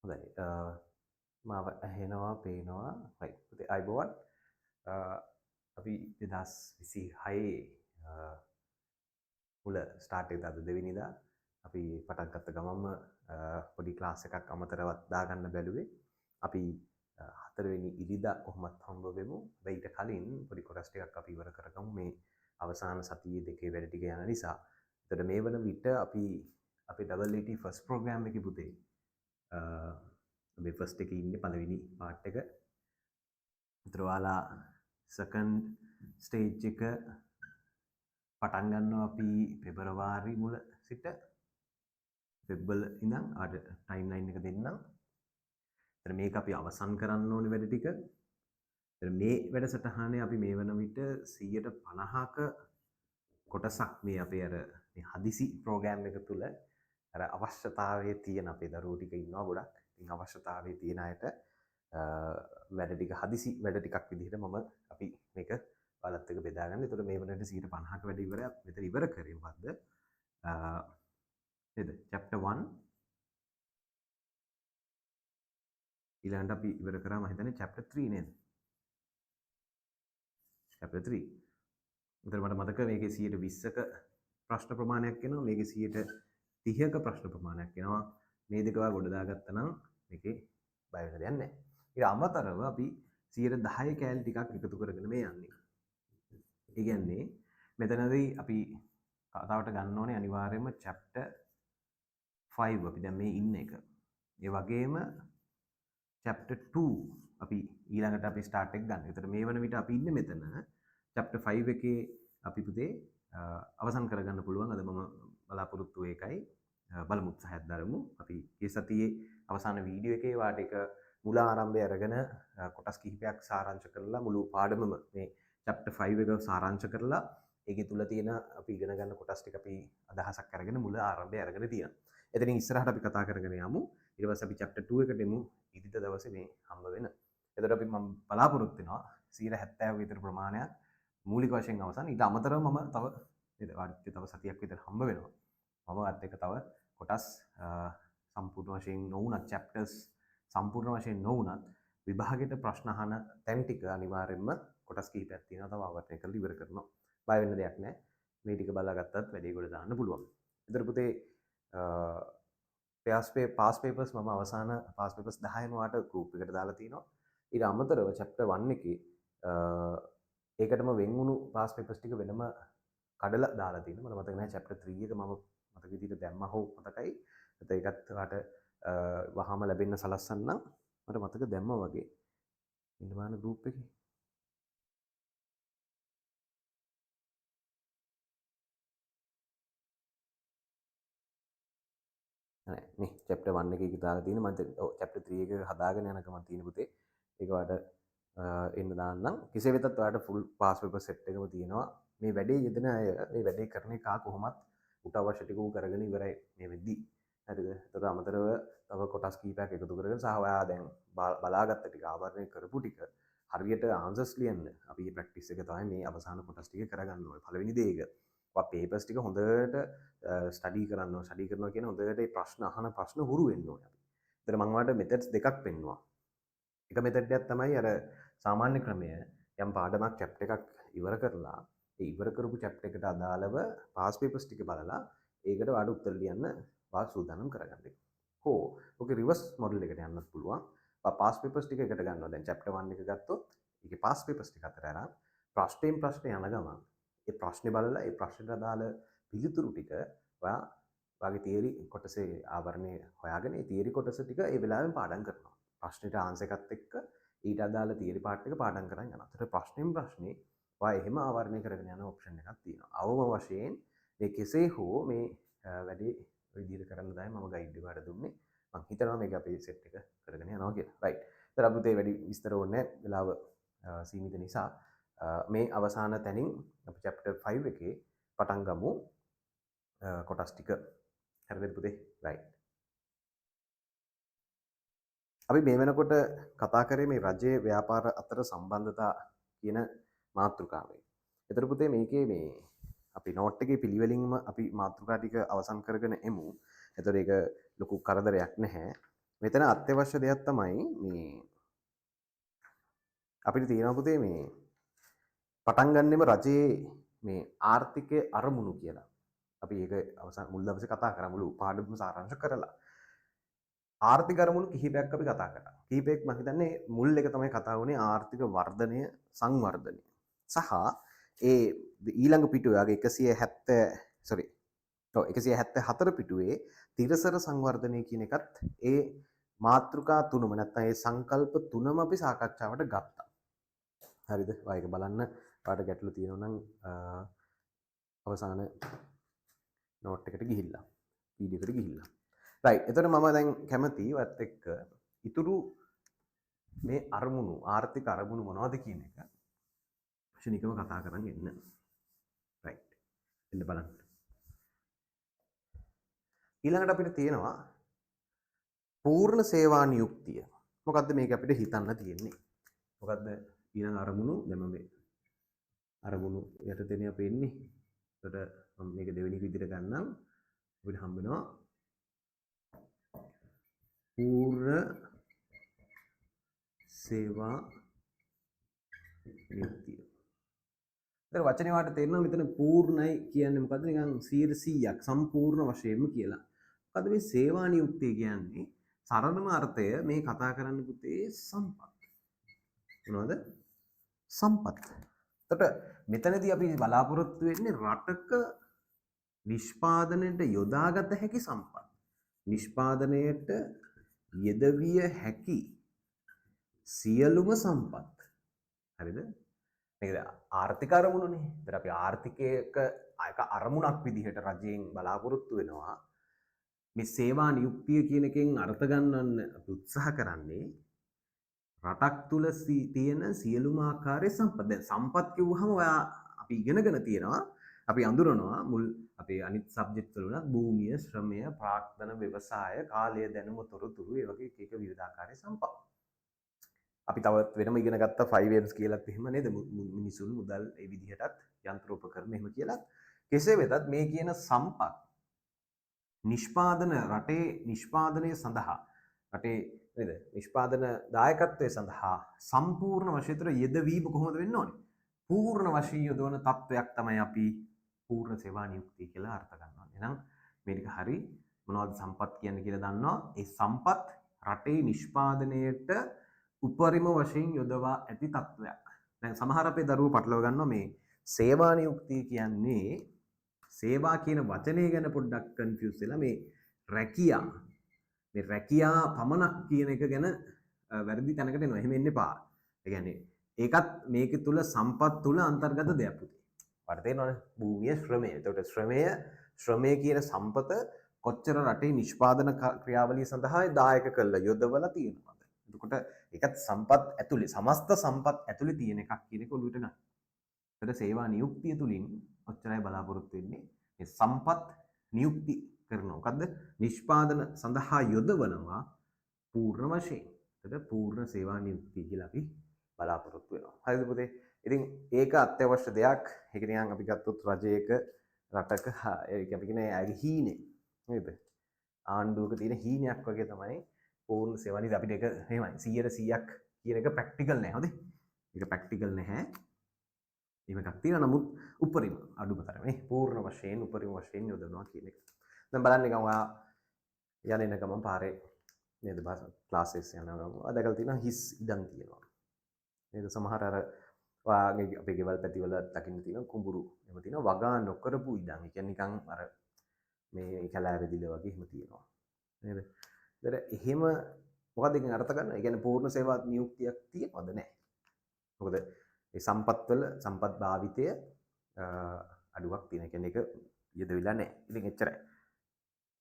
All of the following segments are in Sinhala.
හොඳයි. මාව ඇහෙනවා, පේනවා. රයිට්. පුතේ ආයුබෝවන්. අපි 2026 මුල ස්ටාර්ට් එක අද දෙවෙනිදා. අපි පටන් ගත්ත ගමන්ම පොඩි ක්ලාස් එකක් අමතරවත් දාගන්න බැලුවේ. අපි හතරවෙනි ඉරිදා කොහොමත් හම්බ වෙමු. හැබැයි ඊට කලින් පොඩි කොටස් ටිකක් අපි ඉවර කරගමු මේ අවසාන සතියේ දෙකේ වැඩ ටික යන නිසා. එතකොට මේ වන විට අපි අපේ AAT first program එකේ පුතේ මේ ෆස්ට් එකේ ඉන්නේ පළවෙනි පාර්ට් එක. ඒතර ඔයාලා සෙකන්ඩ් ස්ටේජ් එක පටන් ගන්නවා අපි පෙබරවාරි මුල සිට වෙබ් වල ඉඳන් ආට ටයිම්ලයින් එක දෙන්නම්. ඒතර මේක අපි අවසන් කරන්න ඕනේ වැඩ ටික. ඒතර මේ වැඩසටහනේ අපි මේ වන විට 150ක කොටසක් මේ අපේ අර මේ හදිසි ප්‍රෝග්‍රෑම් එක තුල අර අවශ්‍යතාවයේ තියෙන අපේ දරුවෝ ටික ඉන්නවා ගොඩක්. ඉතින් අවශ්‍යතාවයේ තියෙන අයට වැඩ ටික හදිසි වැඩ ටිකක් විදිහට මම අපි මේක ඔයාලත් එක්ක බෙදා ගන්න. ඒතකොට මේ වන විට 150ක වැඩ ඉවරයක් මෙතන ඉවර කරේ මොකද්ද? නේද? චැප්ටර් 1 ඊළඟට අපි ඉවර කරා මම හිතන්නේ චැප්ටර් 3 නේද? චැප්ටර් 3. ඒතර මට මතක මේකේ 120ක ප්‍රශ්න ප්‍රමාණයක් එනවා, මේකේ 130ක ප්‍රශ්න ප්‍රමාණයක් එනවා. මේ දෙක ඔයා ගොඩ දාගත්තා නම් මේකේ බය වෙන දෙයක් නැහැ. ඊට අමතරව අපි 10% කෑලි ටිකක් එකතු කරගෙන මේ යන්නේ. ඒ කියන්නේ මෙතනදී අපි කතාවට ගන්න ඕනේ අනිවාර්යයෙන්ම චැප්ටර් 5 අපි දැන් මේ ඉන්න එක. ඒ වගේම චැප්ටර් 2 අපි ඊළඟට අපි ස්ටාර්ට් එක ගන්න. ඒතර මේ වන විට අපි ඉන්නේ මෙතන චැප්ටර් 5 එකේ අපි පුතේ අවසන් කරගන්න පුළුවන්. අද මම බලාපොරොත්තු ඒකයි. බලමු උත්සාහයක් දරමු. අපි මේ සතියේ අවසාන වීඩියෝ එකේ වාට එක මුල ආරම්භය අරගෙන කොටස් කිහිපයක් සාරාංශ කරලා මුළු පාඩමම මේ චැප්ටර් 5 එක සාරාංශ කරලා ඒකේ තුල තියෙන අපි ඉගෙන ගන්න කොටස් ටික අපි අදහසක් අරගෙන මුල ආරම්භය අරගෙන තියෙනවා. එතනින් ඉස්සරහට අපි කතා කරගෙන යමු. ඊට පස්සේ අපි චැප්ටර් 2 එකට එමු ඉදිරියට දවසේ මේ හම්බ වෙන. එතකොට අපි මම බලාපොරොත්තු වෙනවා 70ක විතර ප්‍රමාණයක් මූලික වශයෙන් අවසන්. ඊට අමතරව මම තව නේද වාඩිත් තව සතියක් විතර හම්බ වෙනවා. මම ඔයත් එක්ක තව කොටස් සම්පූර්ණ වශයෙන් නොවුනත් චැප්ටර්ස් සම්පූර්ණ වශයෙන් නොවුනත් විභාගෙට ප්‍රශ්න අහන තැන් ටික අනිවාර්යයෙන්ම කොටස් කිහිපයක් තියෙනවා තව ආවර්තනය කරලා ඉවර කරනවා. බය වෙන්න දෙයක් නෑ. මේ ටික බලාගත්තත් වැඩේ ගොඩ දාන්න පුළුවන්. ඒතර පුතේ පාස් පේපර්ස් මම අවසාන පාස් පේපර්ස් 10ම ඔයාට ගෲප් එකට දාලා තිනවා. ඊට අමතරව චැප්ටර් 1 එකේ ඒකටම වෙන් වුණු පාස් පේපර්ස් ටික වෙනම කඩලා දාලා තිනවා. මට මතක නෑ චැප්ටර් 3 එක මම මතක විදිහට දැම්මා හෝ මතකයි. නැත්නම් ඒකත් ඔයාට වහාම ලැබෙන්න සලස්සන්නම්. මට මතක දැම්මා වගේ. ඉන්න බලන්න ගෲප් එකේ. නෑ නේ චැප්ටර් 1 එකේ ඒක දාලා තියෙන මම ඔව් චැප්ටර් 3 එක හදාගෙන යන ගමන් තියෙන පුතේ. ඒක ඔයාට එන්න දාන්නම්. කෙසේ වෙතත් ඔයාට ෆුල් පාස් පේපර් සෙට් එකම තියෙනවා. මේ වැඩේ යෙදෙන අය මේ වැඩේ කරන එක කොහොමත් උට අවශ්‍ය ටික ඌ කරගෙන ඉවරයි මේ වෙද්දි. හරිද? එතකොට අමතරව තව කොටස් කීපයක් එකතු කරගෙන සහ ඔයා දැන් බලාගත්ත ටික ආවරණය කරපු ටික හරියට ආන්සර්ස් ලියන්න අපි මේ ප්‍රැක්ටිස් එක තමයි මේ අවසාන කොටස් ටික කරගන්න ඕනේ. පළවෙනි දේ ඒක. ඔයා පේපර්ස් ටික හොඳට ස්ටඩි කරන්න ඕනේ. ස්ටඩි කරනවා කියන්නේ හොඳට ඒ ප්‍රශ්න අහන ප්‍රශ්න හුරු වෙන්න ඕනේ අපි. එතන මම ඔයාලට මෙතඩ්ස් දෙකක් පෙන්නුවා. එක මෙතඩ් එකක් තමයි අර සාමාන්‍ය ක්‍රමය යම් පාඩමක් චැප්ටර් එකක් ඉවර කරලා ඒ ඉවර කරපු චැප්ටර් එකට අදාළව පාස් පේපර්ස් ටික බලලා ඒකට ඔයාලට උත්තර ලියන්න ඔයා සූදානම් කරගන්න එක. හෝ ඔකේ රිවර්ස් මොඩල් එකට යන්නත් පුළුවන්. ඔයා පාස් පේපර්ස් ටික එකට ගන්නවා. දැන් චැප්ටර් 1 එක ගත්තොත් ඒකේ පාස් පේපර්ස් ටික අතර අරන් ප්‍රශ්නෙන් ප්‍රශ්නේ යන ගමන් ඒ ප්‍රශ්නේ බලලා ඒ ප්‍රශ්නෙට අදාළ පිළිතුරු ටික ඔයා ඔයාගේ තියරි කොටසේ ආවරණය හොයාගෙන ඒ තියරි කොටස ටික ඒ වෙලාවෙම පාඩම් කරනවා. ප්‍රශ්නෙට ආන්සර් එකත් එක්ක ඊට අදාළ තියරි පාර්ට් එක පාඩම් කරන් යනවා. ඒතර ප්‍රශ්නෙන් ප්‍රශ්නේ ඔයා එහෙම ආවරණය කරගෙන යන ඔප්ෂන් එකක් තියෙනවා. අවම වශයෙන් මේ කෙසේ හෝ මේ වැඩේ ඔය විදිහට කරන්න තමයි මම ගයිඩ් එක ඔයාලට දුන්නේ. මං හිතනවා මේක අපේ සෙට් එක කරගෙන යනවා කියලා. රයිට්. ඒතර අපිට ඒ වැඩි විස්තර ඕනේ නැහැ. වෙලාව සීමිත නිසා මේ අවසාන තැනින් අපි චැප්ටර් 5 එකේ පටන් ගමු කොටස් ටික. හරිද පුතේ? රයිට්. අපි මේ වෙනකොට කතා කරේ මේ රජයේ ව්‍යාපාර අතර සම්බන්ධතා කියන මාතෘකාවෙන්. ඒතර පුතේ මේකේ මේ අපි නෝට් එකේ පිළිවෙලින්ම අපි මාතෘකා ටික අවසන් කරගෙන එමු. ඒතර ඒක ලොකු කරදරයක් නැහැ. මෙතන අත්‍යවශ්‍ය දෙයක් තමයි මේ අපිට තියෙනවා පුතේ මේ පටන් ගන්නෙම රජයේ මේ ආර්ථිකයේ අරමුණු කියලා. අපි ඒක අවසන් මුල් දවසේ කතා කරා, මුළු පාඩම සාරාංශ කරලා. ආර්ථික අරමුණු කිහිපයක් අපි කතා කරා. කිහිපයක් මම හිතන්නේ මුල් එක තමයි කතා වුණේ ආර්ථික වර්ධනය, සංවර්ධනය. සහ ඒ ඊළඟ පිටුවේ ආගේ 174 පිටුවේ තිරසර සංවර්ධනය කියන එකත් ඒ මාතෘකා තුනම නැත්නම් ඒ සංකල්ප තුනම අපි සාකච්ඡාවට ගත්තා. හරිද? ඔයා ඒක බලන්න. ඔයාට ගැටලු තියෙනවා නම් අවසාන නෝට් එකට ගිහිල්ලා, වීඩියෝ එකට ගිහිල්ලා. රයිට්. එතකොට මම දැන් කැමති ඔයත් එක්ක ඉතුරු මේ අරමුණු, ආර්ථික අරමුණු මොනවද කියන එක ක්ෂණිකව කතා කරන් එන්න. රයිට්. එන්න බලන්න. ඊළඟට අපිට තියෙනවා පූර්ණ සේවා නියුක්තිය. මොකද්ද මේක අපිට හිතන්න තියෙන්නේ? මොකද්ද ඊළඟ අරමුණු? දැන් මම මේ අරමුණු යටතේනේ අපි එන්නේ. එතකොට මම මේක දෙවෙනි විදිහට ගන්නම්. අපිට හම්බ වෙනවා පූර්ණ සේවා නියුක්තිය. එතකොට වචනේ වාට තේරෙනවා මෙතන පූර්ණයි කියන්නේ මොකද්ද? නිකන් 100ක් සම්පූර්ණ වශයෙන්ම කියලා. මොකද්ද මේ සේවා නියුක්තිය කියන්නේ? සරලම අර්ථය මේ කතා කරන්න පුතේ සම්පත්. මොනවද? සම්පත්. එතකොට මෙතනදී අපි බලාපොරොත්තු වෙන්නේ රටක නිෂ්පාදනයට යොදාගත හැකි සම්පත්. නිෂ්පාදනයට යෙදවිය හැකි සියලුම සම්පත්. හරිද? මේක ආර්ථික අරමුණුනේ. ඒතර අපි ආර්ථිකයක එක අරමුණක් විදිහට රජයෙන් බලාපොරොත්තු වෙනවා. මේ සේවා නියුක්තිය කියන එකෙන් අර්ථ ගන්නන්න අපි උත්සාහ කරන්නේ රටක් තුල තියෙන සියලුම ආකාරයේ සම්පත්. දැන් සම්පත් කිව්වහම ඔයා අපි ඉගෙනගෙන තියෙනවා, අපි අඳුරනවා මුල් අපේ අනිත් සබ්ජෙක්ට් වල උනත් භූමිය, ශ්‍රමය, ප්‍රාක්තන, ව්‍යවසාය, කාලය, දැනුම, තොරතුරු ඒ වගේ එක එක විවිධාකාරයේ සම්පත්. අපි තවත් වෙනම ඉගෙන ගත්ත 5Ms කියලාත් එහෙම නේද? මිනිසුන්, මුදල් ඒ විදිහටත් යන්ත්‍රෝපකරණ එහෙම කියලාත්. කෙසේ වෙතත් මේ කියන සම්පත් නිෂ්පාදන රටේ නිෂ්පාදනය සඳහා රටේ නේද නිෂ්පාදන දායකත්වය සඳහා සම්පූර්ණ වශයෙන් තුර යෙදවීම කොහොමද වෙන්න ඕනේ? පූර්ණ වශයෙන් යොදවන තත්වයක් තමයි අපි පූර්ණ සේවා නියුක්තිය කියලා අර්ථ ගන්නවා. එහෙනම් මේ ටික හරි. මොනවද සම්පත් කියන්නේ කියලා දන්නවා. ඒ සම්පත් රටේ නිෂ්පාදනයට උපරිම වශයෙන් යොදවා ඇති තත්වයක්. දැන් සමහර අපේ දරුවෝ පටලවා ගන්නවා මේ සේවා නියුක්තිය කියන්නේ සේවා කියන වචනය ගැන පොඩ්ඩක් කන්ෆියුස් වෙලා මේ රැකියා, මේ රැකියා පමණක් කියන එක ගැන වැරදි තැනකට එනවා. එහෙම එන්න එපා. ඒ කියන්නේ ඒකත් මේක තුල සම්පත් තුල අන්තර්ගත දෙයක් පුතේ. ඔයාලට තේරෙනවනේ භූමිය, ශ්‍රමය. එතකොට ශ්‍රමය කියන සම්පත කොච්චර රටේ නිෂ්පාදන ක්‍රියාවලිය සඳහා දායක කරලා යොදවලා තියෙනවද? එතකොට ඒකත් සම්පත් ඇතුලේ, සමස්ත සම්පත් ඇතුලේ තියෙන එකක් කියන එක ඔළුවට ගන්න. එතකොට සේවා නියුක්තිය තුලින් ඔච්චරයි බලාපොරොත්තු වෙන්නේ. මේ සම්පත් නියුක්ති කරනවා. මොකද්ද? නිෂ්පාදන සඳහා යොදවනවා පූර්ණ වශයෙන්. එතකොට පූර්ණ සේවා නියුක්තිය කියලා අපි බලාපොරොත්තු වෙනවා. හරිද පුතේ? ඉතින් ඒක අත්‍යවශ්‍ය දෙයක්. ඒක නිකන් අපි ගත්තොත් රජයක රටක ඒක අපි කියන්නේ ඇගේ හීනේ නේද? ආණ්ඩුවක තියෙන හීනයක් වගේ තමයි පූර්ණ සේවා නියුක්තිය. අපිට ඒක එහෙමයි 100%ක් කියන එක ප්‍රැක්ටිකල් නෑ. හරිද? ඒක ප්‍රැක්ටිකල් නැහැ. එහෙම එකක් තියෙනවා. නමුත් උපරිම අඩුම තරමේ පූර්ණ වශයෙන් උපරිම වශයෙන් යොදවනවා කියන එක. දැන් බලන්න නිකන් ඔයා යන එන ගමන් පාරේ නේද ක්ලාසස් යන ගමන් ඔයා දැකලා තියෙනවා හිස් ඉඩම් තියෙනවා. නේද? සමහර අර ඔයාගේ අපේ ගෙවල් පැතිවල දකින්න තියෙන කුඹුරු එහෙම තියෙනවා වගා නොකරපු ඉඩම්. ඒ කියන්නේ නිකන් අර මේ කැලෑ වෙදිලා වගේ එහෙම තියෙනවා. නේද? ඒතර එහෙම මොකද්ද එකෙන් අර්ථ ගන්න? ඒ කියන්නේ පූර්ණ සේවා නියුක්තියක් තියෙනවද නැහැ? මොකද ඒ සම්පත්වල සම්පත් භාවිතය අඩුවක් තියෙන. ඒ කියන්නේ ඒක යෙදවිලා නැහැ. ඉතින් එච්චරයි.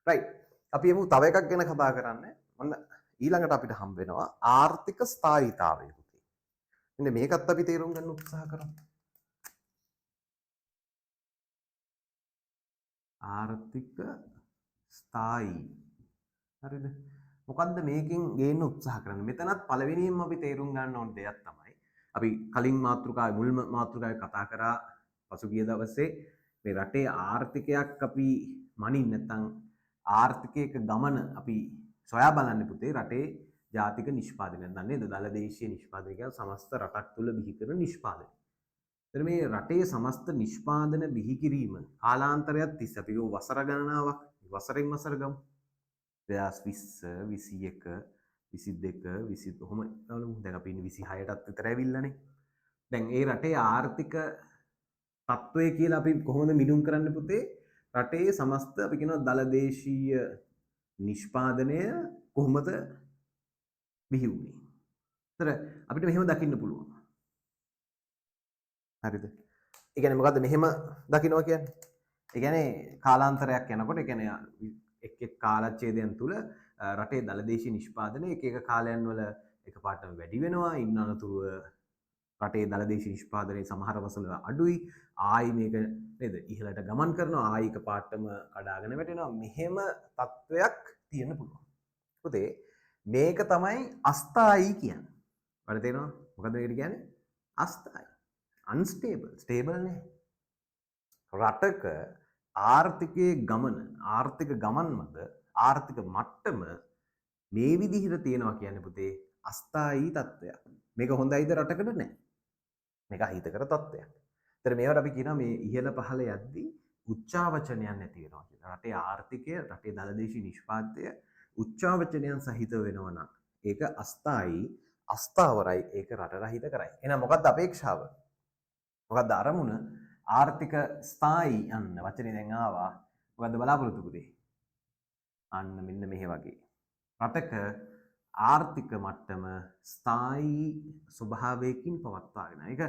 රයිට්. අපි යමු තව එකක් ගැන කතා කරන්න. ඔන්න ඊළඟට අපිට හම්බ වෙනවා ආර්ථික ස්ථායීතාවය පුතේ. මෙන්න මේකත් අපි තේරුම් ගන්න උත්සාහ කරමු. ආර්ථික ස්ථායී. හරිද? මොකද්ද මේකෙන් ගේන්න උත්සාහ කරන්නේ? මෙතනත් පළවෙනියෙන්ම අපි තේරුම් ගන්න ඕන දෙයක් තමයි අපි කලින් මාතෘකාවේ මුල්ම මාතෘකාවේ කතා කරා පසුගිය දවසේ මේ රටේ ආර්ථිකයක් අපි මනින් නැත්නම් ආර්ථිකයක ගමන අපි සොයා බලන්නේ පුතේ රටේ ජාතික නිෂ්පාදනය. නැත්නම් නේද දළ දේශීය නිෂ්පාදනය කියන්නේ සමස්ත රටක් තුල බිහි කරන නිෂ්පාදනය. එතන මේ රටේ සමස්ත නිෂ්පාදන බිහි කිරීම කාලාන්තරයක් තිස්සේ අපි කියමු වසර ගණනාවක්, වසරෙන් වසර ගමු. 2020, 21, 22, 20 ඔහොම බලමු. දැන් අපි ඉන්නේ 26ටත් විතර ඇවිල්ලානේ. දැන් ඒ රටේ ආර්ථික තත්ත්වය කියලා අපි කොහොමද මිනුම් කරන්නේ පුතේ? රටේ සමස්ත අපි කියනවා දළ දේශීය නිෂ්පාදනය කොහොමද බිහි වුනේ? ඒතර අපිට මෙහෙම දකින්න පුළුවන්. හරිද? ඒ කියන්නේ මොකද්ද මෙහෙම දකින්නවා කියන්නේ? ඒ කියන්නේ කාලාන්තරයක් යනකොට, ඒ කියන්නේ එක් එක් කාලච්ඡේදයන් තුල රටේ දළ දේශීය නිෂ්පාදනය එක එක කාලයන් වල එකපාරටම වැඩි වෙනවා. ඉන්න අනතුරුව රටේ දළ දේශීය නිෂ්පාදනය සමහර වසල අඩුයි. ආයි මේක නේද ඉහළට ගමන් කරනවා. ආයි එකපාරටම කඩාගෙන වැටෙනවා. මෙහෙම තත්වයක් තියෙන්න පුළුවන්. පුතේ මේක තමයි අස්ථායී කියන්නේ. ඔයාලට තේරෙනවද? මොකද්ද මේකට කියන්නේ? අස්ථායී. අන්ස්ටේබල්, ස්ටේබල් නෑ. රටක ආර්ථිකයේ ගමන, ආර්ථික ගමන් මඟ, ආර්ථික මට්ටම මේ විදිහට තියෙනවා කියන්නේ පුතේ අස්ථායී තත්ත්වයක්. මේක හොඳයිද රටකට? නෑ. මේක අහිතකර තත්ත්වයක්. ඒතර මේවට අපි කියනවා මේ ඉහළ පහළ යද්දී උච්චාවචනයන් ඇති වෙනවා කියලා. රටේ ආර්ථිකය, රටේ දළ දේශීය නිෂ්පාදනය උච්චාවචනයන් සහිත වෙනවා නම් ඒක අස්ථායී, අස්ථාවරයි, ඒක රට රහිත කරයි. එහෙනම් මොකද්ද අපේක්ෂාව? මොකද්ද අරමුණ? ආර්ථික ස්ථායී අන්න වචනේ දැන් ආවා. මොකද්ද බලාපොරොත්තු පුතේ? අන්න මෙන්න මෙහෙ වගේ. රටක ආර්ථික මට්ටම ස්ථායී ස්වභාවයකින් පවත්වාගෙන. ඒක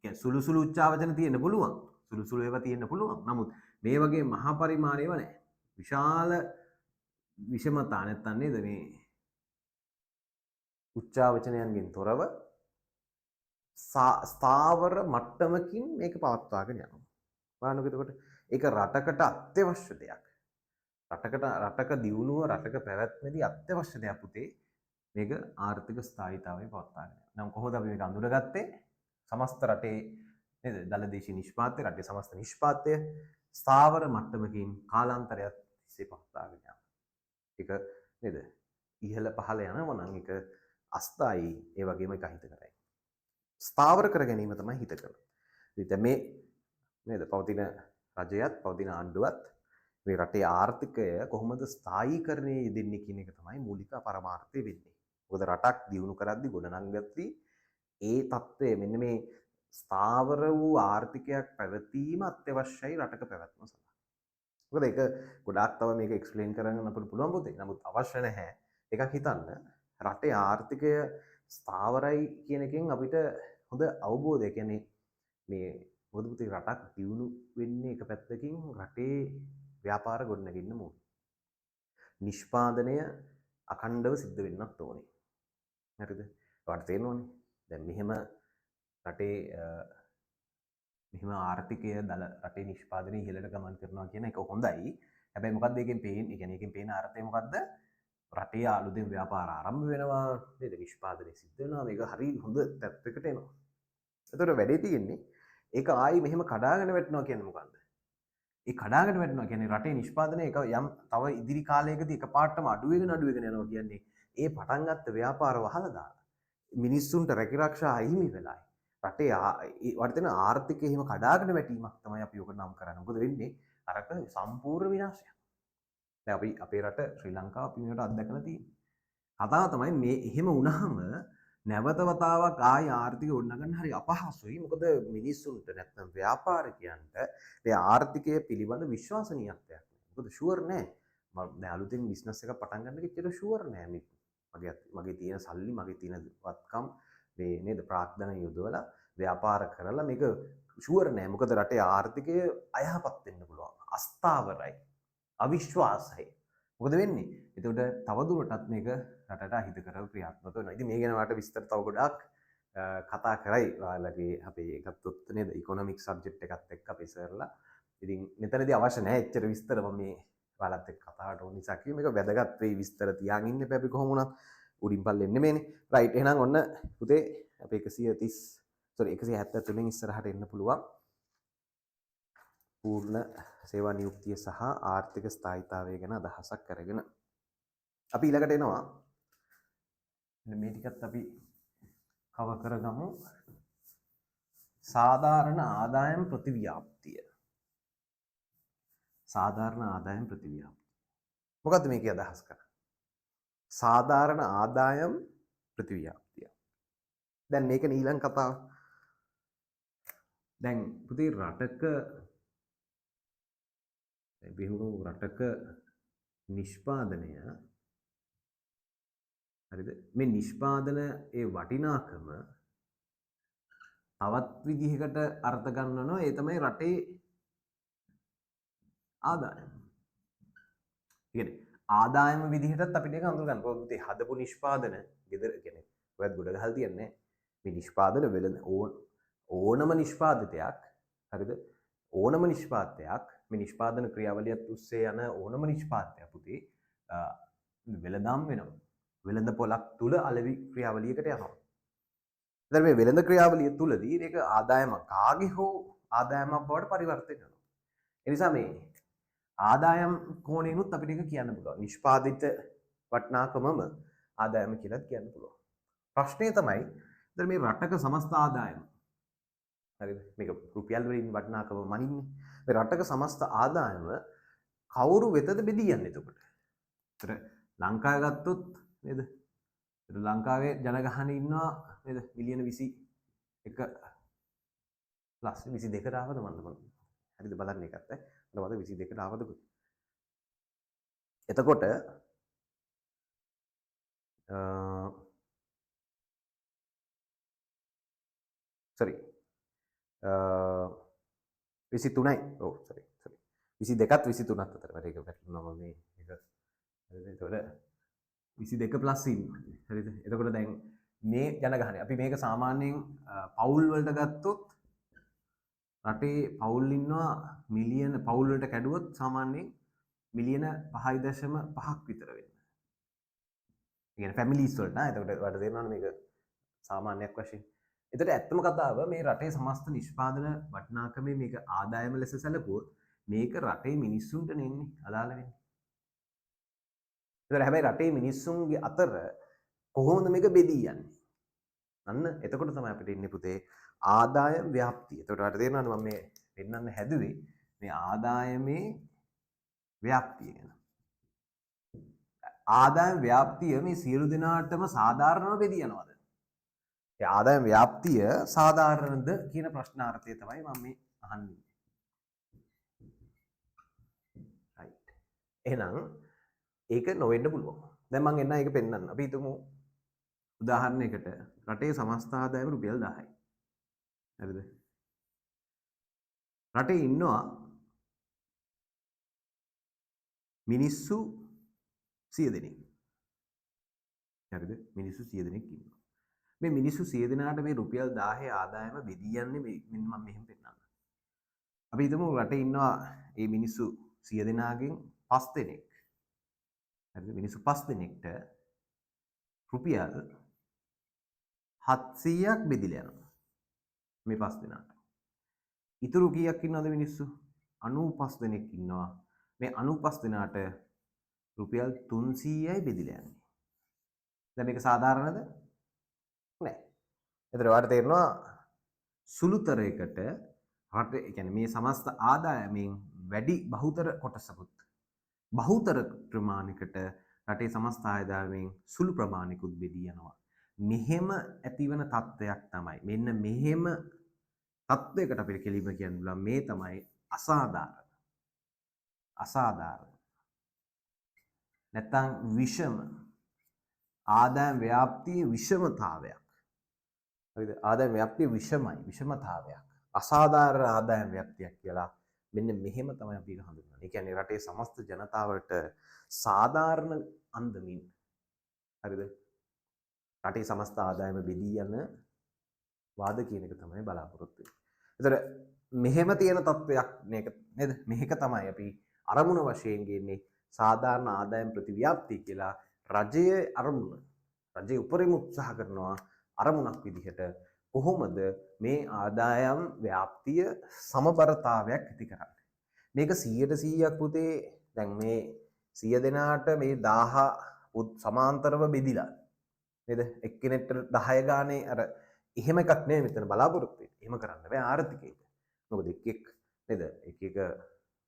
කියන්නේ සුළු සුළු උච්චාවචන තියෙන්න පුළුවන්. සුළු සුළු ඒවා තියෙන්න පුළුවන්. නමුත් මේ වගේ මහා පරිමාණ ඒවා නෑ. විශාල විෂමතා නැත්තම් නේද මේ උච්චාවචනයන්ගෙන් තොරව ස්ථාවර මට්ටමකින් මේක පවත්වාගෙන යනවා. බලන්නකෝ එතකොට ඒක රටකට අත්‍යවශ්‍ය දෙයක්. රටකට, රටක දියුණුව, රටක පැවැත්මේදී අත්‍යවශ්‍ය දෙයක් පුතේ මේක ආර්ථික ස්ථායීතාවය පවත්වාගෙන යනවා. නම් කොහොමද අපි මේක අඳුරගත්තේ? සමස්ත රටේ නේද දළ දේශීය නිෂ්පාදනය, රටේ සමස්ත නිෂ්පාදනය ස්ථාවර මට්ටමකින් කාලාන්තරයක් තිස්සේ පවත්වාගෙන යනවා. ඒක නේද ඉහළ පහළ යනවා නම් ඒක අස්ථායී, ඒ වගේම ඒක අහිත කරයි. ස්ථාවර කර ගැනීම තමයි හිත කරන්නේ. ඉතින් දැන් මේ නේද පවතින රජයත් පවතින ආණ්ඩුවත් මේ රටේ ආර්ථිකය කොහොමද ස්ථායීකරණයේ යෙදෙන්නේ කියන එක තමයි මූලික පරමාර්ථය වෙන්නේ. මොකද රටක් දියුණු කරද්දි ගොඩනංගද්දි ඒ తත්වය මෙන්න මේ ස්ථාවර වූ ආර්ථිකයක් පැවතීම අත්‍යවශ්‍යයි රටක පැවැත්ම සඳහා. මොකද ඒක ගොඩාක් තව මේක එක්ස්ප්ලেইন කරන්න අපිට පුළුවන් පොතේ. නමුත් අවශ්‍ය නැහැ. එකක් හිතන්න, රටේ ආර්ථිකය ස්ථාවරයි කියන එකෙන් අපිට හොඳ අවබෝධයක්, කියන්නේ මේ මොකද පුතේ රටක් දියුණු වෙන්නේ එක පැත්තකින් රටේ ව්‍යාපාර ගොඩනගෙන්න ඕනේ. නිෂ්පාදනය අඛණ්ඩව සිද්ධ වෙන්නත් ඕනේ. හරිද? ඔයාලට තේරෙනවනේ. දැන් මෙහෙම රටේ මෙහෙම ආර්ථිකය දල රටේ නිෂ්පාදනය ඉහළට ගමන් කරනවා කියන එක හොඳයි. හැබැයි මොකද්ද ඒකෙන් පේන්නේ? ඒ කියන්නේ ඒකෙන් පේන අර්ථය මොකද්ද? රටේ අලුතෙන් ව්‍යාපාර ආරම්භ වෙනවා නේද? නිෂ්පාදනය සිද්ධ වෙනවා. මේක හරි හොඳ තත්ත්වයකට එනවා. එතකොට වැඩේ තියෙන්නේ ඒක ආයි මෙහෙම කඩාගෙන වැටෙනවා කියන්නේ මොකද්ද? ඒ කඩාගෙන වැටෙනවා කියන්නේ රටේ නිෂ්පාදනය එක යම් තව ඉදිරි කාලයකදී එකපාරටම අඩු වෙගෙන අඩු වෙගෙන යනවා කියන්නේ ඒ පටන් ගත්ත ව්‍යාපාර වහලා දාලා මිනිස්සුන්ට රැකිරක්ෂා අහිමි වෙලායි රටේ වර්තන ආර්ථිකය එහෙම කඩාගෙන වැටීමක් තමයි අපි ඔක නම් කරන්නේ. මොකද වෙන්නේ? අරක සම්පූර්ණ විනාශයක්. දැන් අපි අපේ රට ශ්‍රී ලංකාව අපි මේකට අත්දැකලා තියෙනවා. කතාව තමයි මේ එහෙම වුණාම නැවත වතාවක් ආයි ආර්ථිකය ගොඩනගන්න හරි අපහසුයි. මොකද මිනිස්සුන්ට නැත්නම් ව්‍යාපාරිකයන්ට මේ ආර්ථිකය පිළිබඳ විශ්වාසනීයත්වයක් නෑ. මොකද ෂුවර් නෑ. මම දැන් අලුතෙන් බිස්නස් එකක් පටන් ගන්න එක එච්චර ෂුවර් නෑ. මේ මගේ තියෙන සල්ලි, මගේ තියෙන වත්කම් මේ නේද ප්‍රාග්ධන යොදවලා ව්‍යාපාර කරලා මේක ෂුවර් නෑ. මොකද රටේ ආර්ථිකය අයහපත් වෙන්න පුළුවන්. අස්ථාවරයි. අවිශ්වාසයි. මොකද වෙන්නේ? එතකොට තවදුරටත් මේක රටට අහිතකරව ක්‍රියාත්මක වෙනවා. ඉතින් මේ ගැන ඔයාලට විස්තර තව ගොඩාක් කතා කරයි. ඔයාලගේ අපේ ගත්තොත් නේද ඉකොනොමික්ස් සබ්ජෙක්ට් එකත් එක්ක අපේ සර්ලා. ඉතින් මෙතනදී අවශ්‍ය නැහැ එච්චර විස්තර. මම මේ ඔයාලත් එක්ක කතාවට ඕන නිසා කිව්වේ මේක වැදගත් වෙයි විස්තර තියාගෙන ඉන්න එපා අපි කොහොම වුණත් උඩින් පල්ලෙන් නෙමෙයිනේ. රයිට්, එහෙනම් ඔන්න පුතේ අපේ 130 සෝරි 173 ඉස්සරහට එන්න පුළුවන්. පූර්ණ සේවා නියුක්තිය සහ ආර්ථික ස්ථායීතාවය ගැන අදහසක් අරගෙන. අපි ඊළඟට එනවා. මේ ටිකත් අපි කවර් කරගමු. සාධාරණ ආදායම් ප්‍රතිව්‍යාප්තිය. සාධාරණ ආදායම් ප්‍රතිව්‍යාප්තිය. මොකද්ද මේකේ අදහස් කරන්නේ? සාධාරණ ආදායම් ප්‍රතිව්‍යාප්තිය. දැන් මේක ඊළඟ කතාව. දැන් පුතේ රටක බිහිවුණු රටක නිෂ්පාදනය හරිද? මේ නිෂ්පාදන ඒ වටිනාකම තවත් විදිහකට අර්ථ ගන්නනවා. ඒ තමයි රටේ ආදායම. ඒ කියන්නේ ආදායම විදිහටත් අපිට ඒක අඳුර ගන්න පුළුවන්. පුතේ හදපු නිෂ්පාදන ගෙදර කියන්නේ ඔයත් ගොඩ ගහලා තියන්නේ මේ නිෂ්පාදන වෙලඳ ඕනම නිෂ්පාදිතයක් හරිද? ඕනම නිෂ්පාදනයක් මේ නිෂ්පාදන ක්‍රියාවලියත් ඔස්සේ යන ඕනම නිෂ්පාදනයක් පුතේ වෙළඳාම් වෙනවා. වෙළඳ පොලක් තුල අලෙවි ක්‍රියාවලියකට යනවා. එතන මේ වෙළඳ ක්‍රියාවලිය තුලදී මේක ආදායමක් කාගේ හෝ ආදායමක් බවට පරිවර්තනය වෙනවා. ඒ නිසා මේ ආදායම් කෝණයෙනුත් අපිට ඒක කියන්න පුළුවන්. නිෂ්පාදිත වටිනාකමම ආදායම කියලාත් කියන්න පුළුවන්. ප්‍රශ්නය තමයි එතන මේ රටක සමස්ත ආදායම හරිද? මේක රුපියල් වලින් වටිනාකම මනින්නේ. මේ රටක සමස්ත ආදායම කවුරු වෙතද බෙදී යන්නේ එතකොට? ඒතර ලංකාව ගත්තොත් නේද? ඒතර ලංකාවේ ජනගහනය ඉන්නවා නේද? මිලියන 21 ප්ලස් 22ට ආවද මන්ද මං. හරිද බලන්න ඒකත් ඈ. මට මතක 22ට ආවද කොහොමද? එතකොට සෝරි 23යි. ඔව් සෝරි සෝරි 22ත් 23ත් අතර මට ඒක වැටලුණා මම මේ එක. හරිද? එතකොට 22 ප්ලස් ඉන්නවා. හරිද? එතකොට දැන් මේ ජනගහනය අපි මේක සාමාන්‍යයෙන් පවුල් වලට ගත්තොත් රටේ පවුල් ඉන්නවා මිලියන පවුල් වලට කැඩුවොත් සාමාන්‍යයෙන් මිලියන 5.5ක් විතර වෙන්න. ඒ කියන්නේ ෆැමිලිස් වලට නා. එතකොට ඔයාලට තේරෙනවනේ මේක සාමාන්‍යයක් වශයෙන්. එතකොට ඇත්තම කතාව මේ රටේ සමස්ත නිෂ්පාදන වටිනාකමේ මේක ආදායම ලෙස සැලකුවොත් මේක රටේ මිනිස්සුන්ට නෙන්නේ අදාළ වෙන්නේ. එතකොට හැබැයි රටේ මිනිස්සුන්ගේ අතර කොහොමද මේක බෙදී යන්නේ? අන්න එතකොට තමයි අපිට ඉන්නේ පුතේ ආදායම් ව්‍යාප්තිය. එතකොට ඔයාලට තේරෙනවනේ මම මේ පෙන්වන්න හැදුවේ මේ ආදායමේ ව්‍යාප්තිය ගැන. ආදායම් ව්‍යාප්තිය මේ සියලු දෙනාටම සාධාරණව බෙදී යනවද? ඒ ආදායම් ව්‍යාප්තිය සාධාරණද කියන ප්‍රශ්නාර්ථය තමයි මම මේ අහන්නේ. රයිට්. එහෙනම් ඒක නොවෙන්න පුළුවන්. දැන් මම එන්න ඒක පෙන්වන්න. අපි හිතමු උදාහරණයකට රටේ සමස්ත ආදායම රුපියල් 1000යි. හරිද? රටේ ඉන්නවා මිනිස්සු 100 දෙනෙක්. හරිද? මිනිස්සු 100 දෙනෙක් ඉන්නවා. මේ මිනිස්සු 100 දෙනාට මේ රුපියල් 1000 ආදායම බෙදී යන්නේ මෙන්න මම මෙහෙම පෙන්නන්නම්. අපි හිතමු රටේ ඉන්නවා මේ මිනිස්සු 100 දෙනාගෙන් 5 දෙනෙක්. හරිද? මිනිස්සු 5 දෙනෙක්ට රුපියල් 700ක් බෙදිලා යනවා. මේ 5 දෙනාට. ඉතුරු කීයක් ඉන්නවද මිනිස්සු? 95 දෙනෙක් ඉන්නවා. මේ 95 දෙනාට රුපියල් 300යි බෙදිලා යන්නේ. දැන් මේක සාධාරණද? නෑ. එතකොට ඔයාලට තේරෙනවා සුළුතරයකට රට ඒ කියන්නේ මේ සමස්ත ආදායමෙන් වැඩි බහුතර කොටසකුත් බහුතර ප්‍රමාණයකට රටේ සමස්ත ආදායමෙන් සුළු ප්‍රමාණයකුත් බෙදී යනවා. මෙහෙම ඇතිවන තත්ත්වයක් තමයි. මෙන්න මෙහෙම තත්ත්වයකට අපිට කෙලින්ම කියන්න පුළුවන් මේ තමයි අසාධාරණ. අසාධාරණ. නැත්තම් විෂම ආදායම් ව්‍යාප්තියේ විෂමතාවයක්. හරිද? ආදායම් ව්‍යාප්තිය විෂමයි, විෂමතාවයක්. අසාධාරණ ආදායම් ව්‍යාප්තියක් කියලා මෙන්න මෙහෙම තමයි අපි ඒක හඳුන්වන්නේ. ඒ කියන්නේ රටේ සමස්ත ජනතාවට සාධාරණ අන්දමින් හරිද? රටේ සමස්ත ආදායම බෙදී යන වාද කියන එක තමයි බලාපොරොත්තු වෙන්නේ. ඒතර මෙහෙම තියෙන තත්වයක් මේක නේද? මේක තමයි අපි අරමුණ වශයෙන් ගන්නේ සාධාරණ ආදායම් ප්‍රතිව්‍යාප්තිය කියලා. රජයේ අරමුණ, රජයේ උපරිම උත්සාහ කරනවා අරමුණක් විදිහට කොහොමද මේ ආදායම් ව්‍යාප්තිය සමබරතාවයක් ඇති කරන්නේ. මේක 100ට 100ක් පුතේ. දැන් මේ 100 දෙනාට මේ 1000 සමාන්තරව බෙදිලා නේද? එක්කෙනෙක්ට 10 ගානේ අර එහෙම එකක් නෙමෙයි මෙතන බලාපොරොත්තු වෙන්නේ. එහෙම කරන්න බෑ ආර්ථිකයට. මොකද එක් එක් නේද? එක එක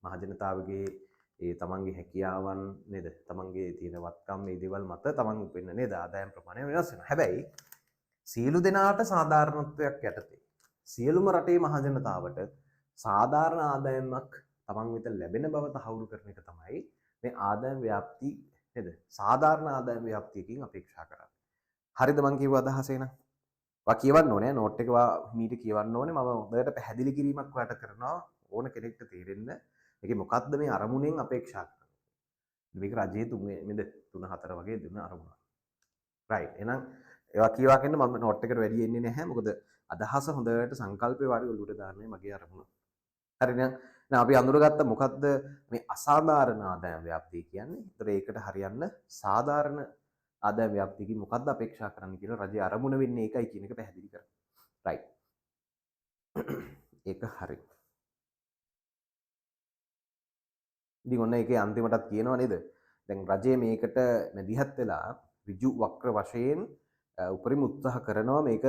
මහජනතාවගේ ඒ තමන්ගේ හැකියාවන් නේද? තමන්ගේ තියෙන වත්කම් මේ දේවල් මත තමන් උපෙන්න නේද? ආදායම් ප්‍රමාණය වෙනස් වෙනවා. හැබැයි සියලු දෙනාට සාධාරණත්වයක් යටතේ සියලුම රටේ මහජනතාවට සාධාරණ ආදායමක් තමන් වෙත ලැබෙන බව තහවුරු කරන එක තමයි මේ ආදායම් ව්‍යාප්ති නේද? සාධාරණ ආදායම් ව්‍යාප්තියකින් අපේක්ෂා කරන්නේ. හරිද මං කියව අදහස එන? වා කියවන්න ඕනේ නෝට් එක වා මීට කියවන්න ඕනේ. මම හොඳට පැහැදිලි කිරීමක් ඔයාලට කරනවා ඕන කෙනෙක්ට තේරෙන්න. ඒකේ මොකද්ද මේ අරමුණෙන් අපේක්ෂා කරන්නේ? මේක රජයේ තුන් නේද 3 4 වගේ දුන්න අරමුණ. රයිට්. එහෙනම් ඒවා කියවා කියන මම නෝට් එකට වැඩි එන්නේ නැහැ. මොකද අදහස හොඳට සංකල්පේ වාඩි ඔලුවට දාන්නේ මගේ අරමුණ. හරි නේද? දැන් අපි අඳුරගත්ත මොකද්ද මේ අසාධාරණ ආදායම් ව්‍යාප්තිය කියන්නේ? ඒතර ඒකට හරියන්න සාධාරණ ආදායම් ව්‍යාප්තියකින් මොකද්ද අපේක්ෂා කරන්න කියලා රජයේ අරමුණ වෙන්නේ ඒකයි කියන එක පැහැදිලි කරනවා. රයිට්. ඒක හරි. ඉතින් ඔන්න ඒකේ අන්තිමටත් කියනවා නේද? දැන් රජය මේකට මැදිහත් වෙලා ඍජු වක්‍ර වශයෙන් උපරිම උත්සාහ කරනවා මේක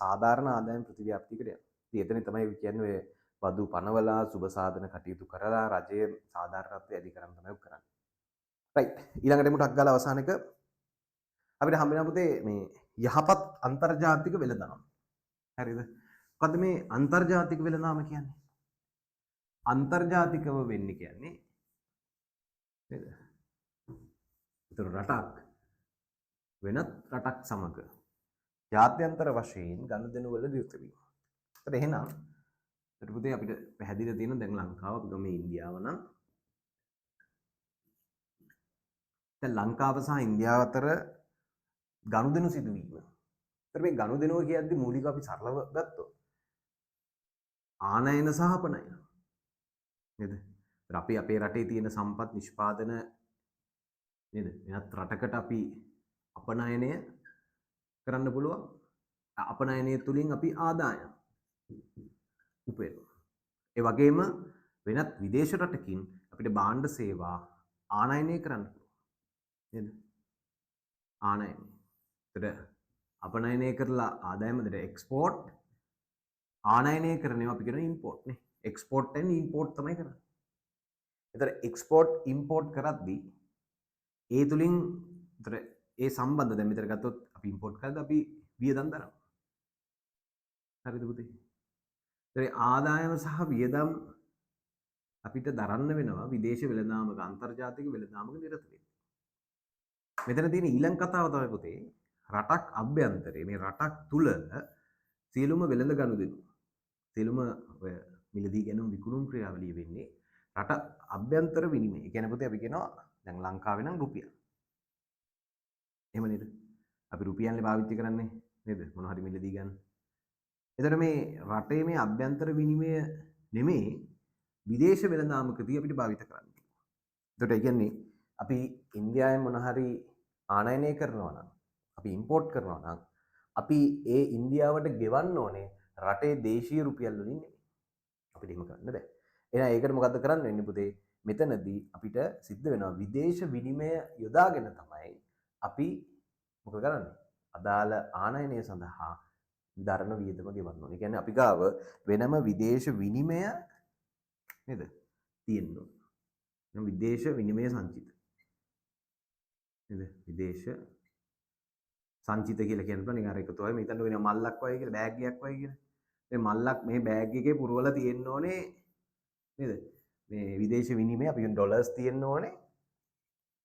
සාධාරණ ආදායම් ප්‍රතිව්‍යාප්තියකට යන්න. ඉතින් එතන තමයි කියන්නේ ඔය වදු පනවලා සුබ සාධන කටයුතු කරලා රජයේ සාධාරණත්වය ඇති කරන්න තමයි කරන්නේ. රයිට්. ඊළඟට එමු ටක් ගාලා අවසාන එක අපිට හම්බ වෙනවා පුතේ මේ යහපත් අන්තර්ජාතික වෙළඳාම. හරිද? මොකද්ද මේ අන්තර්ජාතික වෙළඳාම කියන්නේ? අන්තර්ජාතිකව වෙන්නේ කියන්නේ නේද? ඒතර රටක් වෙනත් රටක් සමග ජාත්‍යන්තර වශයෙන් ගනුදෙනු වල නිරත වීම. ඒතර එහෙනම් ඒතර පුතේ අපිට පැහැදිලිව තියෙන දැන් ලංකාව අපි ගමු ඉන්දියාව නම් දැන් ලංකාව සහ ඉන්දියාව අතර ගනුදෙනු සිදුවීම. ඒතර මේ ගනුදෙනුව කියද්දි මූලිකව අපි සරලව ගත්තොත් ආනයන සහ අපනයන නේද? ඒතර අපි අපේ රටේ තියෙන සම්පත් නිෂ්පාදන නේද? වෙනත් රටකට අපි අපනයනය කරන්න පුළුවන්. අපනයනය තුලින් අපි ආදායම් උපයනවා. ඒ වගේම වෙනත් විදේශ රටකින් අපිට භාණ්ඩ සේවා ආනයනය කරන්න පුළුවන්. නේද? ආනයනය. ඒතර අපනයනය කරලා ආදායම දෙන එක්ස්පෝර්ට්, ආනයනය කරන ඒවා අපි කියනවා ඉම්පෝර්ට් නේ. එක්ස්පෝර්ට් ඇන්ඩ් ඉම්පෝර්ට් තමයි කරන්නේ. ඒතර එක්ස්පෝර්ට් ඉම්පෝර්ට් කරද්දී ඒ තුලින් ඒතර ඒ සම්බන්ධ දැන් මෙතන ගත්තොත් අපි ඉම්පෝර්ට් කරද්දී අපි වියදම් දරනවා. හරිද පුතේ? ඒතර ආදායම සහ වියදම් අපිට දරන්න වෙනවා විදේශ වෙළඳාමක අන්තර්ජාතික වෙළඳාමක නිරත වෙන්න. මෙතන තියෙන ඊළඟ කතාව තමයි පුතේ රටක් අභ්‍යන්තරයේ මේ රටක් තුල සියලුම වෙළඳ ගනුදෙනු සියලුම ඔය මිලදී ගැනුම් විකුණුම් ක්‍රියාවලිය වෙන්නේ රට අභ්‍යන්තර විනිමය. ඒ කියන්නේ පුතේ අපි කියනවා දැන් ලංකාවේ නම් රුපියල්. එහෙම නේද? අපි රුපියල්නේ පාවිච්චි කරන්නේ නේද? මොන හරි මිලදී ගන්න. එතකොට මේ රටේ මේ අභ්‍යන්තර විනිමය නෙමෙයි විදේශ වෙළඳාමකදී අපිට භාවිත කරන්න පුළුවන්. එතකොට ඒ කියන්නේ අපි ඉන්දියාවෙන් මොන හරි ආනයනය කරනවා නම් අපි ඉම්පෝට් කරනවා නම් අපි ඒ ඉන්දියාවට ගෙවන්න ඕනේ රටේ දේශීය රුපියල් වලින් නෙමෙයි. අපිට එහෙම කරන්න බෑ. එහෙනම් ඒකට මොකද්ද කරන්න වෙන්නේ පුතේ? මෙතනදී අපිට සිද්ධ වෙනවා විදේශ විනිමය යොදාගෙන තමයි අපි මොකද කරන්නේ? අදාළ ආනයනය සඳහා දරන වියදම ගෙවන්න ඕනේ. ඒ කියන්නේ අපි ගාව වෙනම විදේශ විනිමය නේද තියෙන්න ඕනේ. නම් විදේශ විනිමය සංචිත නේද? විදේශ සංචිත කියලා කියන්න පුළුවන්. නිකන් අර එකතු වගේ මේ හිතන්නකෝ නිකන් මල්ලක් වගේ කියලා බෑග් එකක් වගේ කියලා. මේ මල්ලක් මේ බෑග් එකේ පුරවලා තියෙන්න ඕනේ නේද? මේ විදේශ විනිමය අපි කියන ඩොලර්ස් තියෙන්න ඕනේ.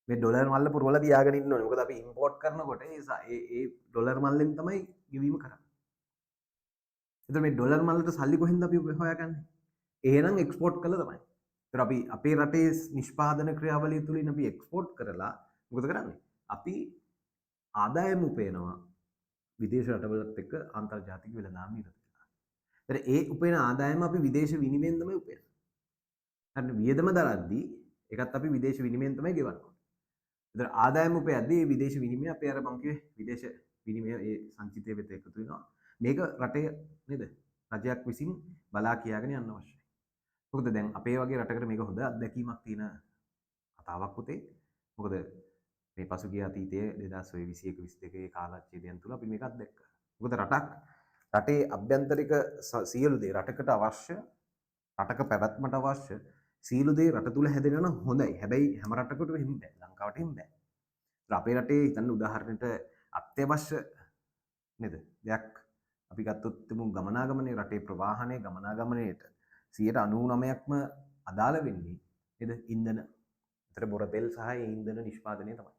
මේ ඩොලර් මල්ල පුරවලා තියාගෙන ඉන්න ඕනේ. මොකද අපි ඉම්පෝට් කරනකොට ඒ ඒ ඩොලර් මල්ලෙන් තමයි ගෙවීම කරන්නේ. එතකොට මේ ඩොලර් මල්ලට සල්ලි කොහෙන්ද අපි හොයාගන්නේ? එහෙනම් එක්ස්පෝට් කළා තමයි. ඒතර අපි අපේ රටේ නිෂ්පාදන ක්‍රියාවලිය තුලින් අපි එක්ස්පෝට් කරලා මොකද කරන්නේ? අපි ආදායම උපයනවා විදේශ රටවලත් එක්ක අන්තර්ජාතික වෙළඳාම නිරත වෙලා. ඒතර ඒ උපයන ආදායම අපි විදේශ විනිමයෙන් තමයි උපයන්නේ. හරිනේ, වියදම දරද්දී ඒකත් අපි විදේශ විනිමයෙන් තමයි ගෙවන්නේ. ඒතර ආදායම උපයද්දී ඒ විදේශ විනිමය අපේ අර මං කිව්වේ විදේශ විනිමය ඒ සංචිතය වෙත එකතු වෙනවා. මේක රටේ නේද රජයක් විසින් බලා කියාගෙන යන්න අවශ්‍යයි. මොකද දැන් අපේ වගේ රටකට මේක හොඳ අත්දැකීමක් තියෙන කතාවක් පුතේ. මොකද මේ පසුගිය අතීතයේ 2021 22 කාලච්ඡේදයන් තුල අපි මේක අත්දැක්කා. මොකද රටේ අභ්‍යන්තරික සියලු දේ රටකට අවශ්‍ය, රටක පැවැත්මට අවශ්‍ය සියලු දේ රට තුල හැදෙනවා නම් හොඳයි. හැබැයි හැම රටකටම එහෙම බෑ. ලංකාවට එහෙම බෑ. ඒතර අපේ රටේ හිතන්න උදාහරණයට අත්‍යවශ්‍ය නේද දෙයක් අපි ගත්තොත් තුමු ගමනාගමනයේ රටේ ප්‍රවාහනයේ ගමනාගමනයේට 99%ක්ම අදාළ වෙන්නේ නේද ඉන්ධන. ඒතර බොර තෙල් සහ ඒ ඉන්ධන නිෂ්පාදනය තමයි.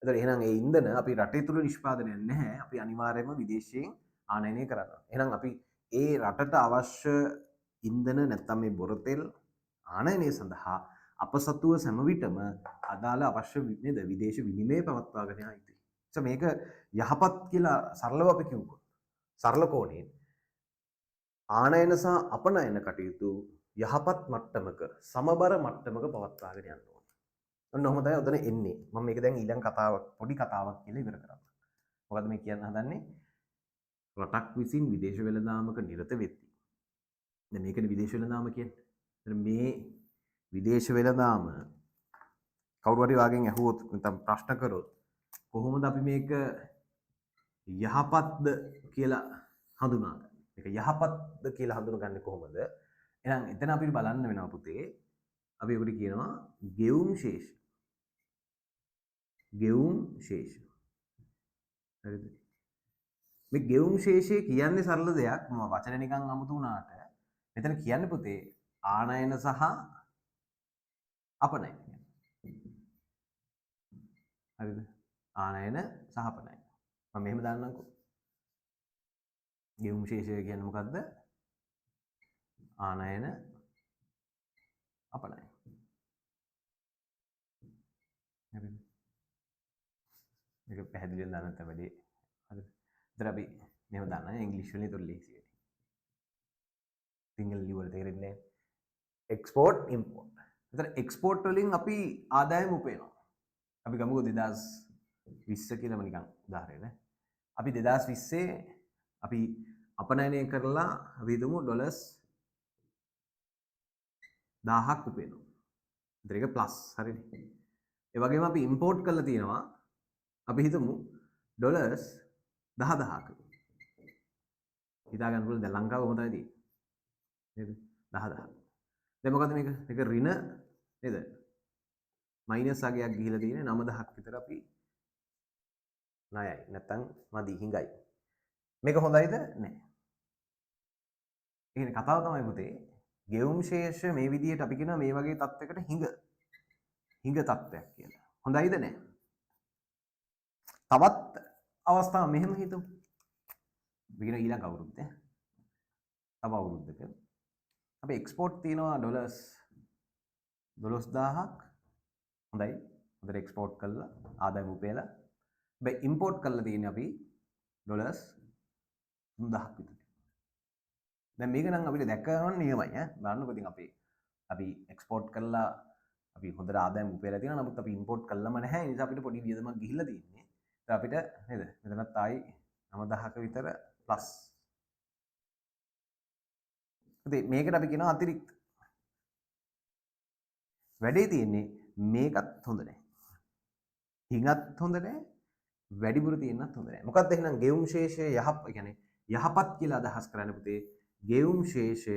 ඒතර එහෙනම් ඒ ඉන්ධන අපි රටේ තුල නිෂ්පාදනයක් නැහැ. අපි අනිවාර්යයෙන්ම විදේශයෙන් ආනයනය කරන්න ඕනේ. එහෙනම් අපි ඒ රටට අවශ්‍ය ඉන්ධන නැත්තම් මේ බොර තෙල් ආනයනය සඳහා අප සතුව සෑම විටම අදාළ අවශ්‍ය නේද විදේශ විනිමය පවත්වාගෙන යා යුතුයි. එතකොට මේක යහපත් කියලා සරලව අපි කිව්වොත් සරල කෝණයෙන් ආනයන සහ අපනයන කටයුතු යහපත් මට්ටමක සමබර මට්ටමක පවත්වාගෙන යන්න ඕනේ. ඔන්න ඔහොම තමයි ඔතන එන්නේ. මම මේක දැන් ඊළඟ කතාවක් පොඩි කතාවක් කියලා ඉවර කරන්න. මොකද මේ කියන්න හදන්නේ රටක් විසින් විදේශ වෙළඳාමක නිරත වෙද්දී. දැන් මේකනේ විදේශ වෙළඳාම කියන්නේ. දැන් මේ විදේශ වෙළඳාම කවුරු හරි වාගෙන් ඇහුවොත් නැත්නම් ප්‍රශ්න කරොත් කොහොමද අපි මේක යහපත්ද කියලා හඳුනාගන්නේ? මේක යහපත්ද කියලා හඳුනගන්නේ කොහොමද? එහෙනම් එතන අපිට බලන්න වෙනවා පුතේ. අපි ඔකට කියනවා ගෙවුම් ශේෂ. ගෙවුම් ශේෂ. හරිද? මේ ගෙවුම් ශේෂය කියන්නේ සරල දෙයක්. මම වචන නිකන් අමුතු වුණාට මෙතන කියන්නේ පුතේ ආනයන සහ අපනයන. හරිද? ආනයන සහ අපනයන. මම මෙහෙම දාන්නම්කෝ. ගෙවුම් ශේෂය කියන්නේ මොකද්ද? ආනයන අපනයන. හරිද? මේක පැහැදිලිව දාන්න නැත්නම් වැඩේ. හරිද? ඉතින් අපි මෙහෙම දාන්න ඉංග්‍රීසි වලින් ඒතර ලේසි වෙන්නේ. සිංහල ලියුවට තේරෙන්නේ නැහැ. Export import. එතන එක්ස්පෝර්ට් වලින් අපි ආදායම උපයනවා. අපි ගමුකෝ 2020 කියලාම නිකන් උදාහරණයක් නේ. අපි 2020 අපි අපනයනය කරලා අපි හිතමු ඩොලර්ස් 1000ක් උපයනවා. එතන ඒක ප්ලස් හරිනේ. ඒ වගේම අපි ඉම්පෝර්ට් කරලා තියෙනවා අපි හිතමු ඩොලර්ස් 10000ක. හිතා ගන්න පුළුවන් දැන් ලංකාව කොහොම තමයි තියෙන්නේ. නේද? 10000. දැන් මොකද්ද මේක? මේක ඍණ නේද? මයිනස් අගයක් ගිහිලා තියෙන්නේ 9000ක් විතර අපි ණයයි. නැත්තම් මදි හිඟයි. මේක හොඳයිද? නෑ. ඒ කියන්නේ කතාව තමයි පුතේ ගෙවුම් ශේෂ මේ විදිහට අපි කියනවා මේ වගේ තත්වයකට හිඟ තත්වයක් කියලා. හොඳයිද නෑ? තවත් අවස්ථාවක් මෙහෙම හිතමු. අපි කියනවා ඊළඟ අවුරුද්දේ තව අවුරුද්දක අපි එක්ස්පෝර්ට් තියනවා ඩොලර්ස් 12000ක්. හොඳයි. හොඳට එක්ස්පෝර්ට් කරලා ආදායම උපයලා. හැබැයි ඉම්පෝර්ට් කරලා තියෙන්නේ අපි ඩොලර්ස් 3000ක් විතර. දැන් මේක නම් අපිට දැක්ක ගමන් නියමයි ඈ. බලන්නකෝ ඉතින් අපි එක්ස්පෝර්ට් කරලා අපි හොඳට ආදායම උපයලා තියෙනවා. නමුත් අපි ඉම්පෝර්ට් කළාම නැහැ. ඒ නිසා අපිට පොඩි වියදමක් ගිහිල්ලා තියෙන්නේ. ඒත් අපිට නේද මෙතනත් ආයි 9000ක විතර ප්ලස්. ඉතින් මේකට අපි කියනවා අතිරික්ත. වැඩේ තියෙන්නේ මේකත් හොඳ නෑ. හිඟත් හොඳ නෑ. වැඩිපුර තියෙන්නත් හොඳ නෑ. මොකද්ද එහෙනම් ගෙවුම් ශේෂය ඒ කියන්නේ යහපත් කියලා අදහස් කරන්නේ පුතේ ගෙවුම් ශේෂය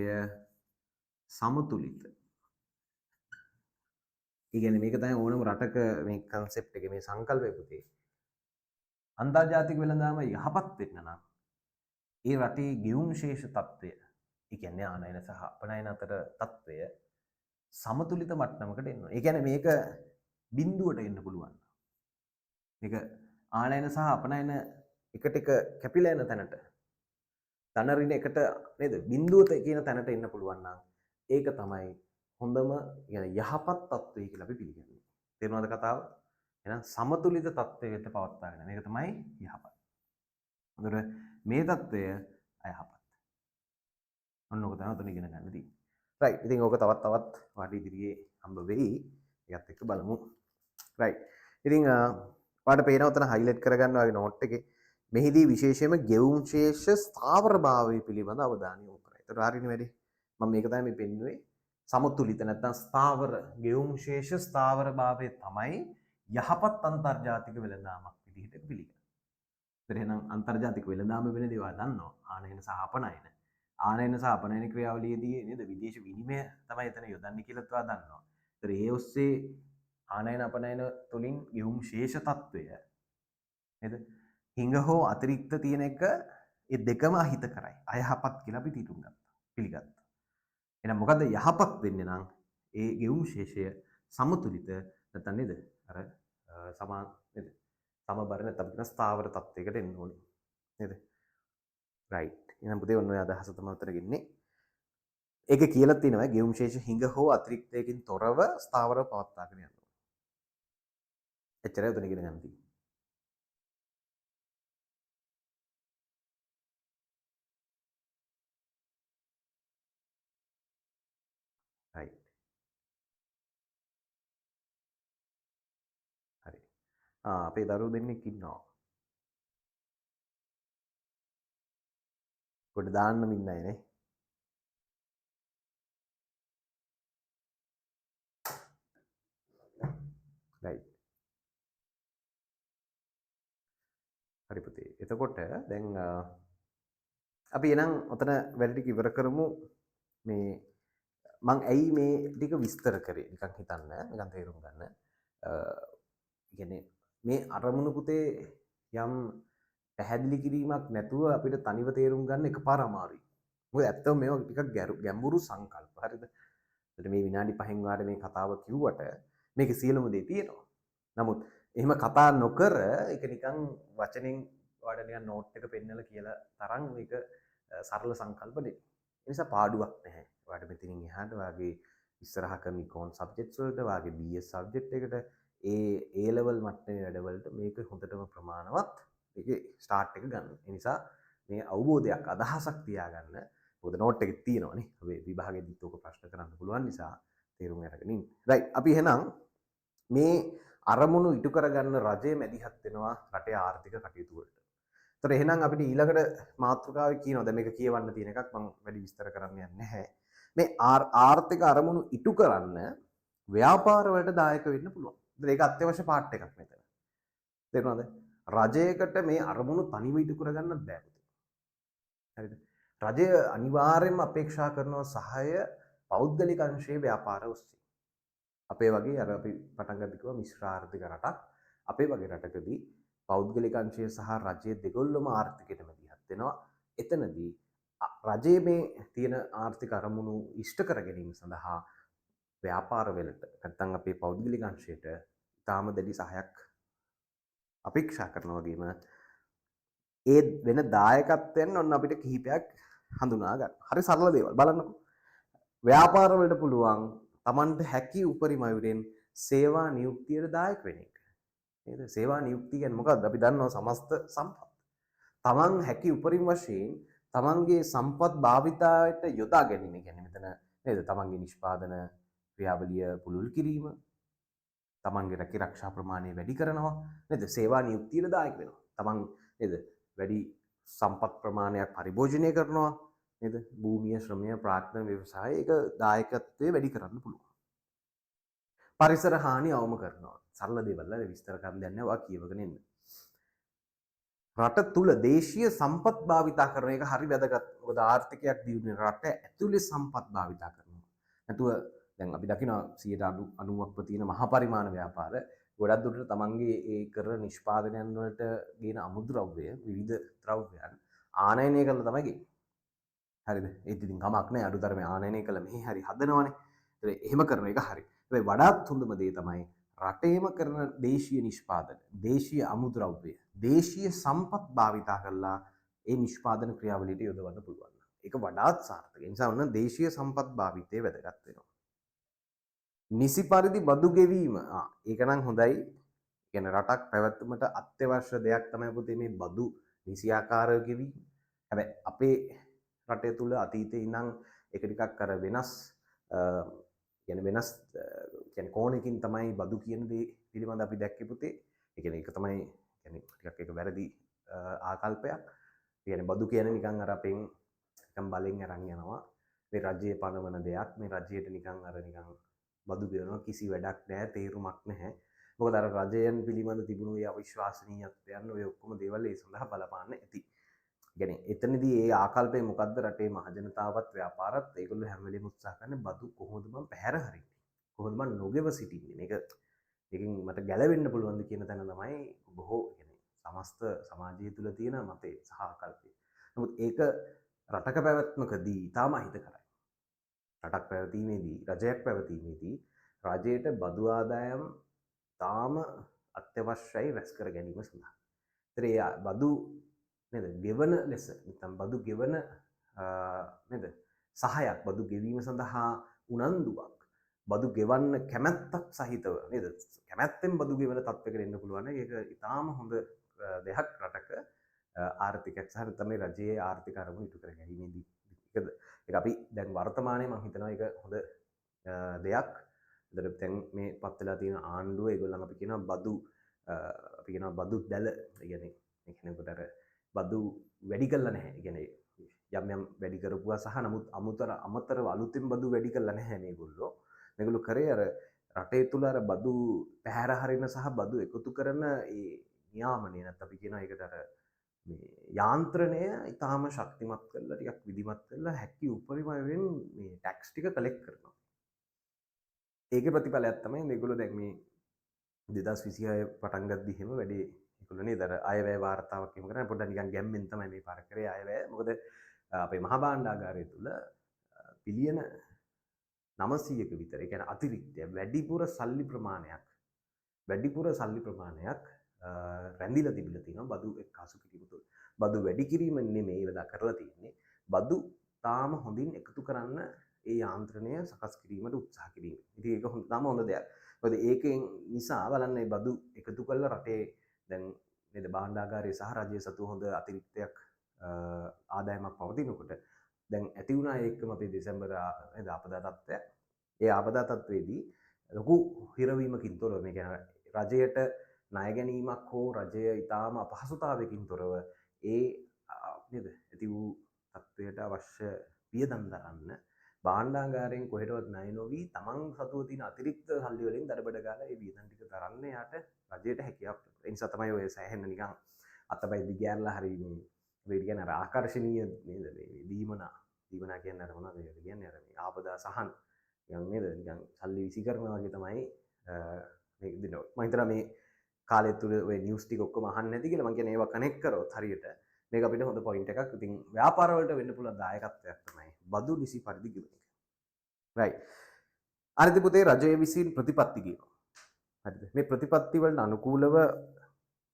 සමතුලිත. ඒ කියන්නේ මේක තමයි ඕනම රටක මේ කන්සෙප්ට් එක මේ සංකල්පය පුතේ. අන්තර්ජාතික වෙළඳාම යහපත් වෙන්න නම් ඒ රටේ ගෙවුම් ශේෂ තත්ත්වය, ඒ කියන්නේ ආනයන සහ අපනයන අතර තත්ත්වය සමතුලිත මට්ටමකට එන්න ඕනේ. ඒ කියන්නේ මේක බිඳුවට එන්න පුළුවන්. මේක ආනයන සහ අපනයන එකට එක කැපිලා යන තැනට, ධන ඍණ එකට නේද බිඳුවට කියන තැනට එන්න පුළුවන් නම් ඒක තමයි හොඳම, ඒ කියන්නේ යහපත් තත්ත්වය කියලා අපි පිළිගන්නේ. තේරුණාද කතාව? එහෙනම් සමතුලිත තත්ත්වය වෙත පවත්වාගෙන මේක තමයි යහපත්. හොඳට මේ තත්ත්වය අයහපත්. ඔන්න ඔක තමයි ඔතන ඉගෙන ගන්න තියෙන්නේ. රයිට්. ඉතින් ඕක තවත් තවත් වාට ඉදිරියේ හම්බ වෙයි. ඒකත් එක්ක බලමු. රයිට්. ඉතින් ඔයාලට පේනවා ඔතන හයිලයිට් කරගන්න වගේ නෝට් එකේ මෙහිදී විශේෂයෙන්ම ගෙවුම් ශේෂ ස්ථාවරභාවය පිළිබඳ අවධානය යොමු කරයි. ඒතර හරිනේ වැඩි. මම මේක තමයි මේ පෙන්නුවේ. සමතුලිත නැත්නම් ස්ථාවර ගෙවුම් ශේෂ ස්ථාවරභාවය තමයි යහපත් අන්තර්ජාතික වෙළඳාමක් විදිහට පිළිගන්නවා. ඒතර එහෙනම් අන්තර්ජාතික වෙළඳාම වෙන දේවල් දන්නවා. ආනයන සහ අපනයන. ආනයන සහ අපනයන ක්‍රියාවලියේදී නේද විදේශ විනිමය තමයි එතන යොදන්නේ කියලාත් ඔයා දන්නවා. ඒතර ඒ ඔස්සේ ආනයන අපනයන තුලින් ගෙවුම් ශේෂ තත්වය නේද හිඟ හෝ අතිරික්ත තියෙන එක ඒ දෙකම අහිත කරයි. අයහපත් කියලා අපි තීරුම් ගත්තා. පිළිගත්තා. එහෙනම් මොකද්ද යහපත් වෙන්නේ නම් ඒ ගෙවුම් ශේෂය සමතුලිත නැත්නම් නේද අර සමාන නේද සමබර නැත්නම් අපි කියන ස්ථාවර තත්වයකට එන්න ඕනේ නේද? රයිට්. එහෙනම් පුතේ ඔන්න ඔය අදහස තමයි උතර ගෙන්නේ. ඒක කියලා තියෙනවා ගෙවුම් ශේෂ හිඟ හෝ අතිරික්තයකින් තොරව ස්ථාවරව පවත්වාගෙන යන්න ඕනේ. එච්චරයි උතන ඉගෙන ගන්න තියෙන්නේ. රයිට්. හරි. අපේ දරුවෝ දෙන්නෙක් ඉන්නවා. කොට දාන්නම ඉන්න අය නේ. රයිට්. හරි පුතේ. එතකොට දැන් අපි එහෙනම් ඔතන වැඩ ටික ඉවර කරමු. මේ මං ඇයි මේ ටික විස්තර කරේ නිකන් හිතන්න, නිකන් තේරුම් ගන්න. කියන්නේ මේ අරමුණු පුතේ යම් පැහැදිලි කිරීමක් නැතුව අපිට තනිව තේරුම් ගන්න එකපාර අමාරුයි. මොකද ඇත්තම මේවා ටිකක් ගැඹුරු සංකල්ප. හරිද? එතකොට මේ විනාඩි 5න් වාට මේ කතාව කිව්වට මේකේ සියලුම දේ තියෙනවා. නමුත් එහෙම කතා නොකර ඒක නිකන් වචනෙන් ඔයාලට නිකන් නෝට් එක පෙන්නලා කියලා තරම් මේක සරල සංකල්ප නෙවෙයි. ඒ නිසා පාඩුවක් නැහැ. ඔයාලට මෙතනින් එහාට ඔයාගේ ඉස්සරහ කරන ඉකෝන් සබ්ජෙක්ට්ස් වලට, ඔයාගේ BS subject එකට, ඒ A level මට්ටමේ වැඩවලට මේක හොඳටම ප්‍රමාණවත්. ඒකේ ස්ටාර්ට් එක ගන්න. ඒ නිසා මේ අවබෝධයක් අදහසක් තියාගන්න. මොකද නෝට් එකේ තියෙනවනේ. අපේ විභාගෙදිත් ඔක ප්‍රශ්න කරන්න පුළුවන් නිසා තේරුම් අරගෙන ඉන්න. රයිට්. අපි එහෙනම් මේ අරමුණු ඉටු කරගන්න රජය මැදිහත් වෙනවා රටේ ආර්ථික කටයුතු වලට. ඒතර එහෙනම් අපිට ඊළඟට මාතෘකාවේ කියනවා. දැන් මේක කියවන්න තියෙන එකක් මම වැඩි විස්තර කරන්න යන්නේ නැහැ. මේ ආර්ථික අරමුණු ඉටු කරන්න ව්‍යාපාර වලට දායක වෙන්න පුළුවන්. ඒතර ඒක අත්‍යවශ්‍ය පාර්ට් එකක් මෙතන. තේරුණාද? රජයකට මේ අරමුණු තනිව ඉටු කරගන්නත් බෑ පුතේ. හරිද? රජය අනිවාර්යයෙන්ම අපේක්ෂා කරනවා සහාය පෞද්ගලික අංශයේ ව්‍යාපාර ඔස්සේ. අපේ වගේ අර අපි පටන් ගද්දි කිව්වා මිශ්‍ර ආර්ථික රටක්. අපේ වගේ රටකදී පෞද්ගලික අංශය සහ රජය දෙගොල්ලොම ආර්ථිකයට මැදිහත් වෙනවා. එතනදී රජයේ මේ තියෙන ආර්ථික අරමුණු ඉෂ්ට කර ගැනීම සඳහා ව්‍යාපාර වලට නැත්නම් අපේ පෞද්ගලික අංශයට ඉතාම දැඩි සහායක් අපේක්ෂා කරනවා වගේම ඒ වෙන දායකත්වයන් ඔන්න අපිට කිහිපයක් හඳුනා ගන්න. හරි සරල දේවල් බලන්නකෝ. ව්‍යාපාර වලට පුළුවන් Tamanට හැකි උපරිම අයුරින් සේවා නියුක්තියට දායක වෙන එක. නේද? සේවා නියුක්තිය කියන්නේ මොකද්ද? අපි දන්නවා සමස්ත සම්පත්. Taman හැකි උපරිම වශයෙන් Tamanගේ සම්පත් භාවිතාවට යොදා ගැනීම. කියන්නේ මෙතන නේද? Tamanගේ නිෂ්පාදන ක්‍රියාවලිය පුළුල් කිරීම, Tamanගේ රැකී රක්ෂා ප්‍රමාණය වැඩි කරනවා නේද? සේවා නියුක්තියට දායක වෙනවා. Taman නේද? වැඩි සම්පත් ප්‍රමාණයක් පරිභෝජනය කරනවා නේද? භූමිය, ශ්‍රමය, ප්‍රාඥ ව්‍යවසාය ඒක දායකත්වය වැඩි කරන්න පුළුවන්. පරිසර හානි අවම කරනවා. සරල දේවල් නේද? විස්තර කරන්න දෙයක් නෑ. ඔයා කියවගෙන එන්න. රට තුල දේශීය සම්පත් භාවිතා කරන එක හරි වැදගත්. මොකද ආර්ථිකයක් දියුණු වෙන රට ඇතුලේ සම්පත් භාවිතා කරනවා. නැතුව දැන් අපි දකිනවා 90%ක්ම තියෙන මහා පරිමාණ ව්‍යාපාර ගොඩක් දුරට තමන්ගේ ඒ කරන නිෂ්පාදනයන් වලට ගේන අමුද්‍රව්‍ය විවිධ ද්‍රව්‍යයන් ආනයනය කරලා තමයි ගේන්නේ. හරිද? ඒත් ඉතින් කමක් නෑ. අඩුතරමේ ආනයනය කළා මෙහි හරි හදනවනේ. ඒතර එහෙම කරන එක හරි. හැබැයි වඩාත් හොඳම දේ තමයි රටේම කරන දේශීය නිෂ්පාදන, දේශීය අමුද්‍රව්‍ය, දේශීය සම්පත් භාවිතා කරලා ඒ නිෂ්පාදන ක්‍රියාවලියට යොදවන්න පුළුවන්. ඒක වඩාත් සාර්ථක. ඒ නිසා ඔන්න දේශීය සම්පත් භාවිතය වැදගත් වෙනවා. නිසි පරිදි බදු ගෙවීම. ඒක නම් හොඳයි. කියන්නේ රටක් පැවැත්මට අත්‍යවශ්‍ය දෙයක් තමයි පුතේ මේ බදු නිසියාකාරව ගෙවීම. හැබැයි අපේ රටේ තුල අතීතේ ඉඳන් ඒක ටිකක් අර වෙනස් කියන්නේ වෙනස් කියන්නේ කෝණයකින් තමයි බදු කියන දේ පිළිබඳ අපි දැක්කේ පුතේ. ඒ කියන්නේ ඒක තමයි කියන්නේ ටිකක් ඒක වැරදි ආකල්පයක්. ඒ කියන්නේ බදු කියන්නේ නිකන් අර අපෙන් නිකන් බලෙන් අරන් යනවා. මේ රජයේ පනවන දෙයක්. මේ රජයට නිකන් අර නිකන් බදු ගෙවනවා කිසි වැඩක් නැහැ, තේරුමක් නැහැ. මොකද අර රජයන් පිළිබඳ තිබුණු ඒ අවිශ්වාසනීයත්වයන් ඔය ඔක්කොම දේවල් ඒ සඳහා බලපාන්න ඇති. ඒ කියන්නේ එතනදී ඒ ආකල්පය මොකද්ද රටේ මහජනතාවත් ව්‍යාපාරත් ඒගොල්ලෝ හැම වෙලේම උත්සාහ කරන්නේ බදු කොහොමද මං පැහැර හරින්නේ? කොහොමද මං නොගෙව සිටින්නේ? මේක ඒකෙන් මට ගැලවෙන්න පුළුවන්ද කියන තැන තමයි බොහෝ කියන්නේ සමස්ත සමාජය තුළ තියෙන මතය සහ ආකල්පය. නමුත් ඒක රටක පැවැත්මකදී ඉතාම අහිතකරයි. රටක් පැවතීමේදී රජයක් පැවතීමේදී රජයට බදු ආදායම් තාම අත්‍යවශ්‍යයි රැස් කර ගැනීම සඳහා. ඒතර ඒ බදු නේද ගෙවන ලෙස නැත්නම් බදු ගෙවන නේද සහයක් බදු ගෙවීම සඳහා උනන්දුවක් බදු ගෙවන්න කැමැත්තක් සහිතව නේද කැමැත්තෙන් බදු ගෙවන තත්ත්වයකට එන්න පුළුවන් නම් ඒක ඉතාම හොඳ දෙයක් රටක ආර්ථිකයක් සහ නැත්නම් මේ රජයේ ආර්ථික අරමුණු ඉටු කර ගැනීමේදී. ඒක අපි දැන් වර්තමානයේ මම හිතනවා ඒක හොඳ දෙයක්. එතකොට දැන් මේ පත් වෙලා තියෙන ආණ්ඩුව ඒගොල්ලන් අපි කියනවා බදු අපි කියනවා බදු දැල. ඒ කියන්නේ ඒ කියන්නේ අර බදු වැඩි කරලා නැහැ. ඒ කියන්නේ යම් යම් වැඩි කරපුවා සහ නමුත් අමතරව අලුතෙන් බදු වැඩි කරලා නැහැ මේගොල්ලෝ. මේගොල්ලෝ කරේ අර රටේ තුල අර බදු පැහැර හරින සහ බදු එකතු කරන ඒ නියාමනය නැත්නම් අපි කියනවා ඒකට අර මේ යාන්ත්‍රණය ඉතාම ශක්තිමත් කරලා ටිකක් විධිමත් කරලා හැකි උපරිමයෙන් මේ ටැක්ස් ටික කලෙක්ට් කරනවා. ඒකේ ප්‍රතිඵලයක් තමයි මේගොල්ලෝ දැන් මේ 2026 පටන් ගද්දි එහෙම වැඩි ඒගොල්ලෝ නේද අර අයවැය වාර්තාවක් එහෙම කරන්නේ පොඩ්ඩක් නිකන් ගැම්මෙන් තමයි මේ පාර කරේ අයවැය. මොකද අපේ මහා භාණ්ඩාගාරය තුල බිලියන 900ක විතර ඒ කියන්නේ අතිරික්තය වැඩිපුර සල්ලි ප්‍රමාණයක් රැඳිලා තිබිලා තියෙනවා බදු එක්කාසු කිරීම තුළ. බදු වැඩි කිරීම නෙමෙයි වෙදා කරලා තියෙන්නේ. බදු තාම හොඳින් එකතු කරන්න ඒ යාන්ත්‍රණය සකස් කිරීමට උත්සාහ කිරීම. ඉතින් ඒක තාම හොඳ දෙයක්. මොකද ඒකෙන් නිසා බලන්න මේ බදු එකතු කරලා රටේ දැන් නේද භාණ්ඩාගාරය සහ රජය සතු හොඳ අතිරික්තයක් ආදායමක් පවතිනකොට දැන් ඇති වුණා ඒකම අපේ දෙසැම්බර් නේද ආපදා තත්ත්වය. ඒ ආපදා තත්ත්වයේදී ලොකු හිරවීමකින් තොරව මේ කියන්නේ රජයට ණය ගැනීමක් හෝ රජය ඊටාම අපහසුතාවයකින් තොරව ඒ නේද ඇති වූ තත්ත්වයට අවශ්‍ය වියදම් දරන්න භාණ්ඩාගාරයෙන් කොහෙටවත් ණය නොවි තමන් සතුව තියෙන අතිරික්ත සල්ලි වලින් දඩබඩ ගාලා ඒ වියදම් ටික දරන්න යාට රජයට හැකියාවක් ලැබුණා. ඒ නිසා තමයි ඔය සෑහෙන නිකන් අතපය දිගෑරලා හරි මේ ඔය කියන්නේ අර ආකර්ෂණීය නේද මේ දීමනා කියන්නේ අර මොනවද ඒකට කියන්නේ අර මේ ආපදා සහන් නිකන් නේද නිකන් සල්ලි විසි කරනවා වගේ තමයි මේ දෙනවා. මම හිතනවා මේ කාලය තුල ඔය නිවුස් ටික ඔක්කොම අහන්න නැති කියලා. මං කියන්නේ ඒවා කනෙක්ට් කරොත් හරියට මේක අපිට හොඳ පොයින්ට් එකක්. ඉතින් ව්‍යාපාර වලට වෙන්න පුළුවන් දායකත්වයක් තමයි බදු නිසි පරිදි ගෙවන එක. රයිට්. අනිත් පුතේ රජය විසින් ප්‍රතිපත්ති ගේනවා. හරිද? මේ ප්‍රතිපත්ති වලට අනුකූලව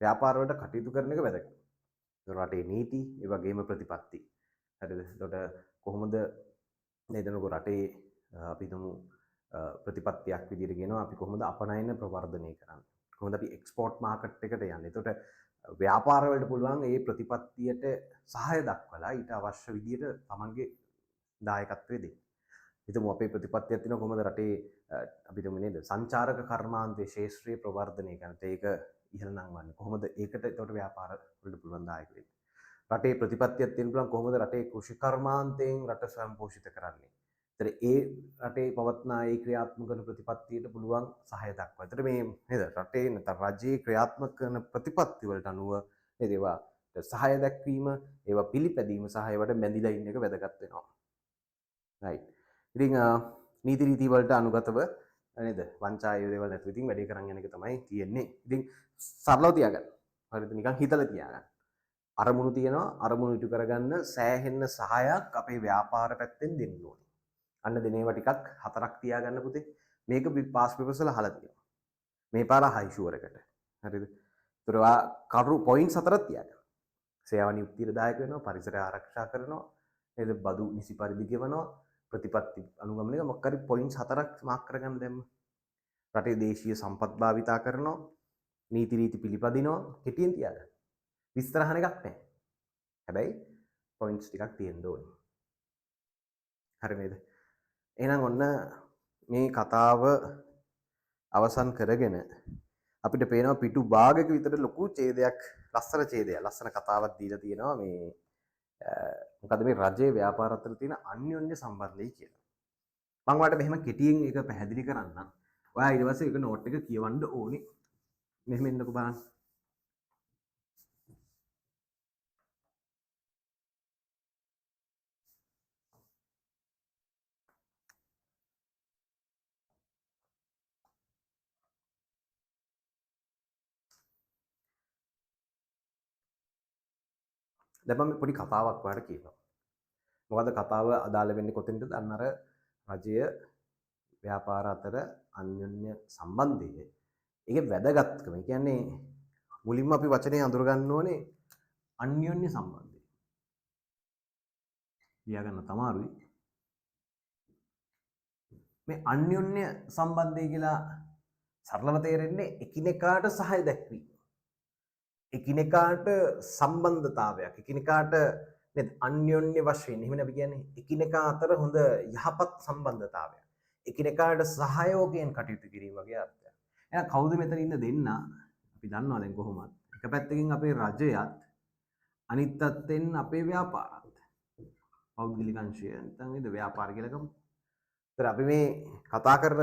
ව්‍යාපාර වලට කටයුතු කරන එක වැදගත්. රටේ නීති ඒ වගේම ප්‍රතිපත්ති. හරිද? එතකොට කොහොමද නේද රටේ අපි හිතමු ප්‍රතිපත්තියක් විදිහට කියනවා අපි කොහොමද අපනයන ප්‍රවර්ධනය කරන්නේ? කොහොමද අපි එක්ස්පෝර්ට් මාකට් එකට යන්නේ? එතකොට ව්‍යාපාර වලට පුළුවන් ඒ ප්‍රතිපත්තියට සහාය දක්වලා ඊට අවශ්‍ය විදිහට තමන්ගේ දායකත්වය දෙන්න. හිතමු අපේ ප්‍රතිපත්තියක් තියෙනවා කොහොමද රටේ අපි හිතමු නේද සංචාරක කර්මාන්තයේ ශේෂ්ත්‍රීය ප්‍රවර්ධනය කරන ඒක ඉහළ නංවන්නේ කොහොමද? ඒකට එතකොට ව්‍යාපාර වලට පුළුවන් දායක වෙන්න. රටේ ප්‍රතිපත්තියක් තියෙන පුළුවන් කොහොමද රටේ කෘෂි කර්මාන්තයෙන් රට ස්වයංපෝෂිත කරන්නේ? ඒතර ඒ රටේ පවත්නා ඒ ක්‍රියාත්මක කරන ප්‍රතිපත්තියට පුළුවන් සහාය දක්වන්න. ඒතර මේ නේද රටේ නැත්නම් රජයේ ක්‍රියාත්මක කරන ප්‍රතිපත්ති වලට අනුව නේද ඒවා සහාය දක්වීම, ඒවා පිළිපැදීම සහ ඒවට බැඳිලා ඉන්න එක වැදගත් වෙනවා. රයිට්. ඉතින් නීති රීති වලට අනුගතව නේද වංචා ඒ දේවල් නැතුව ඉතින් වැඩේ කරන් යන එක තමයි තියෙන්නේ. ඉතින් සරලව තියාගන්න. හරිද? නිකන් හිතලා තියාගන්න. අරමුණු තියෙනවා, අරමුණු ඉටු කරගන්න සෑහෙන්න සහායක් අපේ ව්‍යාපාර පැත්තෙන් දෙන්න ඕනේ. අන්න දෙන ඒවා ටිකක් හතරක් තියාගන්න පුතේ. මේක පාස් පේපර්ස් වල අහලා තියෙනවා. මේ පාර හයි ෂුවර් එකට. හරිද? ඒතර ඔයා කරු පොයින්ට්ස් හතරක් තියාගන්න. සේවා නියුක්තියට දායක වෙනවා, පරිසරය ආරක්ෂා කරනවා, නේද? බදු නිසි පරිදි ගෙවනවා, ප්‍රතිපත්ති අනුගමනය මොකක් හරි පොයින්ට්ස් හතරක් මාක් කරගන්න දැම්ම. රටේ දේශීය සම්පත් භාවිතා කරනවා, නීති රීති පිළිපදිනවා, කෙටියෙන් තියාගන්න. විස්තර අහන එකක් නෑ. හැබැයි පොයින්ට්ස් ටිකක් තියෙන්න ඕනේ. හරි නේද? එහෙනම් ඔන්න මේ කතාව අවසන් කරගෙන අපිට පේනවා පිටු භාගයක විතර ලොකු ඡේදයක්, ලස්සන ඡේදයක්, ලස්සන කතාවක් දීලා තියෙනවා මේ මොකද මේ රජයේ ව්‍යාපාර අතර තියෙන අන්‍යෝන්‍ය සම්බන්ධය කියලා. මම ඔයාලට මෙහෙම කෙටියෙන් ඒක පැහැදිලි කරන්නම්. ඔයා ඊට පස්සේ ඒක නෝට් එක කියවන්න ඕනේ. මෙහෙම එන්නකෝ බලන්න. දැන් මම පොඩි කතාවක් ඔයාලට කියනවා. මොකද කතාව අදාළ වෙන්නේ කොතෙන්ද? අන්න අර රජය ව්‍යාපාර අතර අන්‍යොන්‍ය සම්බන්ධය. ඒකේ වැදගත්කම. ඒ කියන්නේ මුලින්ම අපි වචනේ අඳුර ගන්න ඕනේ අන්‍යොන්‍ය සම්බන්ධය. ලියා ගන්න තමාරුයි. මේ අන්‍යොන්‍ය සම්බන්ධය කියලා සරලව තේරෙන්නේ එකිනෙකාට සහාය දැක්වීම. එකිනෙකාට සම්බන්ධතාවයක්. එකිනෙකාට නේද අන්‍යොන්‍ය වශයෙන්. එහෙමනේ අපි කියන්නේ එකිනෙකා අතර හොඳ යහපත් සම්බන්ධතාවයක්. එකිනෙකාට සහයෝගයෙන් කටයුතු කිරීම වගේ අර්ථයක්. එහෙනම් කවුද මෙතන ඉන්න දෙන්න? අපි දන්නවා දැන් කොහොමත්. එක පැත්තකින් අපේ රජයත් අනිත් පැත්තෙන් අපේ ව්‍යාපාරත්. පෞද්ගලික අංශය නැත්නම් නේද ව්‍යාපාර කියලා ගමු. ඒතර අපි මේ කතා කරන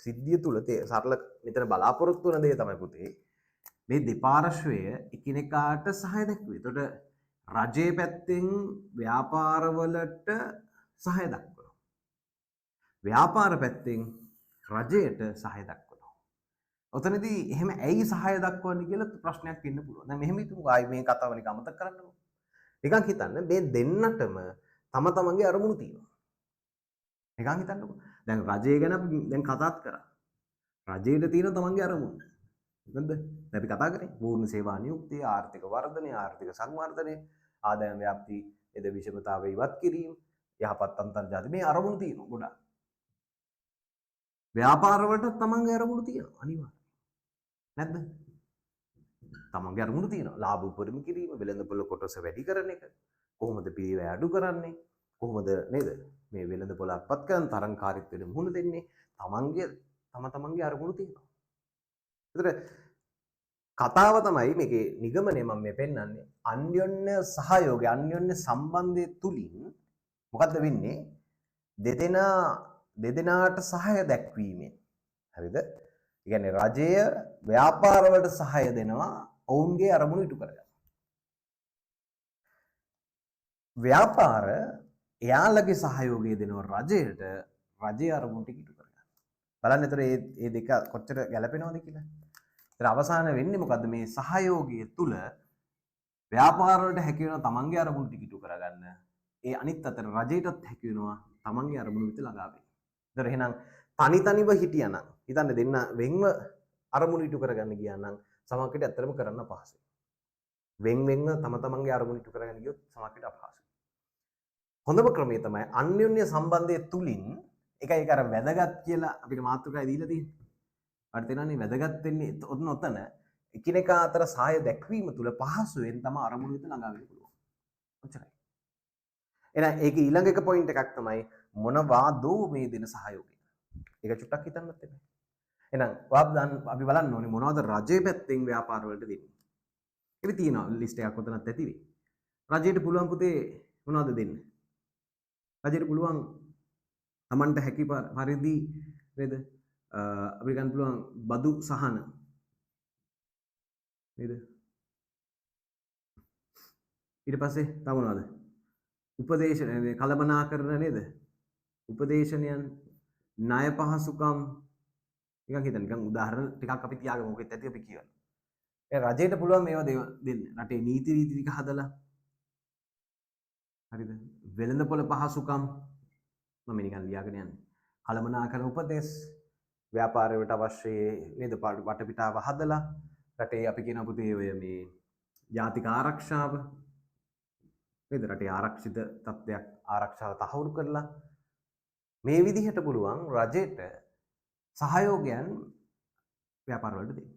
සිද්ධිය තුල සරල මෙතන බලාපොරොත්තු වන දේ තමයි පුතේ මේ දෙපාර්ශ්වය එකිනෙකාට සහාය දැක්වේ. එතකොට රජයේ පැත්තෙන් ව්‍යාපාරවලට සහාය දක්වනවා. ව්‍යාපාර පැත්තෙන් රජයට සහාය දක්වනවා. ඔතනදී එහෙම ඇයි සහාය දක්වන්නේ කියලා ප්‍රශ්නයක් එන්න පුළුවන්. දැන් මෙහෙම හිතමුකෝ ආයි මේ කතාව නිකන් අමතක කරන්නකෝ. නිකන් හිතන්න මේ දෙන්නටම තම තමන්ගේ අරමුණු තියෙනවා. නිකන් හිතන්නකෝ. දැන් රජය ගැන අපි දැන් කතාත් කරා. රජයට තියෙන තමන්ගේ අරමුණු. නේද? දැන් අපි කතා කරේ පූර්ණ සේවා නියුක්තිය, ආර්ථික වර්ධනය, ආර්ථික සංවර්ධනය, ආදායම් ව්‍යාප්ති, එද විෂමතාවය ඉවත් කිරීම, යහපත් අන්තර්ජාති මේ අරමුණු තියෙනවා ගොඩාක්. ව්‍යාපාර වලටත් තමන්ගේ අරමුණු තියෙනවා අනිවාර්යයෙන්. නැද්ද? තමන්ගේ අරමුණු තියෙනවා. ලාභ උපරිම කිරීම, වෙළඳපොළ කොටස වැඩි කරන එක, කොහොමද පිරිවැය අඩු කරන්නේ, කොහොමද නේද මේ වෙළඳපොළ අත්පත් කරන් තරංකාරීත්වයට මුහුණ දෙන්නේ, තමන්ගේ තම තමන්ගේ අරමුණු තියෙනවා. ඒතර කතාව තමයි මේකේ නිගමනය මම මේ පෙන්වන්නේ අන්‍යොන්‍ය සහයෝගය, අන්‍යොන්‍ය සම්බන්ධය තුලින් මොකද්ද වෙන්නේ? දෙදෙනාට සහාය දැක්වීමෙන්. හරිද? ඒ කියන්නේ රජය ව්‍යාපාර වලට සහාය දෙනවා ඔවුන්ගේ අරමුණු ඉටු කරගන්න. ව්‍යාපාර එයාලගේ සහයෝගය දෙනවා රජයට, රජයේ අරමුණු ටික ඉටු කරගන්න. බලන්න ඒතර මේ දෙක කොච්චර ගැලපෙනවද කියලා. ඒතර අවසාන වෙන්නේ මොකද්ද? මේ සහයෝගය තුල ව්‍යාපාර වලට හැකි වෙනවා තමන්ගේ අරමුණු ටික ඉටු කරගන්න. ඒ අනිත් අතට රජයටත් හැකි වෙනවා තමන්ගේ අරමුණු වෙත ළඟා වෙන්න. ඒතර එහෙනම් තනි තනිව හිටියානම් හිතන්න දෙන්න වෙන්ව අරමුණු ඉටු කරගන්න ගියා නම් සමහර විට ඇත්තටම කරන්න අපහසුයි. වෙන් වෙන්ව තම තමන්ගේ අරමුණු ඉටු කරගන්න ගියොත් සමහර විට අපහසුයි. හොඳම ක්‍රමය තමයි අන්‍යොන්‍ය සම්බන්ධය තුලින් එකයි ඒක අර වැදගත් කියලා අපිට මාතෘකාවේ දීලා තියෙන්නේ. අපිට තේරෙනවනේ වැදගත් වෙන්නේ ඔතන ඔතන එකිනෙකා අතර සහාය දැක්වීම තුල පහසුවෙන් තම අරමුණු වෙත ළඟා වෙන්න පුළුවන්. ඔච්චරයි. එහෙනම් ඒක ඊළඟ එක පොයින්ට් එකක් තමයි මොනවාදෝ මේ දෙන සහයෝගය. ඒක චුට්ටක් හිතන්නත් එපා. එහෙනම් අපි බලන්න ඕනේ මොනවද රජයේ පැත්තෙන් ව්‍යාපාර වලට දෙන්නේ. ඒක තියෙනවා ලිස්ට් එකක් ඔතනත් ඇති වෙයි. රජයට පුළුවන් පුතේ මොනවද දෙන්න? රජයට පුළුවන් Tamanට හැකි පරිදි නේද අපිට ගන්න පුළුවන් බදු සහන නේද? ඊට පස්සේ තව මොනවද? උපදේශන කළමනාකරන නේද? උපදේශනයන්, ණය පහසුකම් නිකන් හිතන්න නිකන් උදාහරණ ටිකක් අපි තියාගමු. මොකෙත් ඇති අපි කියවන. ඒ රජයට පුළුවන් මේවා දෙන්න. රටේ නීති රීති ටික හදලා හරිද? වෙළඳපොළ පහසුකම් මම නිකන් ලියාගෙන යන්නේ. කළමනාකරන උපදේශ, ව්‍යාපාර වලට අවශ්‍ය නේද වටපිටාව හදලා රටේ අපි කියන පුතේ ඔය මේ ජාතික ආරක්ෂාව නේද? රටේ ආරක්ෂිත තත්ත්වයක් ආරක්ෂාව තහවුරු කරලා මේ විදිහට පුළුවන් රජයට සහයෝගයන් ව්‍යාපාර වලට දෙන්න.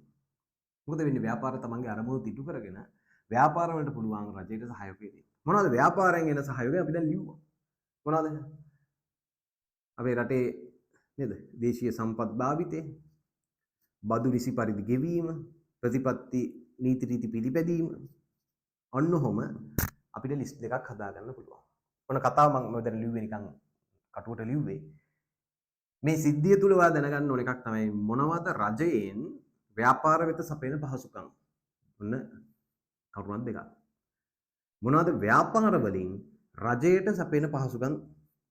මොකද වෙන්නේ ව්‍යාපාර තමන්ගේ අරමුණු ඉටු කරගෙන ව්‍යාපාර වලට පුළුවන් රජයට සහයෝගය දෙන්න. මොනවද ව්‍යාපාරයෙන් එන සහයෝගය අපි දැන් ලිව්වා. මොනවද? අපේ රටේ නේද දේශීය සම්පත් භාවිතය, බදු නිසි පරිදි ගෙවීම, ප්‍රතිපත්ති නීති රීති පිළිපැදීම, ඔන්න ඔහොම අපිට ලිස්ට් දෙකක් හදාගන්න පුළුවන්. ඔන්න කතාව මම දැන් ලිව්වේ නිකන් කටුවට ලිව්වේ. මේ සිද්ධිය තුල ඔයා දැනගන්න ඕන එකක් තමයි මොනවද රජයෙන් ව්‍යාපාර වෙත සපයන පහසුකම්. ඔන්න කරුණක් දෙකක්. මොනවද ව්‍යාපාර වලින් රජයට සපයන පහසුකම්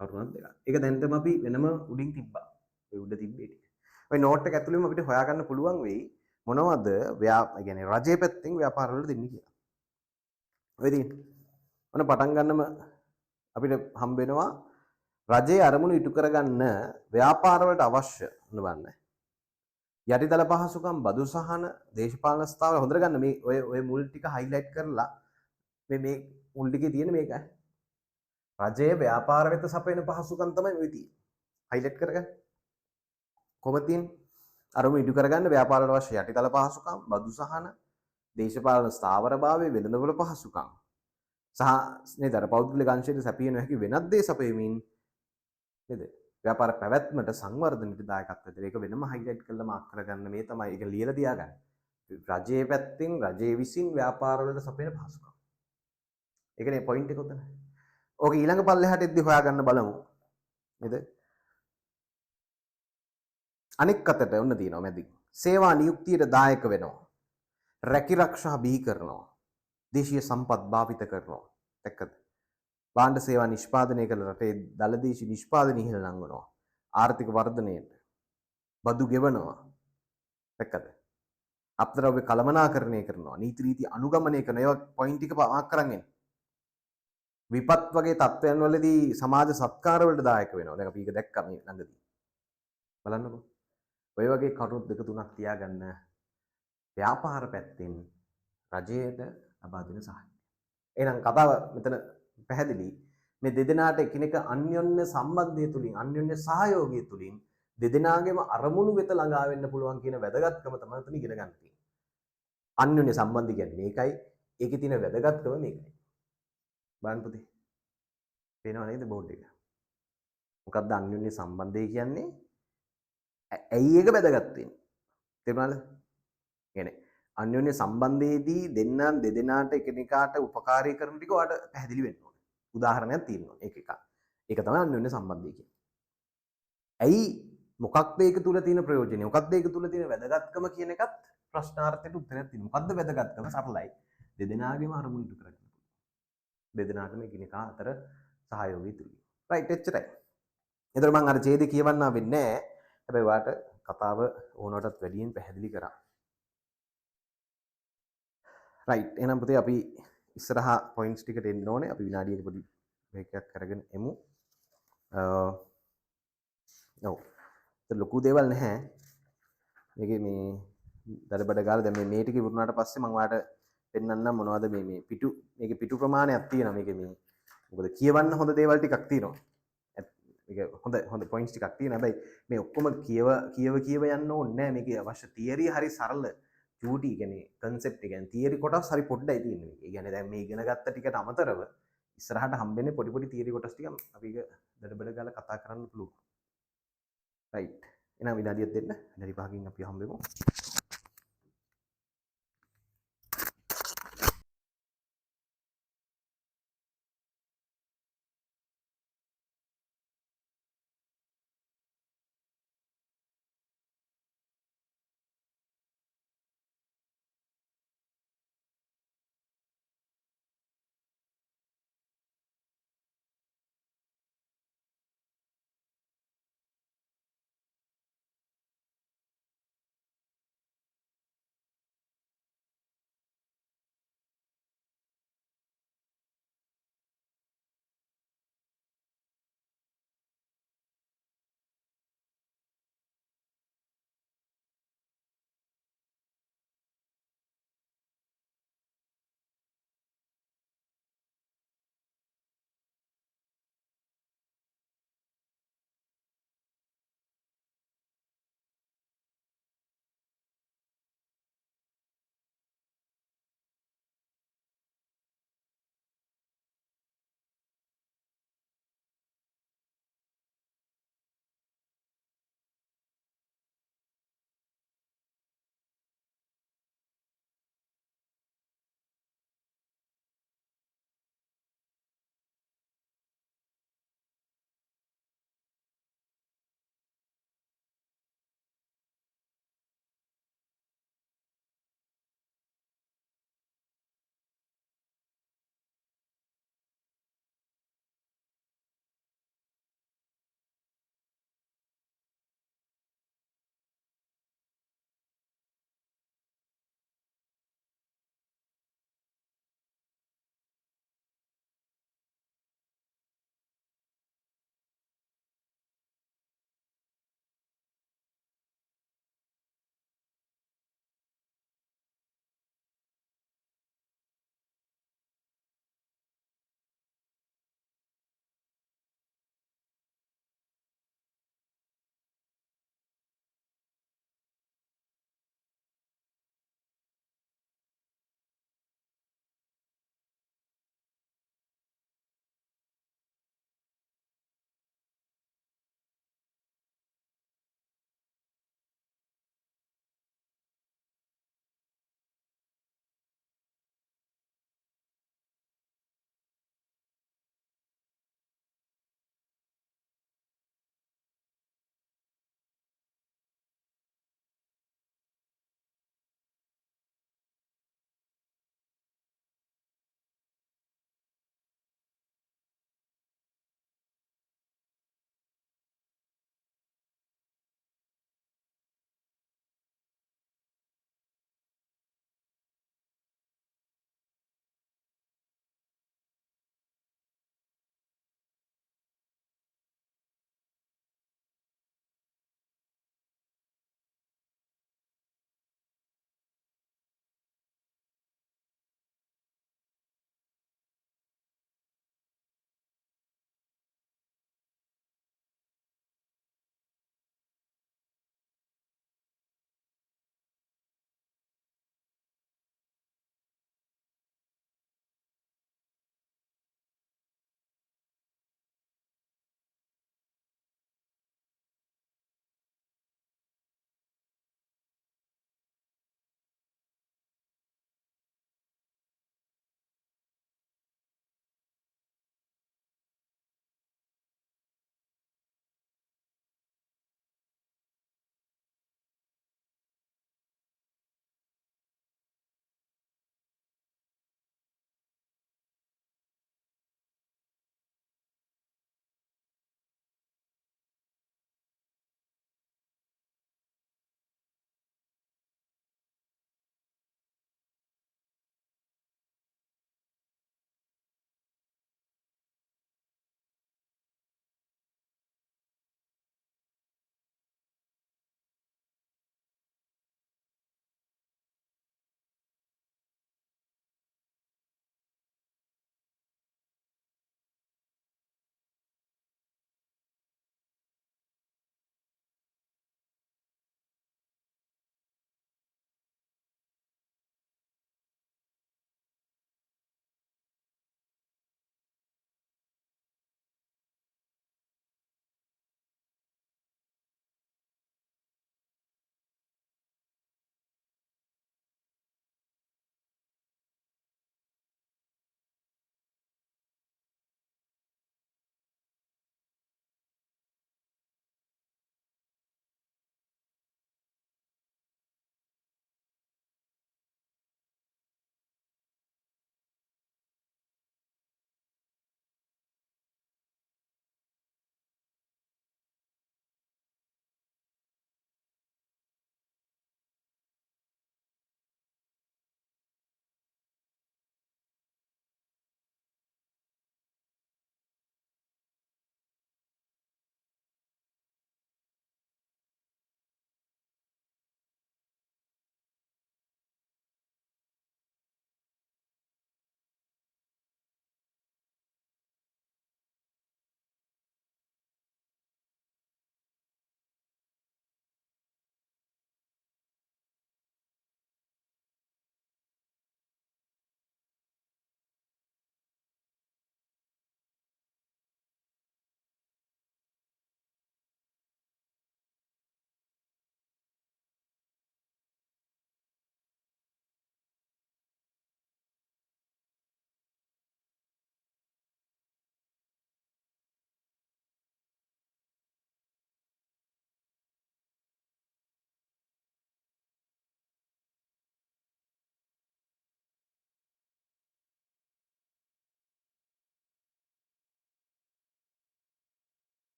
කරුණක් දෙකක්. ඒක දැන් අපි වෙනම උඩින් තිබ්බා. ඔය උඩ තිබ්බේ ටික. ඔය නෝට් එක ඇතුළෙම අපිට හොයාගන්න පුළුවන් වෙයි මොනවද ඒ කියන්නේ රජයේ පැත්තෙන් ව්‍යාපාර වලට දෙන්නේ කියලා. ඔය තියෙන්නේ. ඔන්න පටන් ගන්නම අපිට හම්බ වෙනවා රජයේ අරමුණු ඉටු කරගන්න ව්‍යාපාර වලට අවශ්‍ය ඔන්න බලන්න. යටිතල පහසුකම්, බදු සහන, දේශපාලන ස්ථාවර හොඳට ගන්න මේ ඔය ඔය මුල් ටික හයිලයිට් කරලා මේ මේ මුල් ටිකේ තියෙන මේක. රජයේ ව්‍යාපාර වෙත සපයන පහසුකම් තමයි ඔය තියෙන්නේ. හයිලයිට් කරගන්න. කොහොමද තියෙන්නේ? අරමුණු ඉටු කරගන්න ව්‍යාපාර වලට අවශ්‍ය යටිතල පහසුකම්, බදු සහන, දේශපාලන ස්ථාවරභාවය, වෙළඳපොළ පහසුකම් සහ නේද අර පෞද්ගලික අංශයට සැපිය නොහැකි වෙනත් දේ සපයමින් නේද ව්‍යාපාර පැවැත්මට සංවර්ධනයට දායකත්වය දෙන. ඒක වෙනම හයිලයිට් කරලා මාක් කරගන්න. මේ තමයි ඒක ලියලා තියාගන්න. රජයේ පැත්තෙන් රජයේ විසින් ව්‍යාපාර වලට සපයන පහසුකම්. ඒකනේ පොයින්ට් එක උතන. ඕක ඊළඟ පල්ලෙහාට එද්දි හොයාගන්න බලමු. නේද? අනෙක් අතට ඔන්න තියෙනවා මැදින්. සේවා නියුක්තියට දායක වෙනවා. රැකිරක්ෂා බිහි කරනවා. දේශීය සම්පත් භාවිත කරනවා. දැක්කද? භාණ්ඩ සේවා නිෂ්පාදනය කළ රටේ දළදේශී නිෂ්පාදනය ඉහළ නංවනවා. ආර්ථික වර්ධනයට බදු ගෙවනවා. දැක්කද? අපද්‍රව්‍ය කළමනාකරණය කරනවා. නීති රීති අනුගමනය කරනවා. ඒවා පොයින්ට් ටික මාක් කරන් එන්න. විපත් වගේ තත්ත්වයන් වලදී සමාජ සත්කාර වලට දායක වෙනවා. දැන් අපි ඒක දැක්කා මේ ළඟදී. බලන්නකෝ. ඔය වගේ කරුණු දෙක තුනක් තියාගන්න ව්‍යාපාර පැත්තෙන් රජයට ලබා දෙන සහාය. එහෙනම් කතාව මෙතන පැහැදිලි. මේ දෙදෙනාට එකිනෙක අන්‍යොන්‍ය සම්බන්ධය තුලින් අන්‍යොන්‍ය සහයෝගය තුලින් දෙදෙනාගේම අරමුණු වෙත ළඟා වෙන්න පුළුවන් කියන වැදගත්කම තමයි මෙතන ඉගෙන ගන්න තියෙන්නේ. අන්‍යොන්‍ය සම්බන්ධය කියන්නේ මේකයි. ඒකේ තියෙන වැදගත්කම මේකයි. බලන්න පුතේ. පේනව නේද බෝඩ් එක? මොකද්ද අන්‍යොන්‍ය සම්බන්ධය කියන්නේ? ඇයි ඒක වැදගත් වෙන්නේ? තේරුණාද? කියන්නේ අන්‍යොන්‍ය සම්බන්ධයේදී දෙන්නම් දෙදෙනාට එකිනෙකාට උපකාරී කරන ටික ඔයාලට පැහැදිලි වෙන්න ඕනේ. උදාහරණයක් තියෙන්න ඕනේ. ඒක එකක්. ඒක තමයි අන්‍යොන්‍ය සම්බන්ධය කියන්නේ. ඇයි මොකක්ද ඒක තුල තියෙන ප්‍රයෝජනය? මොකක්ද ඒක තුල තියෙන වැදගත්කම කියන එකත් ප්‍රශ්නාර්ථයට උත්තරයක් තියෙනවා. මොකද්ද වැදගත්කම? සරලයි. දෙදෙනාගේම අරමුණු ඉටු කරගන්න පුළුවන්. දෙදෙනාගේම එකිනෙකා අතර සහයෝගය තුලින්. රයිට්, එච්චරයි. එතකොට මම අර ඡේදේ කියවන්න ආවෙන්නේ නෑ. හැබැයි ඔයාට කතාව ඕනටත් වැඩියෙන් පැහැදිලි කරා. රයිට්, එහෙනම් පුතේ අපි ඉස්සරහා පොයින්ට්ස් ටිකට එන්න ඕනේ. අපි විනාඩියක පොඩි බ්‍රේක් එකක් අරගෙන එමු. ඔව්. ඒත් ලොකු දේවල් නැහැ. මේකේ මේ දඩබඩ ගාලා දැන් මේ ටික ඉවරුනාට පස්සේ මම ඔයාලට පෙන්නන්නම් මොනවද මේ මේ පිටු මේකේ පිටු ප්‍රමාණයක් තියෙනවා. මේකේ මේ මොකද කියවන්න හොඳ දේවල් ටිකක් තියෙනවා. මේක හොඳ හොඳ පොයින්ට්ස් ටිකක් තියෙනවා. හැබැයි මේ ඔක්කොම කියව කියව කියව යන්න ඕනේ නෑ. මේකේ අවශ්‍ය තියරි හරි සරල චූටි, කියන්නේ කන්සෙප්ට් එක කියන්නේ තියරි කොටස් හරි පොඩ්ඩයි තියෙන්නේ මේකේ. ඒ කියන්නේ දැන් මේ ඉගෙන ගත්ත ටිකට අමතරව ඉස්සරහට හම්බෙන්නේ පොඩි පොඩි තියරි කොටස් ටික අපි ඒක දඩබඩ ගාලා කතා කරන්න පුළුවන්. රයිට්. එහෙනම් විනාඩියක් දෙන්න. විනාඩි 5කින් අපි හම්බෙමු.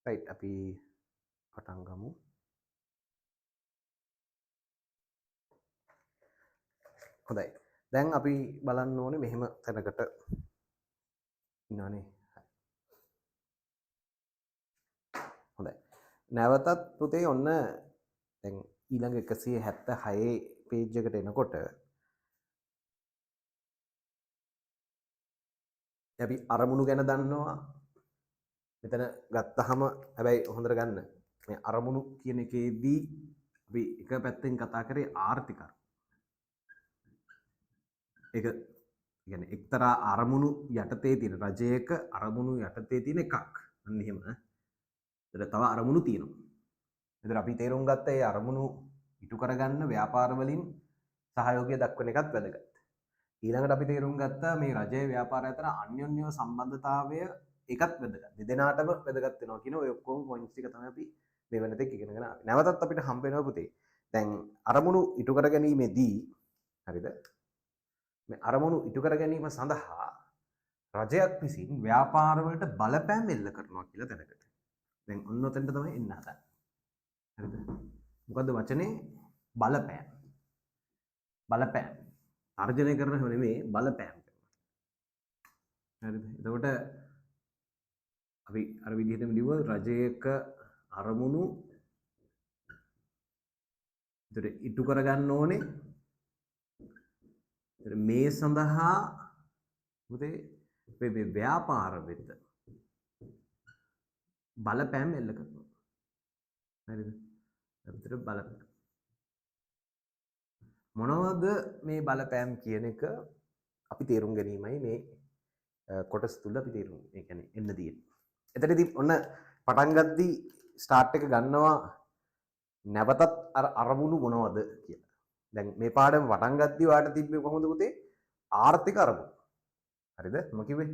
රයිට්, අපි පටන් ගමු. හොඳයි, දැන් අපි බලන්න ඕනේ මෙහෙම තැනකට ඉන්නවනේ. හොඳයි, නැවතත් පුතේ ඔන්න දැන් ඊළඟ 176 පේජ් එකට එනකොට අපි අරමුණු ගැන දන්නවා. මෙතන ගත්තහම හැබැයි හොඳට ගන්න මේ අරමුණු කියන එකේදී අපි එක පැත්තෙන් කතා කරේ ආර්ථික අරමුණු. ඒක කියන්නේ එක්තරා අරමුණු යටතේ තියෙන රජයක අරමුණු යටතේ තියෙන එකක්. අන්න එහෙම. ඒතර තව අරමුණු තියෙනවා. ඒතර අපි තේරුම් ගත්ත ඒ අරමුණු ඉටු කරගන්න ව්‍යාපාර වලින් සහයෝගය දක්වන එකත් වැදගත්. ඊළඟට අපි තේරුම් ගත්තා මේ රජය ව්‍යාපාරය අතර අන්‍යෝන්‍යව සම්බන්ධතාවය ඒකත් වැදගත්. දෙදෙනාටම වැදගත් වෙනවා කියන ඔය ඔක්කොම පොයින්ට්ස් ටික තමයි අපි මේ වෙනතෙක් ඉගෙනගෙන ආවේ. නැවතත් අපිට හම්බ වෙනවා පුතේ. දැන් අරමුණු ඉටු කර ගැනීමේදී හරිද? මේ අරමුණු ඉටු කර ගැනීම සඳහා රජයක් විසින් ව්‍යාපාර වලට බලපෑම් එල්ල කරනවා කියලා තැනකට. දැන් ඔන්න ඔතෙන්ට තමයි එන්න හදන්නේ. හරිද? මොකද්ද වචනේ? බලපෑම්. බලපෑම්. තර්ජනය කරන හැම නෙමෙයි, බලපෑම් කරනවා. හරිද? එතකොට අපි අර විදිහටම ලිව්ව රජයක අරමුණු එතකොට ඉටු කරගන්න ඕනේ. එතකොට මේ සඳහා පුතේ මේ ව්‍යාපාර වෙත බලපෑම් එල්ල කරනවා. හරිද? අපිට බලපෑම් මොනවද මේ බලපෑම් කියන එක අපි තේරුම් ගැනීමයි මේ කොටස තුල අපි තේරුම් ඒ කියන්නේ එන්න තියෙන්නේ. එතනදී ඔන්න පටන් ගද්දී ස්ටාර්ට් එක ගන්නවා නැවතත් අර අරමුණු මොනවද කියලා. දැන් මේ පාඩම පටන් ගද්දී ඔයාලට තිබ්බේ කොහොමද පුතේ? ආර්ථික අරමුණු. හරිද? මම කිව්වේ.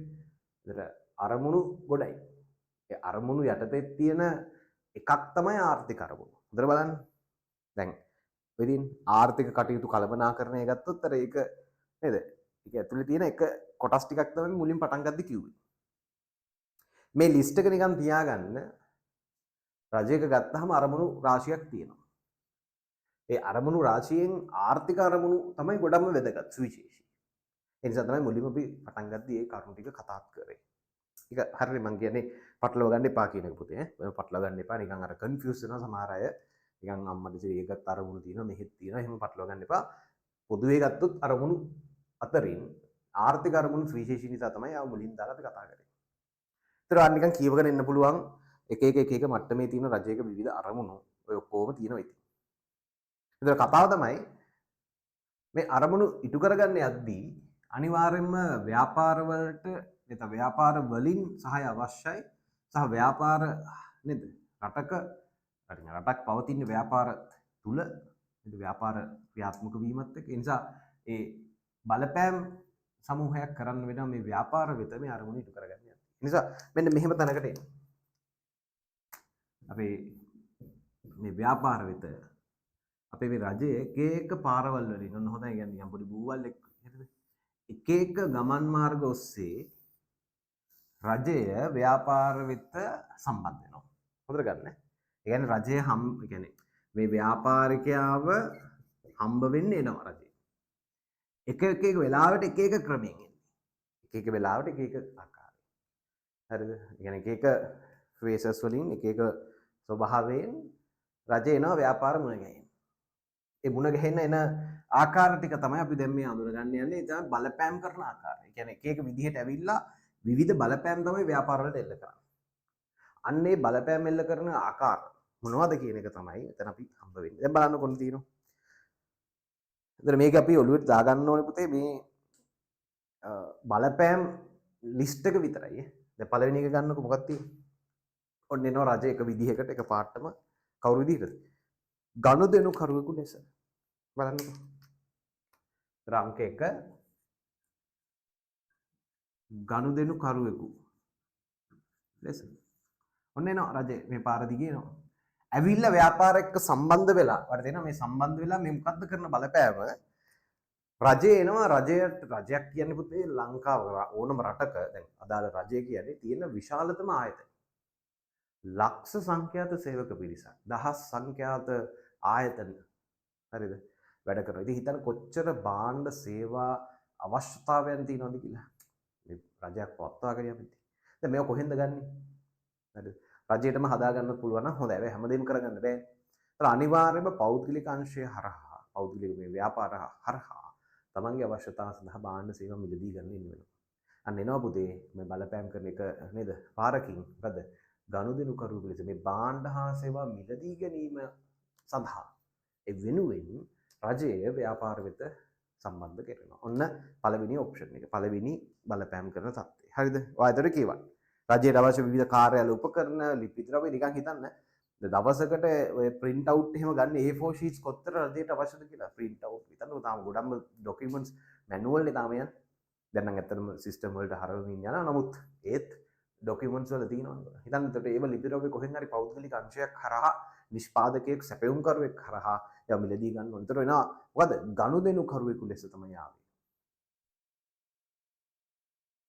එතන අරමුණු ගොඩයි. ඒ අරමුණු යටතේ තියෙන එකක් තමයි ආර්ථික අරමුණු. හොඳට බලන්න. දැන් ඔය ඉතින් ආර්ථික කටයුතු කළමනාකරණය ගත්තොත් අර ඒක නේද? ඒක ඇතුලේ තියෙන එක කොටස් ටිකක් තමයි මුලින් පටන් ගද්දි කිව්වේ. මේ ලිස්ට් එක නිකන් තියාගන්න. රජයක ගත්තාම අරමුණු රාශියක් තියෙනවා. ඒ අරමුණු රාශියෙන් ආර්ථික අරමුණු තමයි ගොඩක්ම වැදගත්, සුවිශේෂී. ඒ නිසා තමයි මුලින්ම අපි පටන් ගද්දි ඒ කරුණු ටික කතාත් කරේ. ඒක හරියට මං කියන්නේ පටලව ගන්න එපා කියන එක පුතේ ඈ. ඔය පටලව ගන්න එපා. නිකන් අර කන්ෆියුස් වෙනවා සමහර අය. නිකන් අම්මට ඉතින් ඒකත් අරමුණු තියෙනවා මෙහෙත් තියෙනවා. එහෙම පටලව ගන්න එපා. පොදුවේ ගත්තොත් අරමුණු අතරින් ආර්ථික අරමුණු සුවිශේෂී නිසා තමයි ආව මුලින් දාලා අපි කතා කරේ. ඒතර ඔයාලා නිකන් කියවගෙන එන්න පුළුවන් එක එක එක එක මට්ටමේ තියෙන රජයක විවිධ අරමුණු ඔය ඔක්කොම තියෙනවා ඉතින්. ඒතර කතාව තමයි මේ අරමුණු ඉටු කරගන්න යද්දී අනිවාර්යයෙන්ම ව්‍යාපාර වලට නැත්නම් ව්‍යාපාර වලින් සහාය අවශ්‍යයි. සහ ව්‍යාපාර නේද? රටක රටක් පවතින ව්‍යාපාර තුල නේද? ව්‍යාපාර ක්‍රියාත්මක වීමත් එක්ක ඒ නිසා ඒ බලපෑම් සමූහයක් කරන්න වෙනවා මේ ව්‍යාපාර වෙත මේ අරමුණු ඉටු කරගන්න යද්දී. ඒ නිසා මෙන්න මෙහෙම තැනකට එනවා. අපේ මේ ව්‍යාපාර වෙත අපේ මේ රජය එක එක පාරවල් වලින් ඔන්න හොඳයි කියන්නේ නිකන් පොඩි බූවල් එක්ක නේද? එක එක ගමන් මාර්ග ඔස්සේ රජය ව්‍යාපාර වෙත සම්බන්ධ වෙනවා. හොඳට ගන්න. ඒ කියන්නේ රජය හම් ඒ කියන්නේ මේ ව්‍යාපාරිකයාව හම්බ වෙන්න එනවා රජය. එක එක එක වෙලාවට එක එක ක්‍රමයෙන් එන්නේ. එක එක වෙලාවට එක එක ආකාරයෙන්. හරිද? ඒ කියන්නේ එක එක ෆේසස් වලින් එක එක ස්වභාවයෙන් රජය එනවා ව්‍යාපාර මුණ ගැහෙන්න. ඒ මුණ ගැහෙන්න එන ආකාර ටික තමයි අපි දැන් මේ අඳුනගන්න යන්නේ. ඒ තමයි බලපෑම් කරන ආකාරය. ඒ කියන්නේ එක එක විදිහට ඇවිල්ලා විවිධ බලපෑම් තමයි ව්‍යාපාර වලට එල්ල කරන්නේ. අන්න ඒ බලපෑම් එල්ල කරන ආකාර මොනවද කියන එක තමයි එතන අපි හම්බ වෙන්නේ. දැන් බලන්න කොහොමද තියෙනවා. එතන මේක අපි ඔළුවට දාගන්න ඕනේ පුතේ මේ බලපෑම් ලිස්ට් එක විතරයි. දැන් පළවෙනි එක ගන්නකො මොකක්ද තියෙන්නේ? ඔන්න එනවා රජ එක විදිහකට එක පාටම කවුරු විදිහටද? ගනුදෙනු කරුවෙකු ලෙස. බලන්නකො. අංක 1 ගනුදෙනු කරුවෙකු ලෙස. ඔන්න එනවා රජය මේ පාර දිගේ එනවා. ඇවිල්ලා ව්‍යාපාර එක්ක සම්බන්ධ වෙලා වර දෙනවා මේ සම්බන්ධ වෙලා මේ මොකද්ද කරන බලපෑම? රජය එනවා රජයට රජයක් කියන්නේ පුතේ ලංකාව ඕනම රටක දැන් අදාළ රජය කියන්නේ තියෙන විශාලතම ආයතනය. ලක්ෂ සංඛ්‍යාත සේවක පිරිසක්, දහස් සංඛ්‍යාත ආයතන, හරිද, වැඩ කරනවා. ඉතින් හිතන්න කොච්චර භාණ්ඩ සේවා අවශ්‍යතාවයන් තියෙනවද කියලා. මේ රජයක් පවත්වාගෙන යමින්. දැන් මේවා කොහෙන්ද ගන්නෙ? හරිද? රජයටම හදාගන්නත් පුළුවන් නම් හොඳයි. හැබැයි හැමදේම කරගන්න බෑනේ. ඒතර අනිවාර්යයෙන්ම පෞද්ගලික අංශය හරහා, පෞද්ගලික මේ ව්‍යාපාර හරහා තමන්ගේ අවශ්‍යතා සඳහා භාණ්ඩ සේවා මිලදී ගන්න ඉන්න වෙනවා. අන්න එනවා පුතේ මේ බලපෑම් කරන එක නේද? පාරකින් මොකද? ගනුදෙනුකරුවෙකු ලෙස මේ භාණ්ඩ හා සේවා මිලදී ගැනීම සඳහා ඒ වෙනුවෙන් රජය ව්‍යාපාර වෙත සම්බන්ධ කරනවා. ඔන්න පළවෙනි ඔප්ෂන් එක. පළවෙනි බලපෑම් කරන තත්ත්වය. හරිද? ඔයා ඒතර කියවන්න. රජයට අවශ්‍ය විවිධ කාර්යාල උපකරණ, ලිපි ද්‍රව්‍ය නිකන් හිතන්න. දවසකට ඔය ප්‍රින්ට් අවුට් එහෙම ගන්න A4 sheets කොච්චර රජයට අවශ්‍යද කියලා. ප්‍රින්ට් අවුට් හිතන්නකෝ තාම ගොඩක්ම ඩොකියුමන්ට්ස් මැනුවල් නේ තාම යන්නේ. දැන් නම් ඇත්තටම සිස්ටම් වලට හරවමින් යනවා. නමුත් ඒත් ඩොකියුමන්ට්ස් වල තියෙනවනේ. හිතන්න එතකොට ඒව ලිපි ද්‍රව්‍ය කොහෙන් හරි පෞද්ගලික අංශයක් හරහා නිෂ්පාදකයෙක් සැපයුම්කරුවෙක් හරහා ඒවා මිලදී ගන්න ඕනේ. එතකොට එනවා මොකද? ගනුදෙනුකරුවෙකු ලෙස තමයි ආවේ.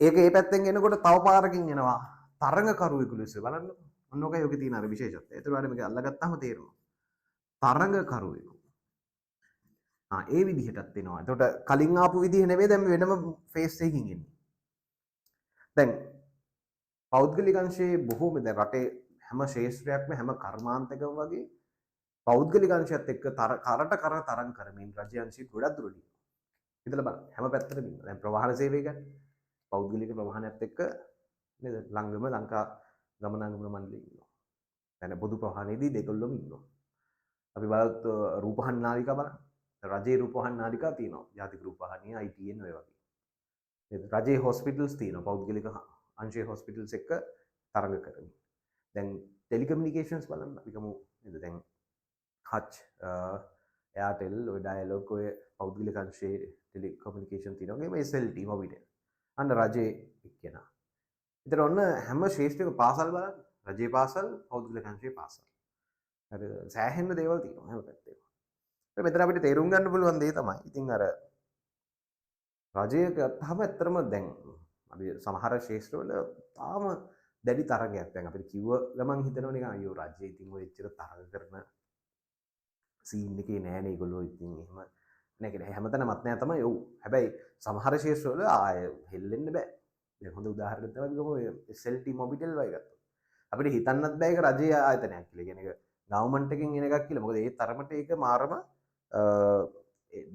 ඒක ඒ පැත්තෙන් එනකොට තව පාරකින් එනවා තරඟකරුවෙකු ලෙස. බලන්නකෝ. ඔන්න ඔකයි ඔකේ තියෙන අර විශේෂත්වය. ඒතර ඔයාලා මේක අල්ලගත්තාම තේරෙනවා. තරඟකරුවෙකු. ආ ඒ විදිහටත් එනවා. එතකොට කලින් ආපු විදිහ නෙවෙයි දැන් වෙනම ෆේස් එකකින් එන්නේ. දැන් පෞද්ගලික අංශයේ බොහෝම දැන් රටේ හැම ක්ෂේත්‍රයක්ම හැම කර්මාන්තයකම වගේ පෞද්ගලික අංශයත් එක්ක කරට කර තරඟ කරමින් රජ්‍ය අංශය ගොඩක් දුරට ඉන්නවා. හිතලා බලන්න හැම පැත්තටම ඉන්නවා. දැන් ප්‍රවාහන සේවය ගන්න. පෞද්ගලික ප්‍රවාහනයත් එක්ක නේද ළඟම ලංකා ගමනාගමන මණ්ඩලය ඉන්නවා. දැන් පොදු ප්‍රවාහනයේදී දෙකොල්ලොම ඉන්නවා. අපි බලත් රූපවාහිනී නාලිකා බලන්න. රජයේ රූපවාහිනී නාලිකා තියෙනවා. ජාතික රූපවාහිනිය, ITN ඔය වගේ. නේද? රජයේ හොස්පිටල්ස් තියෙනවා. පෞද්ගලික අංශයේ හොස්පිටල්ස් එක්ක තරඟ කරමින්. දැන් ටෙලිකමියුනිකේෂන්ස් බලන්න අපි ගමු නේද? දැන් හච්, එයාටෙල්, ඔය ඩයලොග් ඔය පෞද්ගලික අංශයේ ටෙලිකමියුනිකේෂන් තියෙනවා. වගේම SLT Mobitel. අන්න රජයේ එක්කෙනා. ඉතින් ඔන්න හැම ශ්‍රේෂ්ඨයක පාසල් බලන්න. රජයේ පාසල්, පෞද්ගලික අංශයේ පාසල්. හරිද? සෑහෙන දේවල් තියෙනවා හැම පැත්තෙම. මෙතන අපිට තේරුම් ගන්න පුළුවන් දේ තමයි. ඉතින් අර රජය ගත්තාම ඇත්තටම දැන් අපි සමහර ක්ෂේත්‍රවල තාම දැඩි තරගයක්. දැන් අපිට කිව්ව ගමන් හිතනවා නිකන් අයියෝ රජය ඉතින් ඔය එච්චර තරග කරන සීන් එකේ නෑනේ ඒගොල්ලෝ ඉතින් එහෙම නෑ කියලා. හැමතැනමත් නෑ තමයි. ඔව්. හැබැයි සමහර ක්ෂේත්‍රවල ආය හෙල්ලෙන්න බෑ. දැන් හොඳ උදාහරණයක් තමයි අපි ගමු ඔය SLT Mobitel වගේ ගත්තොත්. අපිට හිතන්නත් බෑ ඒක රජයේ ආයතනයක් කියලා. ඒ කියන්නේ ඒක ගවර්න්මන්ට් එකෙන් එන එකක් කියලා. මොකද ඒ තරමට ඒක මාරම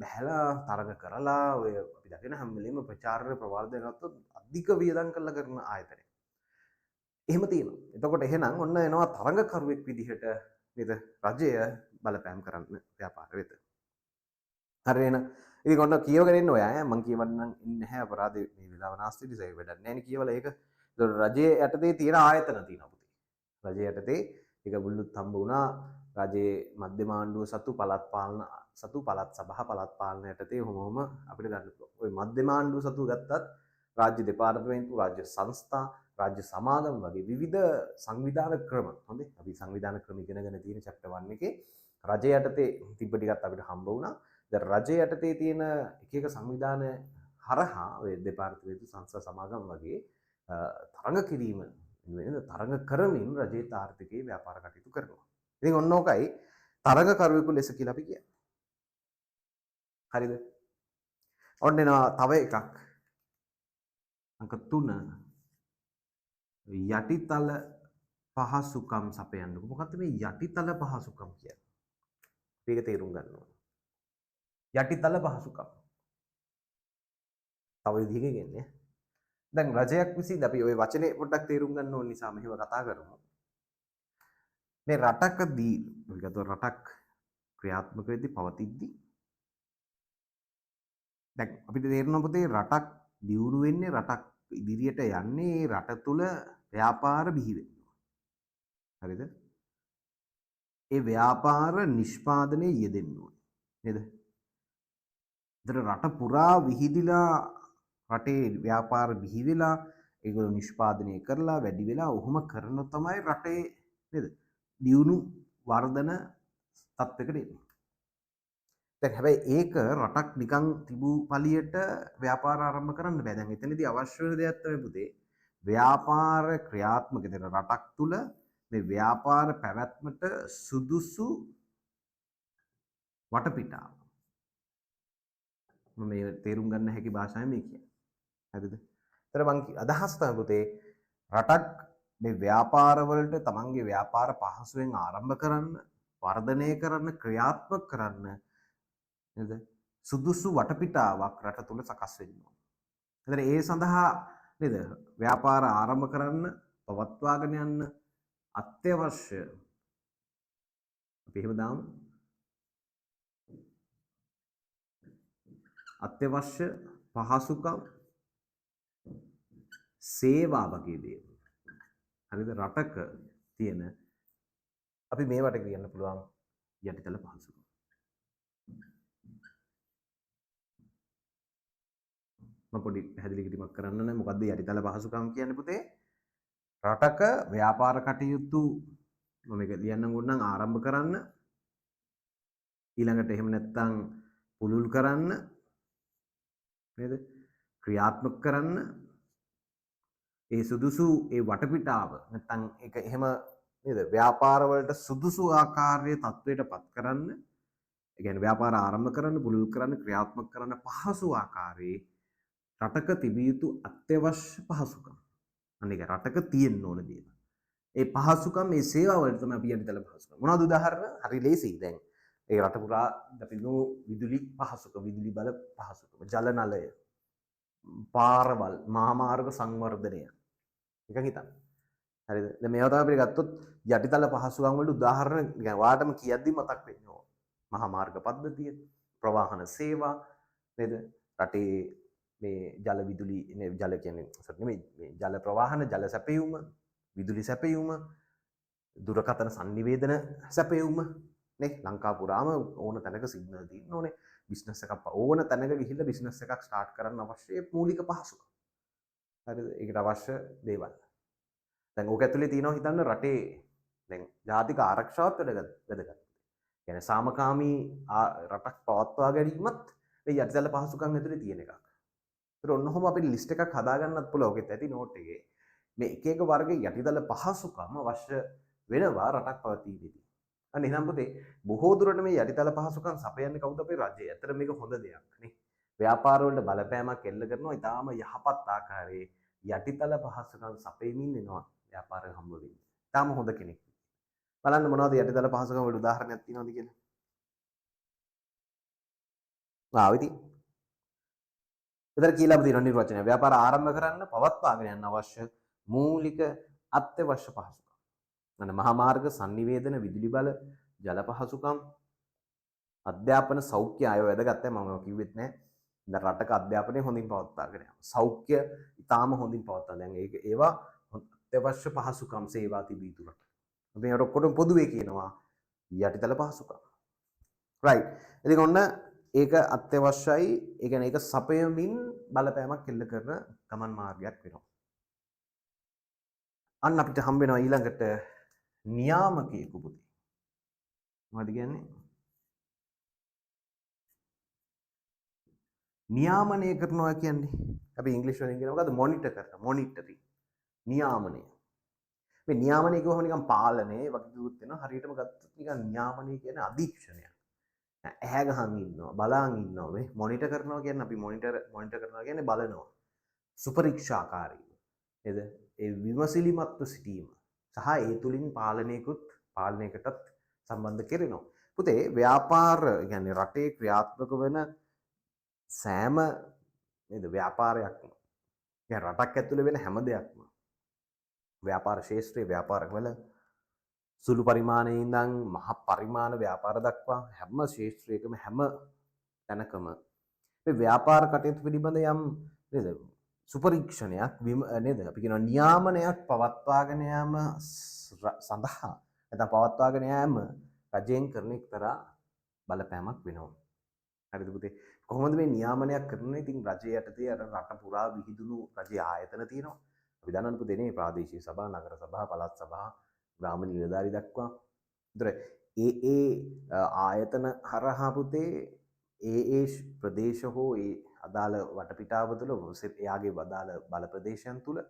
බැහැලා තරඟ කරලා ඔය අපි දකින හැම වෙලෙම ප්‍රචාරණ ප්‍රවර්ධන ගත්තොත් අධික වියදම් කරලා කරන ආයතනයක්. එහෙම තියෙනවා. එතකොට එහෙනම් ඔන්න එනවා තරඟකරුවෙක් විදිහට නේද රජය බලපෑම් කරන්න ව්‍යාපාර වෙත. හරි එහෙනම් ඉතින් ඔන්න කියවගෙන ඉන්න ඔයා ඈ මං කියවන්න නම් ඉන්නේ නැහැ අපරාධේ මේ වෙලාව නාස්ති නිසා ඒ වැඩක් නැහැ නේ කියවලා ඒක. ඒතකොට රජයේ යටතේ තියෙන ආයතන තියෙනවා පුතේ. රජයේ යටතේ ඒක බුල්ලුත් හම්බ වුණා. රජයේ මධ්‍යම ආණ්ඩුව සතු පළාත් පාලන සතු පළාත් සභා පළාත් පාලන යටතේ ඔහොම අපිට ගන්න පුළුවන්. ඔය මධ්‍යම ආණ්ඩුව සතු ගත්තත් රාජ්‍ය දෙපාර්තමේන්තු, රාජ්‍ය සංස්ථා, රාජ්‍ය සමාගම් වගේ විවිධ සංවිධාන ක්‍රම. හොඳේ අපි සංවිධාන ක්‍රම ඉගෙනගෙන තියෙන චැප්ටර් 1 එකේ රජය යටතේ තිබ්බ ටිකත් අපිට හම්බ වුණා. දැන් රජය යටතේ තියෙන එක එක සංවිධාන හරහා ඔය දෙපාර්තමේන්තු, සංස්ථා, සමාගම් වගේ තරඟ කිරීම වෙන තරඟ කරමින් රජයේ ආර්ථිකයේ ව්‍යාපාර කටයුතු කරනවා. ඉතින් ඔන්න ඕකයි තරඟකරුවෙකු ලෙස කියලා අපි කියන්නේ. හරිද? ඔන්න එනවා තව එකක්. අංක 3 යටිතල පහසුකම් සපයන්නකෝ. මොකද්ද මේ යටිතල පහසුකම් කියන්නේ? අපි ඒක තේරුම් ගන්න ඕනේ. යටිතල පහසුකම්. තව විදිහකින් එන්නේ. දැන් රජයක් විසින් අපි ওই වචනේ පොඩ්ඩක් තේරුම් ගන්න ඕන නිසා මෙහෙම කතා කරමු. මේ රටකදී අපි ගත්තොත් රටක් ක්‍රියාත්මක වෙද්දී පවතිද්දී දැන් අපිට තේරෙනවා පොතේ රටක් දියුණු වෙන්නේ රටක් ඉදිරියට යන්නේ රට තුල ව්‍යාපාර බිහි වෙනවා. හරිද? ඒ ව්‍යාපාර නිෂ්පාදනයේ යෙදෙන්න ඕනේ. නේද? ඒතර රට පුරා විහිදිලා රටේ ව්‍යාපාර බිහි වෙලා ඒගොල්ලෝ නිෂ්පාදනය කරලා වැඩි වෙලා ඔහොම කරන තමයි රටේ නේද? දියුණු වර්ධන තත්ත්වයකට එන්නේ. දැන් හැබැයි ඒක රටක් නිකන් තිබූ පළියට ව්‍යාපාර ආරම්භ කරන්න බෑ. දැන් එතනදී අවශ්‍ය වෙන දෙයක් තමයි පුතේ ව්‍යාපාර ක්‍රියාත්මක දෙන රටක් තුල මේ ව්‍යාපාර පැවැත්මට සුදුසු වටපිටාව. මම මේ තේරුම් ගන්න හැකි භාෂාවෙන් මේ කියන්නේ. හරිද? ඒතර මං අදහස් තමයි පුතේ රටක් මේ ව්‍යාපාර වලට තමන්ගේ ව්‍යාපාර පහසුවෙන් ආරම්භ කරන්න, වර්ධනය කරන්න, ක්‍රියාත්මක කරන්න නේද? සුදුසු වටපිටාවක් රට තුල සකස් වෙන්න ඕන. ඒතර ඒ සඳහා නේද ව්‍යාපාර ආරම්භ කරන්න, පවත්වාගෙන යන්න අත්‍යවශ්‍ය අපි එහෙම දාමු. අත්‍යවශ්‍ය පහසුකම් සේවා වගේ දේවල්. හරිද? රටක තියෙන අපි මේවට කියන්න පුළුවන් යටිතල පහසුකම්. මම පොඩි පැහැදිලි කිරීමක් කරන්න ඕනේ. මොකද්ද යටිතල පහසුකම් කියන්නේ පුතේ? රටක ව්‍යාපාර කටයුතු මම මේක ලියන්නම් ඕනනම් ආරම්භ කරන්න, ඊළඟට එහෙම නැත්නම් පුළුල් කරන්න නේද, ක්‍රියාත්මක කරන්න ඒ සුදුසු ඒ වටපිටාව නැත්නම් ඒක එහෙම නේද ව්‍යාපාර වලට සුදුසු ආකාරයේ තත්වයට පත් කරන්න, ඒ කියන්නේ ව්‍යාපාර ආරම්භ කරන්න, පුළුල් කරන්න, ක්‍රියාත්මක කරන්න පහසු ආකාරයේ රටක තිබිය යුතු අත්‍යවශ්‍ය පහසුකම්. අන්න ඒක රටක තියෙන්න ඕන දේවල්. ඒ පහසුකම් මේ සේවා වලට තමයි අපි යටිතල පහසුකම්. මොනවද උදාහරණ? හරි ලේසියි දැන්. ඒ රට පුරා අපි ගමු විදුලි පහසුකම්, විදුලි බල පහසුකම්, ජල නලය, පාරවල්, මහා මාර්ග සංවර්ධනය. නිකන් හිතන්න. හරිද? දැන් මේවා තමයි අපිට ගත්තොත් යටිතල පහසුකම් වලට උදාහරණ නිකන් ඔයාටම කියද්දි මතක් වෙන්නේ ඕක. මහා මාර්ග පද්ධතිය, ප්‍රවාහන සේවා නේද? රටේ මේ ජල විදුලි නේ, ජල කියන්නේ සෝරි නෙමෙයි, මේ ජල ප්‍රවාහන, ජල සැපයුම, විදුලි සැපයුම, දුරකථන සංනිවේදන සැපයුම නේ. ලංකාව පුරාම ඕන තැනක සිග්නල් තියෙන්න ඕනේ. බිස්නස් එකක් ඕන තැනක ගිහිල්ලා බිස්නස් එකක් ස්ටාර්ට් කරන්න අවශ්‍ය මූලික පහසුකම්. හරිද? ඒකට අවශ්‍ය දේවල්. දැන් ඕක ඇතුලේ තියෙනවා හිතන්න රටේ දැන් ජාතික ආරක්ෂාවත් වැදගත්. කියන්නේ සාමකාමී රටක් පවත්වා ගැනීමත් මේ යටිතල පහසුකම් ඇතුලේ තියෙන එකක්. ඒතර ඔන්න ඔහොම අපිට ලිස්ට් එකක් හදාගන්නත් පුළුවන්. ඔකෙත් ඇති නෝට් එකේ. මේ එක එක වර්ගයේ යටිතල පහසුකම් අවශ්‍ය වෙනවා රටක් පවතීමේදී. අන්න එහෙනම් පුතේ බොහෝ දුරට මේ යටිතල පහසුකම් සපයන්නේ කවුද? අපේ රජය. ඇත්තට මේක හොඳ දෙයක් නේ. ව්‍යාපාර වලට බලපෑමක් එල්ල කරනවා ඉතාම යහපත් ආකාරයේ යටිතල පහසුකම් සපයමින් එනවා ව්‍යාපාර හම්බ වෙන්නේ. ඉතාම හොඳ කෙනෙක්. බලන්න මොනවද යටිතල පහසුකම් වලට උදාහරණයක් තියෙනවද කියලා. ආ ඉතින් එතන කියලා තියෙන නිර්වචනය. ව්‍යාපාර ආරම්භ කරන්න, පවත්වාගෙන යන්න අවශ්‍ය මූලික අත්‍යවශ්‍ය පහසුකම්. අන්න මහා මාර්ග සංනිවේදන, විදුලි බල, ජල පහසුකම්, අධ්‍යාපන, සෞඛ්‍ය ආය වැදගත් නැහැ මම කිව්වෙත් නෑ. දැන් රටක අධ්‍යාපනය හොඳින් පවත්වාගෙන යනවා. සෞඛ්‍ය ඉතාම හොඳින් පවත්වා. දැන් ඒක ඒවා අත්‍යවශ්‍ය පහසුකම් සේවා තිබී යුතු රට. අපි ඒකට ඔක්කොටම පොදුවේ කියනවා යටිතල පහසුකම්. රයිට්. ඉතින් ඔන්න ඒක අත්‍යවශ්‍යයි. ඒ කියන්නේ ඒක සපයමින් බලපෑමක් එල්ල කරන ගමන් මාර්ගයක් වෙනවා. අන්න අපිට හම්බ වෙනවා ඊළඟට නියාමකයෙකු පුතේ. මොකද කියන්නේ? නියාමනය කරනවා කියන්නේ අපි ඉංග්‍රීසි වලින් කියන මොකද්ද? මොනිටර් කරනවා. මොනිටරින්. නියාමනය. මේ නියාමනය කියවහම නිකන් පාලනය වගේ කිව්වොත් වෙනවා. හරියටම ගත්තොත් නිකන් නියාමනය කියන්නේ අධීක්ෂණයක්. ඇහැ ගහන් ඉන්නවා, බලාන් ඉන්නවා. මේ මොනිටර් කරනවා කියන්නේ අපි මොනිටර් කරනවා කියන්නේ බලනවා. සුපරීක්ෂාකාරීව. නේද? ඒ විමසිලිමත්ව සිටීම සහ ඒ තුලින් පාලනයකටත් සම්බන්ධ කරනවා. පුතේ ව්‍යාපාර කියන්නේ රටේ ක්‍රියාත්මක වෙන සෑම නේද ව්‍යාපාරයක්ම, يعني රටක් ඇතුලේ වෙන හැම දෙයක්ම ව්‍යාපාර ක්ෂේත්‍රයේ ව්‍යාපාරවල සුළු පරිමාණයේ ඉඳන් මහ පරිමාණ ව්‍යාපාර දක්වා හැම ක්ෂේත්‍රයකම හැම තැනකම මේ ව්‍යාපාර කටයුතු පිළිබඳ යම් නේද සුපරීක්ෂණයක් නේද අපි කියනවා නියාමනයක් පවත්වාගෙන යාම සඳහා නැත්නම් පවත්වාගෙන යාම රජයෙන් කරන එක්තරා බලපෑමක් වෙනවා. හරිද පුතේ? කොහොමද මේ නියාමනයක් කරන්නේ? ඉතින් රජය යටතේ අර රට පුරා විහිදුණු රජයේ ආයතන තියෙනවා. අපි දන්නවනේ පුතේ නේ ප්‍රාදේශීය සභා, නගර සභා, පළාත් සභා, ග්‍රාම නිලධාරි දක්වා. ඒතර ඒ ඒ ආයතන හරහා පුතේ ඒ ඒ ප්‍රදේශ හෝ ඒ අදාළ වටපිටාව තුළ එයාගේ අදාළ බල ප්‍රදේශයන් තුළ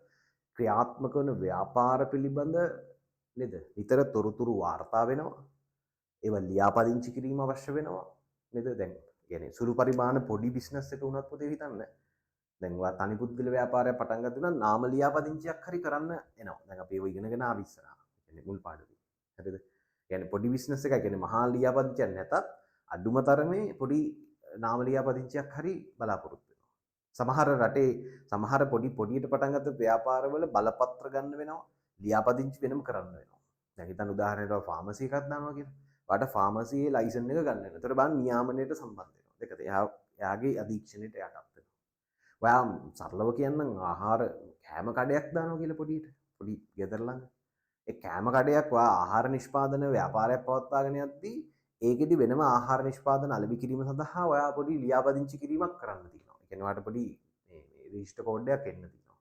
ක්‍රියාත්මක වන ව්‍යාපාර පිළිබඳ නේද? නිතර තොරතුරු වාර්තා වෙනවා. ඒවා ලියාපදිංචි කිරීම අවශ්‍ය වෙනවා. නේද? දැන් කියන්නේ සුළු පරිමාණ පොඩි බිස්නස් එක වුණත් පොතේ හිතන්න. දැන් ඔයා තනි පුද්ගල ව්‍යාපාරයක් පටන් ගත්තා නම් නාම ලියාපදිංචියක් හරි කරන්න එනවා. දැන් අපි ඒව ඉගෙනගෙන ආව ඉස්සරහා. කියන්නේ මුල් පාඩමේ. හරිද? කියන්නේ පොඩි බිස්නස් එකක් කියන්නේ මහා ලියාපදිංචියක් නැතත් අඩුම තරමේ පොඩි නාම ලියාපදිංචියක් හරි බලාපොරොත්තු වෙනවා. සමහර රටේ සමහර පොඩි පොඩියට පටන් ගත්ත ව්‍යාපාරවල බලපත්‍ර ගන්න වෙනවා, ලියාපදිංචි වෙනම කරන්න වෙනවා. දැන් හිතන්න උදාහරණයට ෆාමසි එකක් දානවා කියලා. ඔයාට ෆාමසියේ ලයිසන් එක ගන්න වෙනවා. ඒතර බලන්න නියාමනයට සම්බන්ධ වෙනවා. දෙකද එයාගේ අධීක්ෂණයට යටත් වෙනවා. ඔයා සරලව කියන්නම් ආහාර කෑම කඩයක් දානවා කියලා පොඩියට. පොඩි ගෙදර ළඟ. ඒ කෑම කඩයක් ඔයා ආහාර නිෂ්පාදන ව්‍යාපාරයක් පවත්වාගෙන යද්දී ඒකෙදි වෙනම ආහාර නිෂ්පාදන අලෙවි කිරීම සඳහා ඔයා පොඩි ලියාපදිංචි කිරීමක් කරන්න තියෙනවා. ඒ කියන්නේ ඔයාට පොඩි මේ මේ රෙජිස්ටර් කෝඩ් එකක් එන්න තියෙනවා.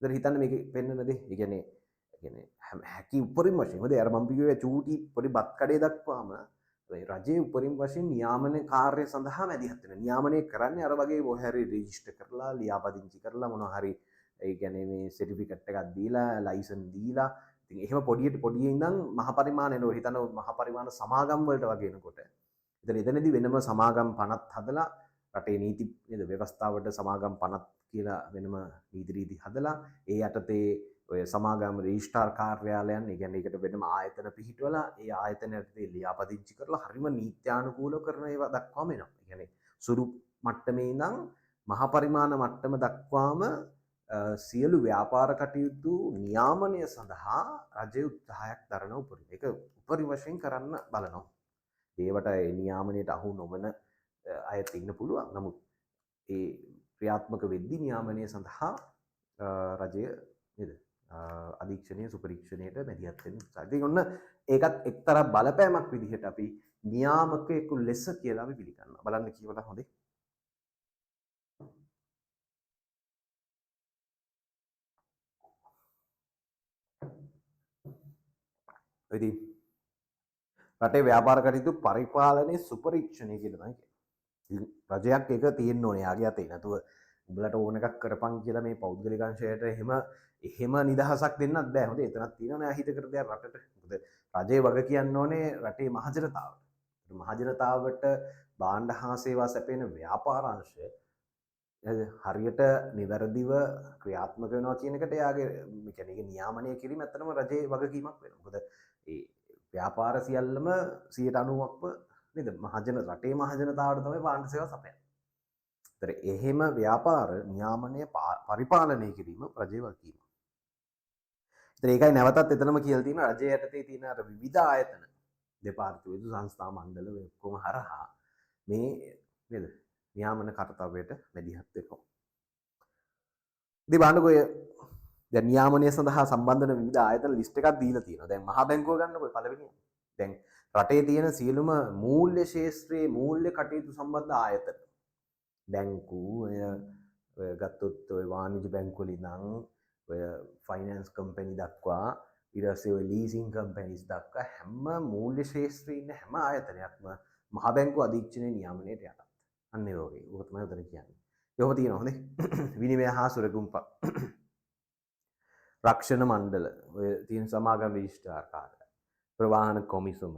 ඒතර හිතන්න මේකේ පෙන්නන දේ. ඒ කියන්නේ හැකි උපරිම වශයෙන්. මොකද අර මම කිව්වේ චූටි පොඩි බත් කඩේ දක්වාම ඒ රජයේ උපරිම වශයෙන් නියාමන කාර්ය සඳහා මැදිහත් වෙනවා. නියාමනය කරන්නේ අර වගේ කොහේ හරි රෙජිස්ටර් කරලා ලියාපදිංචි කරලා මොනවා හරි ඒ කියන්නේ මේ සර්ටිෆිකට් එකක් දීලා ලයිසන් දීලා ඉතින් එහෙම පොඩියට පොඩියෙන් ඉඳන් මහ පරිමාණ එනවා. හිතන්න මහ පරිමාණ සමාගම් වලට වගේ එනකොට. ඉතින් එතනදී වෙනම සමාගම් පනත් හදලා රටේ නීති නේද ව්‍යවස්ථාවට සමාගම් පනත් කියලා වෙනම නීති රීති හදලා ඒ යටතේ ඔය සමාගම් රෙජිස්ට්‍රාර් කාර්යාලයන් ඒ කියන්නේ ඒකට වෙනම ආයතන පිහිටවලා ඒ ආයතන යටතේ ලියාපදිංචි කරලා හරිම නීත්‍යානුකූලව කරන ඒවා දක්වාම එනවා. ඒ කියන්නේ සුළු මට්ටමේ ඉඳන් මහ පරිමාණ මට්ටම දක්වාම සියලු ව්‍යාපාර කටයුතු නියාමනය සඳහා රජය උත්සාහයක් දරන උපරිම. ඒක උපරිම වශයෙන් කරන්න බලනවා. ඒවට ඒ නියාමනයට අහු නොවන අයත් ඉන්න පුළුවන්. නමුත් ඒ ක්‍රියාත්මක වෙද්දී නියාමනය සඳහා රජය නේද අධීක්ෂණය සුපරීක්ෂණයට මැදිහත් වෙන්න උත්සාහ. ඉතින් ඔන්න ඒකත් එක්තරා බලපෑමක් විදිහට අපි නියාමකයෙකු ලෙස කියලා අපි පිළිගන්නවා. බලන්න කියවලා හොඳේ. ඉතින් රටේ ව්‍යාපාර කටයුතු පරිපාලනයේ සුපරීක්ෂණය කියලා තමයි කියන්නේ. ඉතින් රජයක් ඒක තියෙන්න ඕනේ යාගේ අතේ. නැතුව උඹලට ඕන එකක් කරපන් කියලා මේ පෞද්ගලික අංශයට එහෙම නිදහසක් දෙන්නත් බෑ. හොඳේ එතනක් තියෙනවනේ අහිතකර දෙයක් රටට. මොකද රජේ වග කියන්න ඕනේ රටේ මහජනතාවට. මහජනතාවට භාණ්ඩ හා සේවා සැපයන ව්‍යාපාර අංශය හරියට නිවැරදිව ක්‍රියාත්මක වෙනවා කියන එකට එයාගේ මේ කියන්නේ ඒක නියාමනය කිරීම ඇත්තටම රජයේ වගකීමක් වෙනවා. මොකද ඒ ව්‍යාපාර සියල්ලම 90%ක්ම නේද මහජන රටේ මහජනතාවට තමයි භාණ්ඩ සේවා සපයන්නේ. ඒතර එහෙම ව්‍යාපාර නියාමනය පරිපාලනය කිරීම රජයේ වගකීම. ඒතර ඒකයි නැවතත් එතනම කියලා තියෙන රජයේ යටතේ තියෙන අර විවිධ ආයතන දෙපාර්තමේන්තු සංස්ථා මණ්ඩල ඔය ඔක්කොම හරහා මේ නේද නියාමන කර්තව්‍යයට මැදිහත් වෙනවා. ඉතින් බලන්නකෝ ඔය දැන් නියාමනය සඳහා සම්බන්ධ වෙන විවිධ ආයතන ලිස්ට් එකක් දීලා තියෙනවා. දැන් මහා බැංකුව ගන්නකො ඔය පළවෙනිය. දැන් රටේ තියෙන සියලුම මූල්‍ය ශාස්ත්‍රයේ මූල්‍ය කටයුතු සම්බන්ධ ආයතන බැංකු ඔය ගත්තොත් ඔය වාණිජ බැංකු වල ඉඳන් ඔය ෆයිනෑන්ස් කම්පැනි දක්වා ඊට පස්සේ ඔය ලීසින් කම්පැනිස් දක්වා හැම මූල්‍ය ශාස්ත්‍රයේ ඉන්න හැම ආයතනයක්ම මහ බැංකුව අධීක්ෂණයේ නියාමනයට යටත්. අන්න ඒ වගේ. ඕක තමයි උතන කියන්නේ. ඒකම තියෙනවා හොඳේ. විනිමය හා සුරකුම්ප රක්ෂණ මණ්ඩල ඔය තියෙන සමාගම් රෙජිස්ට්‍රාර් කාර්යාලය ප්‍රවාහන කොමිසම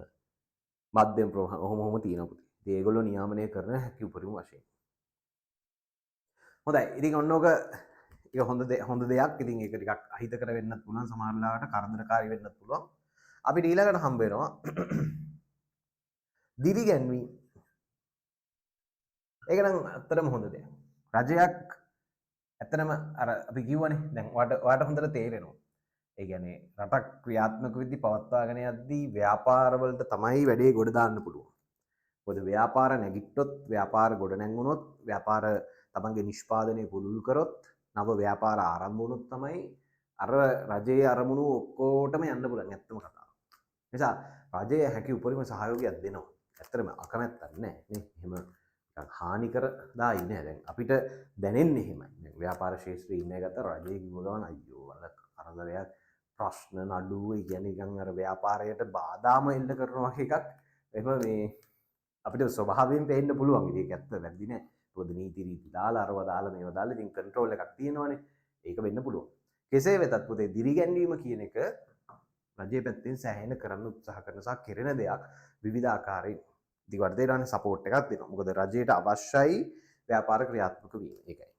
මධ්‍යම ප්‍රවාහන ඔහොම ඔහොම තියෙනවා පුතේ. ඉතින් ඒගොල්ලෝ නියාමනය කරන හැකි උපරිම වශයෙන්. හොඳයි. ඉතින් ඔන්න ඕක ඒක හොඳ දෙයක්. ඉතින් ඒක ටිකක් අහිතකර වෙන්නත් පුළුවන්, සමහර වෙලාවට කරදරකාරී වෙන්නත් පුළුවන්. අපිට ඊළඟට හම්බ වෙනවා දිරිගැන්වීම. ඒක නම් ඇත්තටම හොඳ දෙයක්. රජයක් ඇත්තටම අර අපි කිව්වනේ දැන් ඔයාට හොඳට තේරෙනවා. ඒ කියන්නේ රටක් ක්‍රියාත්මක වෙද්දි පවත්වාගෙන යද්දි ව්‍යාපාරවලට තමයි වැඩේ ගොඩ දාන්න පුළුවන්. මොකද ව්‍යාපාර නැගිට්ටොත්, ව්‍යාපාර ගොඩ නැංගුණොත්, ව්‍යාපාර තමන්ගේ නිෂ්පාදනය පුළුල් කරොත්, නව ව්‍යාපාර ආරම්භ වුණොත් තමයි අර රජයේ අරමුණු ඔක්කොටම යන්න පුළුවන් ඇත්තම කතාව. නිසා රජය හැකි උපරිම සහයෝගයක් දෙනවා. ඇත්තටම අකමැත්තක් නෑ නේ. එහෙම නිකන් හානිකර දායි නෑ. දැන් අපිට දැනෙන්නේ එහෙමයි. දැන් ව්‍යාපාර ක්ෂේත්‍රයේ ඉන්න අය ගත්තා රජයේ කිව්ව ගමන් අයියෝ වල කරදරයක්, ප්‍රශ්න, නඩු, ඒ කියන්නේ නිකන් අර ව්‍යාපාරයට බාධාම එල්ල කරනවා වගේ එකක්. එහෙම මේ අපිට ස්වභාවයෙන් පේන්න පුළුවන්. ඉතින් ඒක ඇත්ත වැරදි නෑ. මොකද නීති රීති දාලා අරව දාලා මේව දාලා ඉතින් කන්ට්‍රෝල් එකක් තියෙනවනේ. ඒක වෙන්න පුළුවන්. කෙසේ වෙතත් පොතේ දිරිගැන්වීම කියන එක රජයේ පැත්තෙන් සෑහෙන කරන්න උත්සාහ කරන සහ කෙරෙන දෙයක් විවිධ ආකාරයෙන්. ඉතින් වට තේරෙනවනේ සපෝට් එකක් දෙනවා. මොකද රජයට අවශ්‍යයි ව්‍යාපාර ක්‍රියාත්මක වීම. ඒකයි.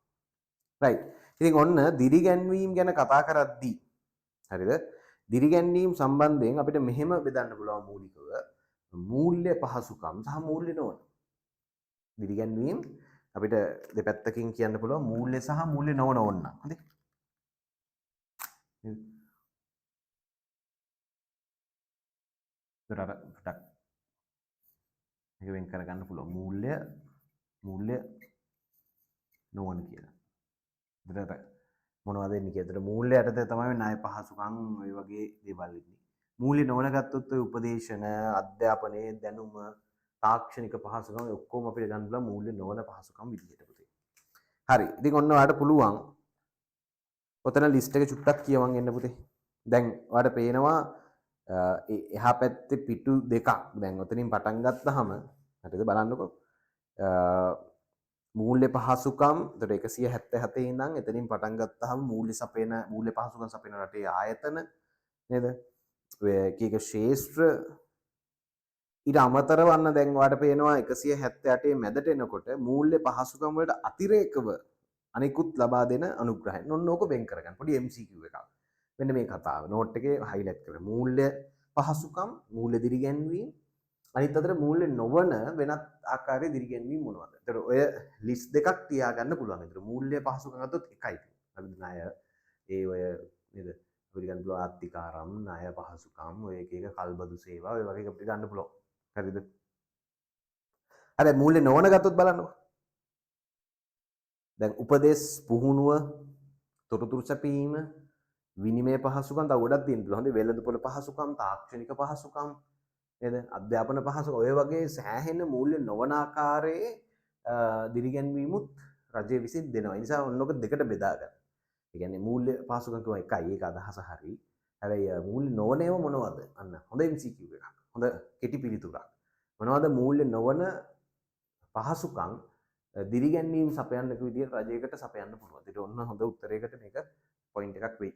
රයිට්. ඉතින් ඔන්න දිරිගැන්වීම් ගැන කතා කරද්දී හරිද? දිරිගැන්වීම් සම්බන්ධයෙන් අපිට මෙහෙම බෙදන්න පුළුවන් මූලිකව මූල්‍ය පහසුකම් සහ මූල්‍ය නොවන. දිරිගැන්වීම් අපිට දෙපැත්තකින් කියන්න පුළුවන් මූල්‍ය සහ මූල්‍ය නොවන ඕන නම්. හරි? ඒතර අර පොඩක් මේක වෙන් කරගන්න පුළුවන් මූල්‍ය මූල්‍ය නොවන කියලා. ඒතර අර මොනවද එන්නේ කියලා. ඒතර මූල්‍ය යටතේ තමයි ණය පහසුකම් ඔය වගේ දේවල් එන්නේ. මූල්‍ය නොවන ගත්තොත් ඔය උපදේශන, අධ්‍යාපනයේ දැනුම, තාක්ෂණික පහසුකම් ඔය ඔක්කොම අපිට ගන්න පුළුවන් මූල්‍ය නොවන පහසුකම් විදිහට පුතේ. හරි. ඉතින් ඔන්න ඔයාලට පුළුවන් ඔතන ලිස්ට් එක චුට්ටක් කියවන් එන්න පුතේ. දැන් ඔයාලට පේනවා එහා පැත්තේ පිටු දෙකක්. දැන් ඔතනින් පටන් ගත්තාම හරිද බලන්නකෝ. මූල්‍ය පහසුකම් එතකොට 177 ඉඳන් එතනින් පටන් ගත්තාම මූල්‍ය සපයන මූල්‍ය පහසුකම් සපයන රටේ ආයතන නේද? ඔය එක එක ශේෂ්ත්‍ර ඊට අමතරව අන්න දැන් ඔයාලට පේනවා 178 මැදට එනකොට මූල්‍ය පහසුකම් වලට අතිරේකව අනිකුත් ලබා දෙන අනුග්‍රහයන්. ඔන්න ඕක වෙන් කරගන්න. පොඩි MCQ එකක්. මෙන්න මේ කතාව නෝට් එකේ හයිලයිට් කරගන්න. මූල්‍ය පහසුකම්, මූල්‍ය දිරිගැන්වීම්, අනිත් අතට මූල්‍ය නොවන වෙනත් ආකාරයේ දිරිගැන්වීම් මොනවද? ඒතර ඔය ලිස්ට් දෙකක් තියාගන්න පුළුවන්. ඒතර මූල්‍ය පහසුකම් ගත්තොත් එකයි තියෙන්නේ. අපි ණය ඒ ඔය නේද? අපිට ගන්න පුළුවන් ආත්තිකාරම්, ණය පහසුකම්, ඔය එක එක කල්බදු සේවා ඔය වගේ අපිට ගන්න පුළුවන්. හරිද? හරි මූල්‍ය නොවන ගත්තොත් බලන්නකෝ. දැන් උපදෙස්, පුහුණුව, තොරතුරු සැපයීම, විනිමය පහසුකම් තව ගොඩක් තියෙන පුළුවන්. හොඳේ වෙළඳපොළ පහසුකම්, තාක්ෂණික පහසුකම් නේද? අධ්‍යාපන පහසුකම් ඔය වගේ සෑහෙන මූල්‍ය නොවන ආකාරයේ දිරිගැන්වීමුත් රජය විසින් දෙනවා. ඒ නිසා ඔන්න ඔක දෙකට බෙදා ගන්න. ඒ කියන්නේ මූල්‍ය පහසුකම් කිව්වා එකයි. ඒක අදහස හරි. හැබැයි මූල්‍ය නොවන ඒවා මොනවද? අන්න හොඳ MCQ එකක්. හොඳ කෙටි පිළිතුරක්. මොනවද මූල්‍ය නොවන පහසුකම් දිරිගැන්වීම් සපයන්නක විදියට රජයකට සපයන්න පුළුවන්. ඒකට ඔන්න හොඳ උත්තරයකට මේක පොයින්ට් එකක් වෙයි.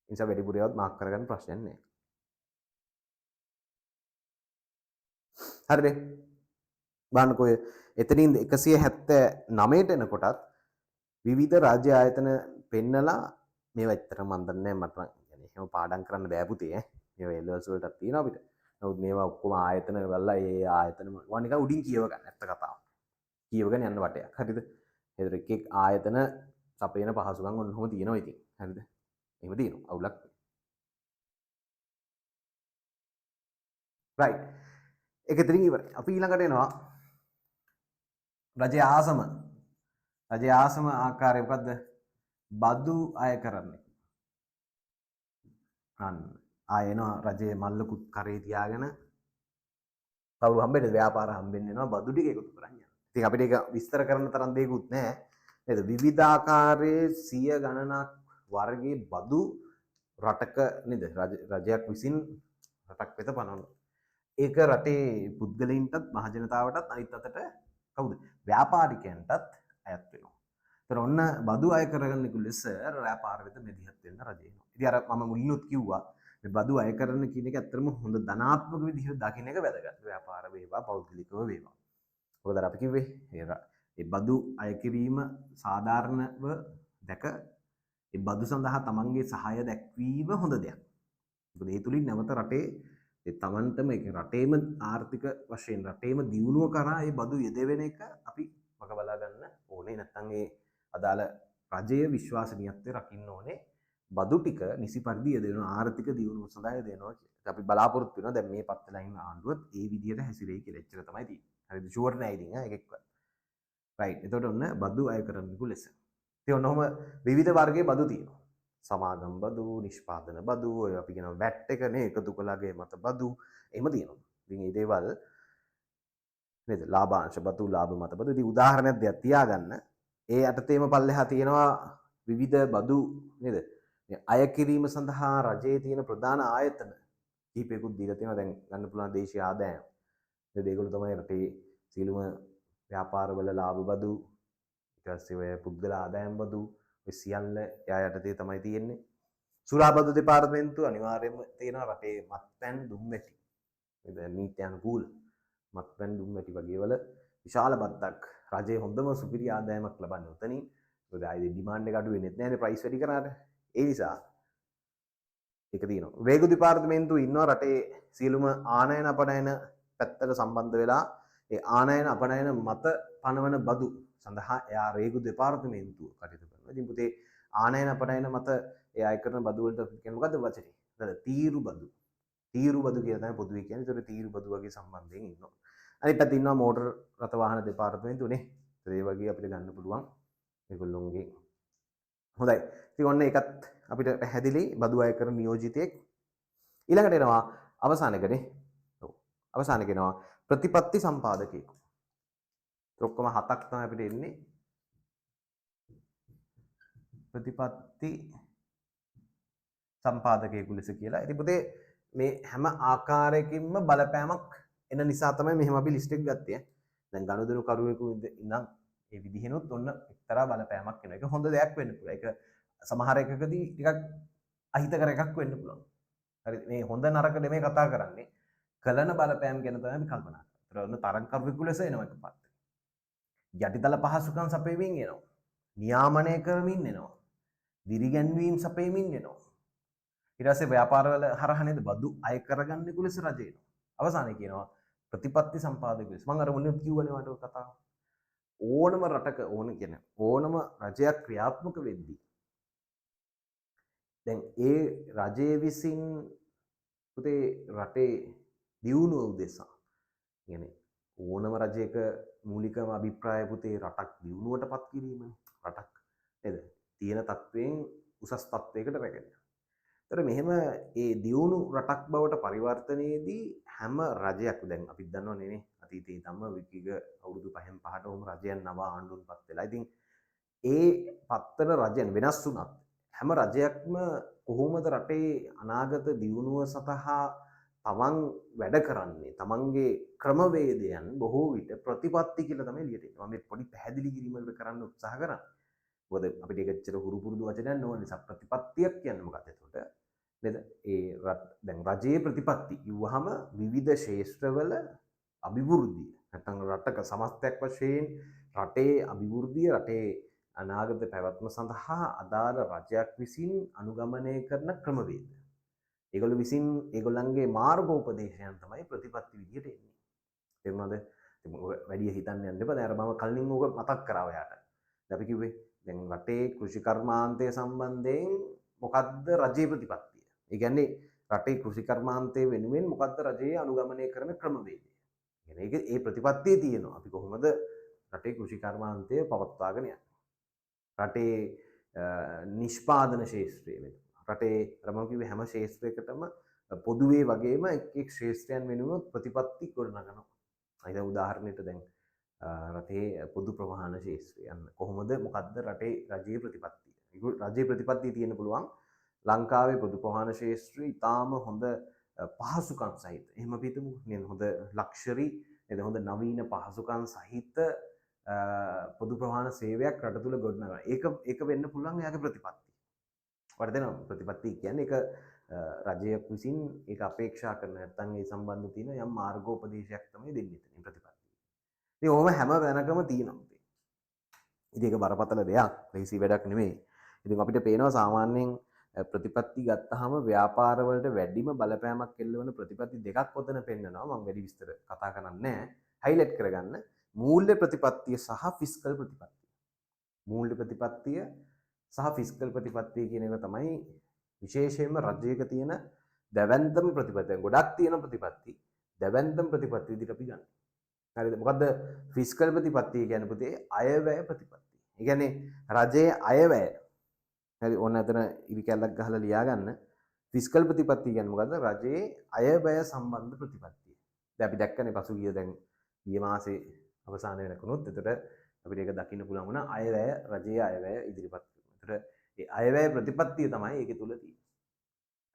ඒ නිසා වැඩිපුර ඒවත් මාක් කරගන්න ප්‍රශ්නයක් නෑ. හරිනේ. බලන්නකෝ ඔය එතනින් 179ට එනකොටත් විවිධ රාජ්‍ය ආයතන පෙන්නලා මේවා ඇත්තටම මන් දන්නේ නෑ මට නම් يعني එහෙම පාඩම් කරන්න බෑ පුතේ ඈ. මේවා එල් ලෙවල්ස් වලටත් තියෙනවා අපිට. නමුත් මේවා ඔක්කොම ආයතන බලලා ඒ ආයතන මොනවා නිකන් උඩින් කියව ගන්න ඇත්ත කතාව. කියවගෙන යන්න වටයක්. හරිද? ඒතර එක එක ආයතන සපයන පහසුකම් ඔන්න ඔහොම තියෙනවා ඉතින්. හරිද? එහෙම තියෙනවා. අවුලක් නෑ. රයිට්. ඒක ඉතින් ඉවරයි. අපි ඊළඟට එනවා රජයේ ආසම. රජයේ ආසම ආකාරය මොකද්ද? බදු අය කරන්නේ. අන්න ආය එනවා රජයේ මල්ලකුත් කරේ තියාගෙන කවුරු හම්බෙන්නද? ව්‍යාපාර හම්බෙන්න එනවා බදු ටික එකතු කරන් යනවා. ඉතින් අපිට ඒක විස්තර කරන්න තරම් දෙයක්වත් නෑ. නේද? විවිධාකාරයේ සිය ගණනක් වර්ගයේ බදු රටක නේද? රජයක් විසින් රටක් වෙත පනවනවා. ඒක රටේ පුද්ගලයින්ටත් මහ ජනතාවටත් අනිත් අතට කවුද? ව්‍යාපාරිකයන්ටත් අයත් වෙනවා. ඒතර ඔන්න බදු අය කරගන්න ලෙස ව්‍යාපාර වෙත මැදිහත් වෙන්න රජය එනවා. ඉතින් අර මම මුලිනුත් කිව්වා මේ බදු අය කරන කියන එක ඇත්තටම හොඳ ධනාත්මක විදිහට දකින්න එක වැදගත්. ව්‍යාපාර වේවා පෞද්ගලිකව වේවා. මොකද අර අපි කිව්වේ ඒ බදු අය කිරීම සාධාරණව දැක ඒ බදු සඳහා තමන්ගේ සහාය දැක්වීම හොඳ දෙයක්. මොකද ඒ තුලින් නැවත රටේ ඒ තමන්ටම ඒ රටේම ආර්ථික වශයෙන් රටේම දියුණුව කරා ඒ බදු යෙදවෙන එක අපි වග බලා ගන්න ඕනේ. නැත්නම් ඒ අදාළ රජය විශ්වාසනීයත්වය රකින්න ඕනේ. බදු ටික නිසි පරිදි යෙදවෙන ආර්ථික දියුණුව සඳහා යෙදෙනවා කියලා. අපි බලාපොරොත්තු වෙනවා දැන් මේ පත් වෙලා ඉන්න ආණ්ඩුවත් ඒ විදිහට හැසිරෙයි කියලා. එච්චර තමයි තියෙන්නේ. හරිද? ෂුවර් නෑ ඉතින් ඈ එකෙක්වත්. රයිට්. එතකොට ඔන්න බදු අය කරන්නෙකු ලෙස. ඉතින් ඔන්න ඔහොම විවිධ වර්ගයේ බදු තියෙනවා. සමාගම් බදු, නිෂ්පාදන බදු, ඔය අපි කියනවා වැට් එක නේ, එකතු කළාගේ මත බදු, එහෙම තියෙනවා. ඉතින් මේ දේවල් නේද? ලාභාංශ බදු, ලාභ මත බදු. ඉතින් උදාහරණයක් දෙයක් තියාගන්න. ඒ යටතේම පල්ලෙහා තියෙනවා විවිධ බදු නේද? මේ අය කිරීම සඳහා රජයේ තියෙන ප්‍රධාන ආයතන කිහිපයකුත් දීලා තියෙනවා. දැන් ගන්න පුළුවන් දේශීය ආදායම්. නේද? ඒගොල්ලෝ තමයි රටේ සියලුම ව්‍යාපාරවල ලාභ බදු, ඊට පස්සේ ඔය පුද්ගල ආදායම් බදු, ඔය සියල්ල එයා යටතේ තමයි තියෙන්නේ. සුරාබදු දෙපාර්තමේන්තුව අනිවාර්යයෙන්ම තියෙනවා රටේ මත්පැන් දුම්වැටි. නේද? නීත්‍යානුකූල මත්පැන් දුම්වැටි වගේ වල විශාල බද්දක් රජයේ හොඳම සුපිරි ආදායමක් ලබන්නේ උතනින්. මොකද ආයේ ඩිමාන්ඩ් එක අඩු වෙන්නෙත් නෑනේ ප්‍රයිස් වැඩි කරාට. ඒ නිසා ඒක තියෙනවා. රේගු දෙපාර්තමේන්තුව ඉන්නවා රටේ සියලුම ආනයන අපනයන පැත්තට සම්බන්ධ වෙලා ඒ ආනයන අපනයන මත පනවන බදු සඳහා එයා රේගු දෙපාර්තමේන්තුව කටයුතු කරනවා. ඉතින් පුතේ ආනයන අපනයන මත ඒ අය කරන බදු වලට අපි කියන්නේ මොකද්ද වචනේ? මොකද තීරු බදු. තීරු බදු කියලා තමයි පොදුවේ කියන්නේ. ඒතර තීරු බදු වගේ සම්බන්ධයෙන් ඉන්නවා. අනිත් පැත්තේ ඉන්නවා මෝටර් රථ වාහන දෙපාර්තමේන්තුව නේ. ඒ වගේ අපිට ගන්න පුළුවන් ඒගොල්ලොන්ගේ. හොඳයි. ඉතින් ඔන්න ඒකත් අපිට පැහැදිලි බදු අය කරන නියෝජිතයෙක්. ඊළඟට එනවා අවසාන එකනේ. ඔව්. අවසාන එක එනවා ප්‍රතිපත්ති සම්පාදකයෙකු. ඔක්කොම හතක් තමයි අපිට එන්නේ. ප්‍රතිපත්ති සම්පාදකයෙකු ලෙස කියලා. ඉතින් පුතේ මේ හැම ආකාරයකින්ම බලපෑමක් එන නිසා තමයි මෙහෙම අපි ලිස්ට් එක ගත්තේ. දැන් ගනුදෙනු කරුවෙකු ඉඳන් ඒ විදිහෙනුත් ඔන්න එක්තරා බලපෑමක් එනවා. ඒක හොඳ දෙයක් වෙන්න පුළුවන්. ඒක සමහර එකකදී ටිකක් අහිතකර එකක් වෙන්න පුළුවන්. හරි, මේ හොඳ නරක නෙමෙයි කතා කරන්නේ. කලන බලපෑම් ගැන තමයි අපි කල්පනා කරන්නේ. ඒතර ඔන්න තරඟකරුවෙකු ලෙස එනවා එකපාරට. යටිතල පහසුකම් සපයමින් එනවා. නියාමනය කරමින් එනවා. දිරිගැන්වීම් සපයමින් එනවා. ඊට පස්සේ ව්‍යාපාරවල හරහා නේද බදු අය කරගන්නෙකු ලෙස රජය එනවා. අවසානයේ කියනවා ප්‍රතිපත්ති සම්පාදක ලෙස. මම අර මුලින්ම කිව්වනේ ඔයාලට ඔය කතාව. ඕනම රටක ඕන කියන ඕනම රජයක් ක්‍රියාත්මක වෙද්දී දැන් ඒ රජය විසින් පුතේ රටේ දියුණුව උදෙසා කියන්නේ ඕනම රජයක මූලිකම අභිප්‍රාය පුතේ රටක් දියුණුවට පත් කිරීමනේ. රටක් නේද? තියෙන තත්වයෙන් උසස් තත්වයකට රැගෙන යනවා. ඒතර මෙහෙම ඒ දියුණු රටක් බවට පරිවර්තනයේදී හැම රජයක් දැන් අපි දන්නවනේ නේ අතීතයේ තම විකිග අවුරුදු 5න් 5ට ඔහොම රජයන් නව ආණ්ඩුන් පත් වෙලා. ඉතින් ඒ පත්වන රජයන් වෙනස් වුණත් හැම රජයක්ම කොහොමද රටේ අනාගත දියුණුව සඳහා තමන් වැඩ කරන්නේ, තමන්ගේ ක්‍රමවේදයන් බොහෝ විට ප්‍රතිපත්ති කියලා තමයි එළියට එන්නේ. මම මේ පොඩි පැහැදිලි කිරීමකට කරන්න උත්සාහ කරන්නේ. මොකද අපිට ඒක ඇත්තට හුරු පුරුදු වචනයක් නොවන නිසා ප්‍රතිපත්තියක් කියන්නේ මොකක්ද එතකොට? නේද? ඒ දැන් රජයේ ප්‍රතිපත්ති කිව්වහම විවිධ ක්ෂේත්‍රවල අභිවෘද්ධිය නැත්නම් රටක සමස්තයක් වශයෙන් රටේ අභිවෘද්ධිය, රටේ අනාගත පැවැත්ම සඳහා අදාළ රජයක් විසින් අනුගමනය කරන ක්‍රමවේද. ඒගොල්ලෝ විසින් ඒගොල්ලන්ගේ මාර්ගෝපදේශයන් තමයි ප්‍රතිපත්ති විදියට එන්නේ. තේරුණාද? ඉතින් ඔය වැඩි හිතන්න යන්න එපා. දැන් අර මම කලින් ඕක මතක් කරා ඔයාට. දැන් අපි කිව්වේ දැන් රටේ කෘෂිකර්මාන්තය සම්බන්ධයෙන් මොකද්ද රජයේ ප්‍රතිපත්තිය? ඒ කියන්නේ රටේ කෘෂිකර්මාන්තය වෙනුවෙන් මොකද්ද රජයේ අනුගමනය කරන ක්‍රමවේදය? ඒ කියන්නේ ඒක ඒ ප්‍රතිපත්තිය තියෙනවා. අපි කොහොමද රටේ කෘෂිකර්මාන්තය පවත්වාගෙන යන්නේ? රටේ නිෂ්පාදන ක්ෂේත්‍රය වෙනුවෙන් රටේ අර මම කිව්වේ හැම ක්ෂේත්‍රයකටම පොදුවේ වගේම එක් එක් ක්ෂේත්‍රයන් වෙනුවෙන් ප්‍රතිපත්ති ගොඩනගනවා. අය දැන් උදාහරණයට දැන් රටේ පොදු ප්‍රවාහන ක්ෂේත්‍රය යන්න කොහොමද මොකද්ද රටේ රජයේ ප්‍රතිපත්තිය? රජයේ ප්‍රතිපත්තිය තියෙන්න පුළුවන් ලංකාවේ පොදු ප්‍රවාහන ක්ෂේත්‍රය ඉතාම හොඳ පහසුකම් සහිත. එහෙම අපි හිතමු නේද? හොඳ ලක්ෂරි නේද? හොඳ නවීන පහසුකම් සහිත පොදු ප්‍රවාහන සේවයක් රට තුල ගොඩනගනවා. ඒක වෙන්න පුළුවන් එයාගේ ප්‍රතිපත්තිය. ඔයාලට දෙනවා ප්‍රතිපත්තිය කියන්නේ ඒක රජයක් විසින් ඒක අපේක්ෂා කරන නැත්නම් ඒ සම්බන්ධ තියෙන යම් මාර්ගෝපදේශයක් තමයි දෙන්නේ එතනින් ප්‍රතිපත්තිය. ඉතින් ඔහොම හැම තැනකම තියෙනවා. ඉතින් ඒක බරපතල දෙයක්, ලේසි වැඩක් නෙමෙයි. ඉතින් අපිට පේනවා සාමාන්‍යයෙන් ප්‍රතිපත්ති ගත්තාම ව්‍යාපාරවලට වැඩිම බලපෑමක් එල්ලවන ප්‍රතිපත්ති දෙකක් ඔතන පෙන්නනවා. මම වැඩි විස්තර කතා කරන්නේ නැහැ. හයිලයිට් කරගන්න. මූල්‍ය ප්‍රතිපත්තිය සහ ෆිස්කල් ප්‍රතිපත්තිය. මූල්‍ය ප්‍රතිපත්තිය සහ ෆිස්කල් ප්‍රතිපත්තිය කියන එක තමයි විශේෂයෙන්ම රජයක තියෙන දැවැන්තම ප්‍රතිපත්තිය. ගොඩක් තියෙන ප්‍රතිපත්ති දැවැන්තම ප්‍රතිපත්ති විදිහට අපි ගන්න. හරිද? මොකද්ද ෆිස්කල් ප්‍රතිපත්තිය කියන්නේ පුතේ? අයවැය ප්‍රතිපත්තිය. ඒ කියන්නේ රජයේ අයවැය. හරි, ඔන්න එතන ඉරි කැල්ලක් ගහලා ලියා ගන්න. ෆිස්කල් ප්‍රතිපත්තිය කියන්නේ මොකද්ද? රජයේ අයවැය සම්බන්ධ ප්‍රතිපත්තිය. දැන් අපි දැක්කනේ පසුගිය දැන් ගිය මාසේ අවසාන වෙනකනුත් එතකොට අපිට ඒක දකින්න පුළුවන් වුණා අයවැය, රජයේ අයවැය ඉදිරිපත් කරනවා. එතකොට ඒ අයවැය ප්‍රතිපත්තිය තමයි ඒකේ තුල තියෙන්නේ.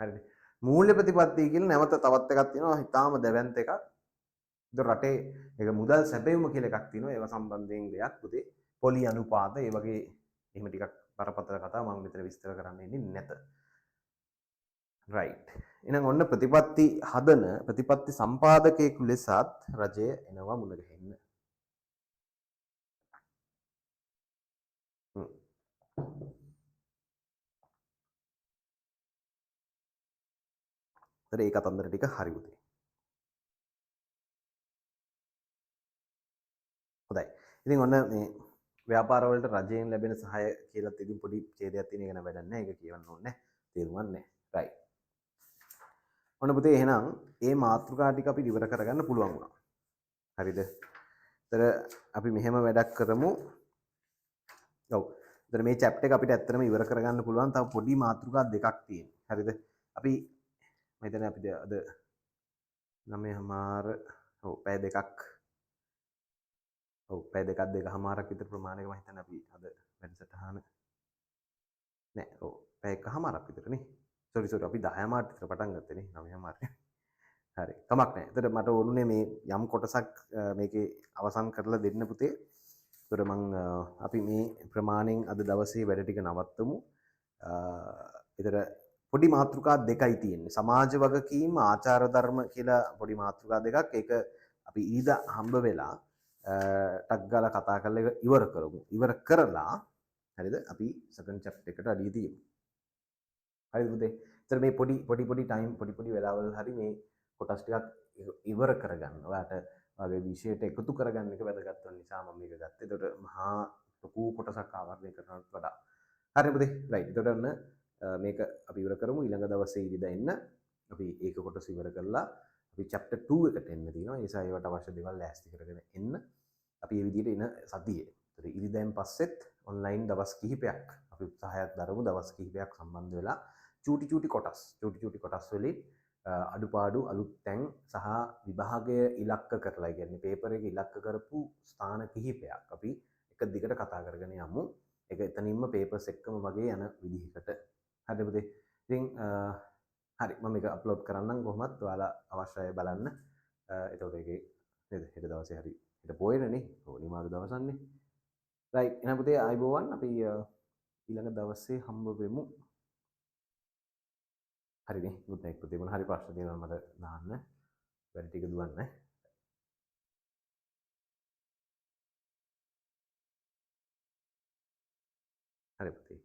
හරිද? මූල්‍ය ප්‍රතිපත්තිය කියලා නැවත තවත් එකක් තියෙනවා, හිතාම දැවැන්ත එකක්. එතකොට රටේ ඒක මුදල් සැපයුම කියලා එකක් තියෙනවා. ඒව සම්බන්ධයෙන් දෙයක් පුතේ පොලි අනුපාත ඒ වගේ එහෙම ටිකක් බරපතල කතා මම මෙතන විස්තර කරන්න ඉන්නේ නැත. රයිට්. එහෙනම් ඔන්න ප්‍රතිපත්ති හදන ප්‍රතිපත්ති සම්පාදකයෙකු ලෙසත් රජය එනවා මුණ ගැහෙන්න. ඒතර ඒ කතන්දර ටික හරි පුතේ. හොඳයි. ඉතින් ඔන්න මේ ව්‍යාපාර වලට රජයෙන් ලැබෙන සහාය කියලාත් ඉතින් පොඩි ඡේදයක් තියෙන එක ගැන වැඩක් නැහැ. ඒක කියවන්න ඕනේ නැහැ. තේරුම් නැහැ. රයිට්. ඔන්න පුතේ එහෙනම් මේ මාතෘකා ටික අපි ඉවර කරගන්න පුළුවන් වුණා. හරිද? ඒතර අපි මෙහෙම වැඩක් කරමු. ඔව්. ඒතර මේ චැප්ටර් එක අපිට ඇත්තටම ඉවර කරගන්න පුළුවන් තව පොඩි මාතෘකා දෙකක් තියෙනවා. හරිද? අපි මම හිතන්නේ අපිට අද 9:30 ඔව් පැය දෙකක් ඔව් පැය දෙකක් දෙකමාරක් විතර ප්‍රමාණයක මම හිතන්නේ අපි අද වැඩසටහන නෑ ඔව් පැය එකමාරක් විතර නේ. සෝරි සෝරි අපි 10:00 විතර පටන් ගත්තේ නේ 9:30. හරි කමක් නෑ. එතකොට මට ඕනුනේ මේ යම් කොටසක් මේකේ අවසන් කරලා දෙන්න පුතේ. එතකොට මං අපි මේ ප්‍රමාණයෙන් අද දවසේ වැඩ ටික නවත්තමු. එතකොට පොඩි මාතෘකා දෙකයි තියෙන්නේ. සමාජ වගකීම් ආචාර ධර්ම කියලා පොඩි මාතෘකා දෙකක්. ඒක අපි ඊදා හම්බ වෙලා ටක් ගාලා කතා කරලා ඒක ඉවර කරමු. ඉවර කරලා හරිද අපි සෙකන්ඩ් චැප්ටර් එකට අඩිය තියමු. හරිද පුතේ? ඒතර මේ පොඩි පොඩි පොඩි ටයිම් පොඩි පොඩි වෙලාවල් හරි මේ කොටස් ටිකක් ඉවර කරගන්න. ඔයාට ඔයාගේ විෂයට එකතු කරගන්න එක වැදගත් වන නිසා මම මේක ගත්තේ. ඒතකොට මහා ලොකු කොටසක් ආවරණය කරනවට වඩා. හරි පුතේ. රයිට්. ඒතකොට ඔන්න මේක අපි ඉවර කරමු. ඊළඟ දවසේ ඉරිදා එන්න අපි ඒක කොටස ඉවර කරලා අපි චැප්ටර් 2 එකට එන්න තියෙනවා. ඒ නිසා ඒවට අවශ්‍ය දේවල් ලෑස්ති කරගෙන එන්න. අපි මේ විදිහට එන සතියේ. ඒතර ඉරිදාෙන් පස්සෙත් ඔන්ලයින් දවස් කිහිපයක් අපි උත්සාහයක් දරමු. දවස් කිහිපයක් සම්බන්ධ වෙලා චූටි චූටි කොටස් චූටි චූටි කොටස් වලින් අඩුපාඩු අලුත් තැන් සහ විභාගය ඉලක්ක කරලා, ඒ කියන්නේ පේපර් එක ඉලක්ක කරපු ස්ථාන කිහිපයක් අපි එක දිගට කතා කරගෙන යමු. ඒක එතනින්ම පේපර්ස් එක්කම වගේ යන විදිහකට. හරිද පුතේ? ඉතින් හරි මම මේක අප්ලෝඩ් කරන්නම් කොහොමත් ඔයාලා අවශ්‍ය අය බලන්න. එතකොට ඒකේ නේද හෙට දවසේ හරි හෙට පොයනනේ. ඔව් නිමාඩු දවසන්නේ. රයිට් එහෙනම් පුතේ ආයිබෝවන් අපි ඊළඟ දවසේ හම්බ වෙමු. හරිනේ ගුඩ් නයිට් පුතේ. මොන හරි ප්‍රශ්න තියෙනවා මට දාන්න. වැඩ ටික දුවන්න. හරි පුතේ.